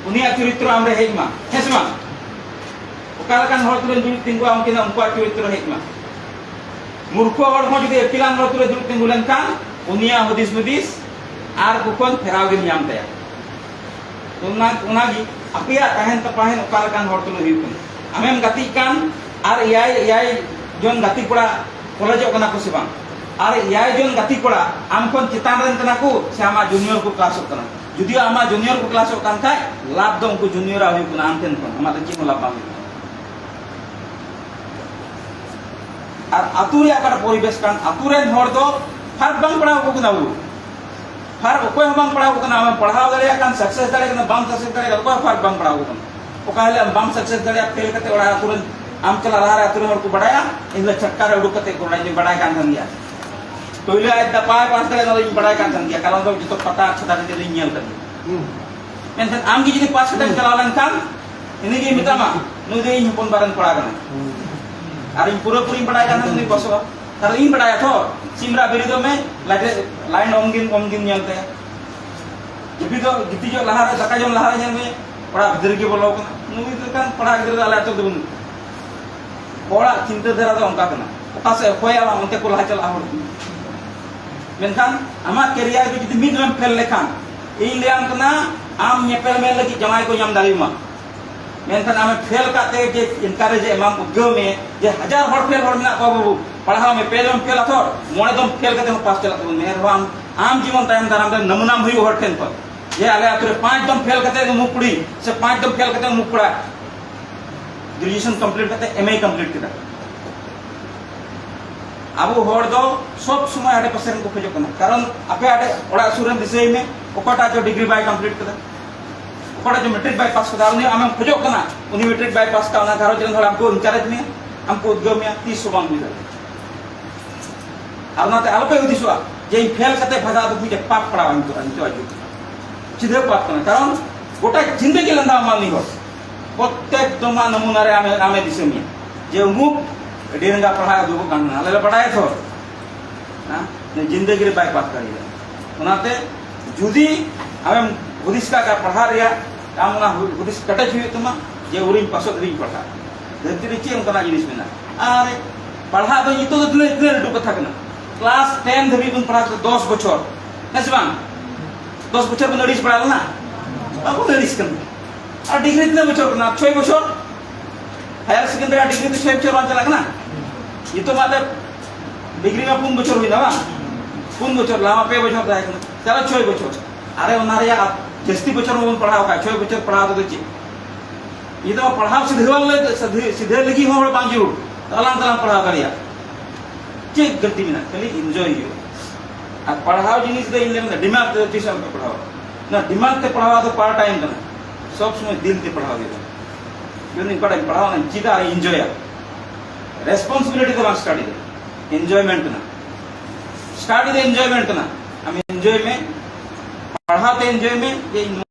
ᱩᱱᱤᱭᱟᱜ ᱪᱚᱨᱤᱛᱨᱚ ᱟᱢᱨᱮ ᱦᱮᱡ ᱢᱟ, ᱦᱮᱸ ᱥᱮ ᱵᱟᱝ? ᱚᱠᱟ ᱞᱮᱠᱟᱱ ᱦᱚᱲ ᱛᱩᱞᱩᱡ ᱮᱢ ᱫᱩᱲᱩᱵ ᱛᱤᱸᱜᱩᱜᱼᱟ, ᱩᱱᱠᱤᱱᱟᱜ, ᱩᱱᱠᱩᱣᱟᱜ ᱪᱚᱨᱤᱛᱨᱚ ᱦᱮᱡ ᱢᱟ᱾ ᱢᱩᱨᱠᱷᱚ ᱦᱚᱲ ᱦᱚᱸ ᱡᱩᱫᱤ ᱟᱹᱠᱤᱞᱟᱱ ᱦᱚᱲ ᱛᱩᱞᱩᱡ ᱫᱩᱲᱩᱵ ᱛᱤᱸᱜᱩ ᱞᱮᱱᱠᱷᱟᱱ, ᱩᱱᱤᱭᱟᱜ ᱦᱩᱫᱤᱥ ᱦᱩᱫᱤᱥ ᱟᱨ ᱠᱚ ᱠᱷᱚᱱ ᱯᱷᱮᱨᱟᱣ ᱜᱮᱢ ᱧᱟᱢ ᱛᱟᱭᱟ᱾ ᱚᱱᱟ, ᱚᱱᱟᱜᱮ ᱟᱯᱮᱭᱟᱜ ᱛᱟᱦᱮᱱ ᱛᱟᱯᱟᱦᱮᱱ ᱚᱠᱟ ᱞᱮᱠᱟᱱ ᱦᱚᱲ ᱛᱩᱞᱩᱡ ᱦᱩᱭᱩᱜ ᱠᱟᱱᱟ᱾ ᱟᱢᱮᱢ ᱜᱟᱛᱮᱜ ᱠᱟᱱ ᱟᱨ ᱮᱭᱟᱭ, ᱮᱭᱟᱭ ᱡᱚᱱ ᱜᱟᱛᱮ ᱠᱚᱲᱟ ᱠᱚᱞᱮᱡᱚᱜ ᱠᱟᱱᱟ ᱠᱚ ᱥᱮ ᱵᱟᱝ? ᱟᱨ ᱮᱭᱟᱭ ᱡᱚᱱ ᱜᱟᱛᱮ ᱠᱚᱲᱟ ᱟᱢ ᱠᱷᱚᱱ ᱪᱮᱛᱟᱱ ᱨᱮᱱ ᱠᱟᱱᱟ ᱠᱚ ᱥᱮ ᱟᱢᱟᱜ ᱡᱩᱱᱤᱭᱚᱨ ᱠᱚ ᱠᱞᱟᱥᱚᱜ ᱠᱟᱱᱟ? ᱡᱩᱫᱤ ᱟᱢᱟᱜ ᱡᱩᱱᱤᱭᱚᱨ ᱠᱚ ᱠᱞᱟᱥᱚᱜ ᱠᱟᱱ ᱠᱷᱟᱡ, ᱞᱟᱵᱷ ᱫᱚ ᱩᱱᱠᱩ ᱡᱩᱱᱤᱭᱚᱨᱟᱜ ᱦᱩᱭᱩᱜ ᱠᱟᱱᱟ, ᱟᱢ ᱴᱷᱮᱱ ᱠᱷᱚᱱ ᱟᱢᱟᱜ ᱫᱚ ᱪᱮᱫ ᱦᱚᱸ ᱞᱟᱵᱷ ᱵᱟᱝ ᱦᱩᱭᱩᱜ ᱠᱟᱱᱟ᱾ ᱟᱨ ᱟᱹᱛᱩ ᱨᱮᱭᱟᱜ ᱚᱠᱟᱴᱟᱜ ᱯᱚᱨᱤᱵᱮᱥ ᱠᱟᱱ, ᱟᱹᱛᱩ ᱨᱮᱱ ᱦᱚᱲ ᱫᱚ ᱯᱷᱟᱨᱠ ᱵᱟᱝ ᱯᱟᱲᱟᱣ ᱟᱠᱚ ᱠᱟᱱᱟ ᱵᱚ᱾ ᱯᱷᱟᱨᱠ ᱚᱠᱚᱭ ᱦᱚᱸ ᱵᱟᱝ ᱯᱟᱲᱟᱣ ᱟᱠᱚ ᱠᱟᱱᱟ᱾ ᱟᱢᱮᱢ ᱯᱟᱲᱦᱟᱣ ᱫᱟᱲᱮᱭᱟᱜ ᱠᱟᱱ, ᱥᱟᱠᱥᱮᱥ ᱫᱟᱲᱮᱭᱟᱜ ᱠᱟᱱᱟ, ᱵᱟᱢ ᱥᱟᱠᱥᱮᱥ ᱫᱟᱲᱮᱭᱟᱜ ᱠᱟᱱᱟ, ᱚᱠᱚᱭ ᱦᱚᱸ ᱯᱷᱟᱨᱠ ᱵᱟᱝ ᱯᱟᱲᱟᱣ ᱟᱠᱚ ᱠᱟᱱᱟ᱾ ᱚᱠᱟ ᱦᱤᱞᱳᱜ ᱟᱢ ᱵᱟᱢ ᱥᱟᱠᱥᱮᱥ ᱫᱟᱲᱮᱭᱟᱜᱼᱟ, ᱯᱷᱮᱞ ᱠᱟᱛᱮ ᱚᱲᱟᱜ ᱟᱹᱛᱩ ᱨᱮᱱ ᱟᱢ ᱪᱟᱞᱟᱜ ᱞᱟᱦᱟ ᱨᱮ ᱟᱹᱛᱩ ᱨᱮᱱ ᱦᱚᱲ ᱠᱚ ᱵᱟᱲᱟᱭᱟ, ᱮᱱ ᱦᱤᱞᱳᱜ ᱪᱷᱟᱴᱠᱟ ᱨᱮ ᱩᱰᱩᱠ ᱠᱟᱛᱮ ᱠᱚ ᱨᱚᱲᱟ ᱡᱮ, "ᱵᱟᱲᱟᱭ ᱠᱟᱱ ᱛᱟᱦᱮᱱ ᱜᱮᱭᱟ, ᱯᱳᱭᱞᱳ ᱟᱡ ᱫᱟ ᱵᱟᱭ ᱯᱟᱥ ᱫᱟᱲᱮᱭᱟᱜᱼᱟ, ᱚᱱᱟ ᱫᱚ ᱤᱧ ᱵᱟᱲᱟᱭ ᱠᱟᱱ ᱛᱟᱦᱮᱱ ᱜᱮᱭᱟ, ᱠᱟᱨᱚᱱ ᱫᱚ ᱡᱚᱛᱚ ᱯᱟᱛᱟ ᱪᱷᱟᱛᱟ ᱨᱮᱜᱮ ᱞᱤᱧ ᱧᱮᱞ ᱠᱟᱫᱮᱭᱟ᱾" ᱦᱩᱸ᱾ ᱢᱮᱱᱠᱷᱟᱱ ᱟᱢ ᱜᱮ ᱡᱩᱫᱤ ᱯᱟᱥ ᱠᱟᱛᱮᱢ ᱦᱩᱸ᱾ ᱪᱟᱞᱟᱣ ᱞᱮᱱᱠᱷᱟᱱ, ᱩᱱᱤ ᱜᱮᱭ ᱢᱮᱛᱟᱢᱟ, "ᱱᱩᱭ ᱫᱚ ᱤᱧ ᱦᱚᱯᱚᱱ ᱵᱟ ᱨᱮᱱ ᱠᱚᱲᱟ ᱠᱟᱱᱟᱭ᱾ ᱦᱩᱸ᱾ ᱟᱨ ᱤᱧ ᱯᱩᱨᱟᱹᱯᱩᱨᱤᱧ ᱵᱟᱲᱟᱭ ᱠᱟᱱ ᱛᱟᱦᱮᱱᱟ ᱱᱩᱭ ᱯᱟᱥᱚᱜᱼᱟ᱾ ᱠᱟᱨᱚᱱ ᱤᱧ ᱵᱟᱲᱟᱭᱟ ᱛᱚ, ᱥᱤᱢ ᱨᱟᱜ ᱵᱮᱨᱮᱫᱚᱜ ᱢᱮ, ᱞᱟᱭᱤᱴ ᱨᱮ, ᱞᱟᱭᱤᱱ ᱚᱢ ᱜᱮᱢ, ᱚᱢ ᱜᱮᱢ ᱧᱮᱞ ᱛᱟᱭᱟ᱾" ᱡᱟᱹᱯᱤᱫᱚᱜ, ᱜᱤᱛᱤᱡᱚᱜ ᱞᱟᱦᱟᱨᱮ, ᱫᱟᱠᱟ ᱡᱚᱢ ᱞᱟᱦᱟᱨᱮ ᱧᱮᱞ ᱢᱮ, ᱚᱲᱟᱜ ᱵᱷᱤᱛᱨᱤ ᱨᱮᱜᱮ ᱵᱚᱞᱚ ᱟᱠᱟᱱᱟ᱾ ᱱᱩᱭ ᱞᱮᱠᱟᱱ ᱯᱟᱲᱦᱟᱜ ᱜᱤᱫᱽᱨᱟᱹ ᱫᱚ ᱟᱞᱮ ᱟᱹᱛᱩ ᱨᱮᱫᱚ ᱵᱟᱹᱱᱩᱜ ᱠᱚᱣᱟ᱾ ᱦᱚᱲᱟᱜ ᱪᱤᱱᱛᱟᱹ ᱫᱷᱟᱨᱟ ᱫᱚ ᱚᱱᱠᱟ ᱠᱟᱱᱟ, ᱚᱠᱟ ᱥᱮᱫ ᱦᱚᱭᱟ ᱵᱟᱝ, ᱚᱱᱛᱮ ᱠᱚ ᱞᱟᱦᱟ ᱪᱟᱞᱟᱜᱼᱟ ᱦᱚᱲ᱾ ᱢᱮᱱᱠᱷᱟᱱ ᱟᱢᱟᱜ ᱠᱮᱨᱤᱭᱟᱨ ᱨᱮ ᱡᱩᱫᱤ ᱢᱤᱫ ᱫᱷᱟᱣᱮᱢ ᱯᱷᱮᱞ ᱞᱮᱠᱷᱟᱱ, ᱤᱧ ᱞᱟᱹᱭᱟᱢ ᱠᱟᱱᱟ, ᱟᱢ ᱧᱮᱯᱮᱞ ᱢᱮᱞ ᱞᱟᱹᱜᱤᱫ ᱡᱟᱶᱟᱭ ᱠᱚ ᱧᱟᱢ ᱫᱟᱲᱮᱭᱟᱢᱟ᱾ ᱢᱮᱱᱠᱷᱟᱱ ᱟᱢᱮ ᱯᱷᱮᱞ ᱠᱟᱛᱮ ᱡᱮ ᱮᱱᱠᱟᱨᱮᱡᱽ ᱮ ᱮᱢᱟᱢ, ᱩᱫᱽᱜᱟᱹᱣ ᱢᱮ ᱡᱮ ᱦᱟᱡᱟᱨ ᱦᱚᱲ ᱯᱷᱮᱞ ᱦᱚᱲ ᱢᱮᱱᱟᱜ ᱠᱚᱣᱟ ᱵᱟᱹᱵᱩ, ᱯᱟᱲᱦᱟᱣ ᱢᱮ, ᱯᱮ ᱫᱚᱢ ᱯᱷᱮᱞ ᱟᱛᱷᱚᱨ ᱢᱚᱬᱮ ᱫᱚᱢ ᱯᱷᱮᱞ ᱠᱟᱛᱮ ᱦᱚᱸ ᱯᱟᱥ ᱪᱟᱞᱟᱜ ᱛᱟᱵᱚᱱ ᱢᱮ, ᱮᱱᱨᱮᱦᱚᱸ ᱟᱢ, ᱟᱢ ᱡᱮᱢᱚᱱ ᱛᱟᱭᱚᱢ ᱫᱟᱨᱟᱢ ᱨᱮ ᱱᱟᱢᱩᱱᱟᱢ ᱦᱩᱭᱩᱜ ᱦᱚᱲ ᱴᱷᱮᱱ ᱠᱷᱚᱱ᱾ ᱡᱮ ᱟᱞᱮ ᱟᱛᱳ ᱨᱮ ᱯᱟᱸᱪ ᱫᱚᱢ ᱯᱷᱮᱞ ᱠᱟᱛᱮ ᱩᱢᱩᱠ ᱠᱩᱲᱤ ᱥᱮ ᱯᱟᱸᱪ ᱫᱚᱢ ᱯᱷᱮᱞ ᱠᱟᱛᱮ ᱩᱢᱩᱠ ᱠᱚᱲᱟ ᱜᱨᱮᱡᱩᱭᱮᱥᱚᱱ ᱠᱚᱢᱯᱞᱤᱴ ᱠᱟᱛᱮ ᱮᱢ ᱮ ᱠᱚᱢᱯᱞᱤᱴ ᱠᱮᱫᱟ᱾ ᱟᱵᱚ ᱦᱚᱲ ᱫᱚ ᱥᱚᱵ ᱥᱚᱢᱚᱭ ᱟᱰᱮ ᱯᱟᱥᱮ ᱨᱮᱱ ᱠᱚ ᱠᱷᱚᱡᱚᱜ ᱠᱟᱱᱟ, ᱠᱟᱨᱚᱱ ᱟᱯᱮ ᱟᱰᱮ ᱚᱲᱟᱜ ᱥᱩᱨ ᱨᱮᱱ ᱫᱤᱥᱟᱹᱭ ᱢᱮ, ᱚᱠᱚᱭᱴᱟᱜ ᱪᱚ ᱰᱤᱜᱽᱨᱤ ᱵᱟᱭ ᱠᱚᱢᱯᱞᱤᱴ ᱠᱟᱫᱟ, ᱚᱠᱚᱭᱴᱟᱜ ᱪᱚ ᱢᱮᱴᱨᱤᱠ ᱵᱟᱭ ᱯᱟᱥ ᱠᱟᱫᱟ, ᱩᱱᱤ ᱟᱢᱮᱢ ᱠᱷᱚᱡᱚᱜ ᱠᱟᱱᱟ, ᱩᱱᱤ ᱢᱮᱴᱨᱤᱠ ᱵᱟᱭ ᱯᱟᱥ ᱠᱟᱫᱟ, ᱚᱱᱟ ᱜᱷᱟᱨᱚᱸᱡᱽ ᱨᱮᱱ ᱦᱚᱲ ᱟᱢ ᱠᱚ ᱤᱱᱠᱟᱨᱮᱡᱽ ᱢᱮᱭᱟ, ᱟᱢ ᱠᱚ ᱩᱫᱽᱜᱟᱹᱣ ᱢᱮᱭᱟ, ᱛᱤᱥ ᱦᱚᱸ ᱵᱟᱝ ᱦᱩᱭ ᱫᱟᱲᱮᱭᱟᱜᱼᱟ᱾ ᱟᱨ ᱚᱱᱟᱛᱮ ᱟᱞᱚᱯᱮ ᱦᱩᱫᱤᱥᱚᱜᱼᱟ ᱡᱮ ᱤᱧ ᱯᱷᱮᱞ ᱠᱟᱛᱮ ᱵᱷᱟᱜᱟᱜ ᱫᱚ ᱢᱤᱫᱴᱮᱡ ᱯᱟᱯ ᱯᱟᱲᱟᱣ ᱤᱧ ᱛᱚ, ᱤᱧ ᱛᱚ ᱟᱹᱰᱤ ᱥᱤᱫᱷᱟᱹ ᱯᱟᱯ ᱠᱟᱱᱟ, ᱠᱟᱨᱚᱱ ᱜᱚᱴᱟ ᱡᱤᱱᱫᱮᱜᱤ ᱞᱟᱸᱫᱟ ᱢᱟᱹᱱᱢᱤ ᱦᱚᱲ ᱯᱨᱚᱛᱮᱠ ᱡᱚᱢᱟᱜ ᱱᱚᱢᱩᱱᱟ ᱨᱮ ᱟᱢᱮ, ᱟᱢᱮ ᱫᱤᱥᱟᱹ ᱢᱮᱭᱟ ᱡᱮ ᱩᱢᱩᱠ ᱟᱹᱰᱤ ᱨᱟᱸᱜᱟ ᱯᱟᱲᱦᱟᱜ ᱩᱫᱩᱜᱚᱜ ᱠᱟᱱ ᱛᱟᱦᱮᱱᱟ, ᱟᱞᱮ ᱞᱮ ᱵᱟᱲᱟᱭᱟ ᱛᱚ᱾ ᱦᱮᱸ? ᱡᱤᱱᱫᱮᱜᱤ ᱨᱮ ᱵᱟᱭ ᱯᱟᱥ ᱫᱟᱲᱮᱭᱟᱜᱼᱟ᱾ ᱚᱱᱟᱛᱮ ᱡᱩᱫᱤ ᱟᱢᱮᱢ ᱦᱩᱫᱤᱥ ᱠᱟᱜ ᱠᱷᱟᱱ ᱯᱟᱲᱦᱟᱜ ᱨᱮᱭᱟᱜ, ᱟᱢ ᱚᱱᱟ ᱦᱩ-, ᱦᱩᱫᱤᱥ ᱠᱮᱴᱮᱡ ᱦᱩᱭᱩᱜ ᱛᱟᱢᱟ ᱡᱮ ᱩᱱᱤᱧ ᱯᱟᱥᱚᱜ ᱫᱷᱟᱹᱵᱤᱡ ᱤᱧ ᱯᱟᱲᱦᱟᱜᱼᱟ᱾ ᱫᱷᱟᱹᱨᱛᱤ ᱨᱮ ᱪᱮᱫ ᱚᱱᱠᱟᱱᱟᱜ ᱡᱤᱱᱤᱥ ᱢᱮᱱᱟᱜᱼᱟ? ᱟᱨ ᱯᱟᱲᱦᱟᱜ ᱫᱚ ᱱᱤᱛᱚᱜ ᱫᱚ ᱛᱤᱱᱟᱹᱜ, ᱛᱤᱱᱟᱹᱜ ᱞᱟᱹᱴᱩ ᱠᱟᱛᱷᱟ ᱠᱟᱱᱟ? ᱠᱞᱟᱥ ᱴᱮᱱ ᱫᱷᱟᱹᱵᱤᱡ ᱵᱚᱱ ᱯᱟᱲᱦᱟᱜ ᱠᱟᱱᱟ, ᱫᱚᱥ ᱵᱚᱪᱷᱚᱨ, ᱦᱮᱸ ᱥᱮ ᱵᱟᱝ? ᱫᱚᱥ ᱵᱚᱪᱷᱚᱨ ᱵᱚᱱ ᱟᱹᱲᱤᱥ ᱵᱟᱲᱟ ᱞᱮᱱᱟ? ᱵᱟᱵᱚᱱ ᱟᱹᱲᱤᱥ ᱠᱟᱱᱟ᱾ ᱟᱨ ᱰᱤᱜᱽᱨᱤ ᱛᱤᱱᱟᱹᱜ ᱵᱚᱪᱷᱚᱨ ᱠᱟᱱᱟ? ᱪᱷᱚᱭ ᱵᱚᱪᱷᱚᱨ᱾ ᱦᱟᱭᱟᱨ ᱥᱮᱠᱮᱱᱰᱟᱨᱤ ᱰᱤᱜᱽᱨᱤ ᱫᱚ ᱪᱷᱚᱭ ᱵᱚᱪᱷᱚᱨ ᱵᱟᱝ ᱪᱟᱞᱟᱜ ᱠᱟᱱᱟ? ᱱᱤᱛᱚᱜ ᱢᱟ ᱟᱫᱚ ᱰᱤᱜᱽᱨᱤ ᱢᱟ ᱯᱩᱱ ᱵᱚᱪᱷᱚᱨ ᱦᱩᱭᱱᱟ ᱵᱟᱝ? ᱯᱩᱱ ᱵᱚᱪᱷᱚᱨ, ᱞᱟᱦᱟ ᱢᱟ ᱯᱮ ᱵᱚᱪᱷᱚᱨ ᱛᱟᱦᱮᱸ ᱠᱟᱱᱟ, ᱪᱟᱞᱟᱜ ᱪᱷᱚᱭ ᱵᱚᱪᱷᱚᱨ᱾ ᱟᱨᱮ, ᱚᱱᱟ ᱨᱮᱭᱟᱜ ᱡᱟᱹᱥᱛᱤ ᱵᱚᱪᱷᱚᱨ ᱢᱟᱵᱚᱱ ᱯᱟᱲᱦᱟᱣ ᱟᱠᱟᱫ, ᱪᱷᱚᱭ ᱵᱚᱪᱷᱚᱨ ᱯᱟᱲᱦᱟᱣ ᱛᱮᱫᱚ ᱪᱮᱫ? ᱱᱤᱛᱚᱜ ᱢᱟ ᱯᱟᱲᱦᱟᱣ ᱥᱤᱫᱷᱟᱹ ᱵᱟᱝ ᱞᱟᱹᱭ, ᱥᱤᱫᱷᱟᱹ, ᱥᱤᱫᱷᱟᱹ ᱞᱟᱹᱜᱤᱫ ᱦᱚᱸ ᱦᱚᱲ ᱵᱟᱝ ᱡᱟᱹᱨᱩᱲ, ᱛᱟᱞᱟᱝ ᱛᱟᱞᱟᱝ ᱯᱟᱲᱦᱟᱣ ᱫᱟᱲᱮᱭᱟᱜ᱾ ᱪᱮᱫ ᱜᱟᱹᱞᱛᱤ ᱢᱮᱱᱟᱜᱼᱟ? ᱠᱷᱟᱹᱞᱤ ᱤᱱᱡᱚᱭ ᱦᱩᱭᱩᱜᱼᱟ᱾ ᱟᱨ ᱯᱟᱲᱦᱟᱣ ᱡᱤᱱᱤᱥ ᱫᱚ ᱤᱧ ᱞᱟᱹᱭ ᱢᱮ, ᱫᱤᱢᱟᱜᱽ ᱛᱮ ᱛᱤᱥ ᱦᱚᱸ ᱟᱞᱚᱯᱮ ᱯᱟᱲᱦᱟᱣᱟ᱾ ᱚᱱᱟ ᱫᱤᱢᱟᱜᱽ ᱛᱮ ᱯᱟᱲᱦᱟᱣ ᱫᱚ ᱯᱟᱨᱴ ᱴᱟᱭᱤᱢ ᱠᱟᱱᱟ, ᱥᱚᱵ ᱥᱚᱢᱚᱭ ᱫᱤᱞ ᱛᱮ ᱯᱟᱲᱦᱟᱣ ᱦᱩᱭᱩᱜᱼᱟ᱾ ᱡᱩᱫᱤ ᱚᱠᱟᱴᱟᱜ ᱤᱧ ᱯᱟᱲᱦᱟᱣᱟ, ᱚᱱᱟᱧ ᱪᱮᱫᱟ ᱟᱨ ᱤᱧᱡᱚᱭᱟ᱾ ᱨᱮᱥᱯᱚᱱᱥᱤᱵᱤᱞᱤᱴᱤ ᱫᱚ ᱵᱟᱝ ᱥᱴᱟᱰᱤ ᱫᱚ, ᱮᱱᱡᱚᱭᱢᱮᱱᱴ ᱠᱟᱱᱟ᱾ ᱥᱴᱟᱰᱤ ᱫᱚ ᱮᱱᱡᱚᱭᱢᱮᱱᱴ ᱠᱟᱱᱟ᱾ ᱟᱢ ᱮᱱᱡᱚᱭ ᱢᱮ, ᱯᱟᱲᱦᱟᱣ ᱛᱮ ᱮᱱᱡᱚᱭ ᱢᱮ, ᱡᱮ ᱤᱧ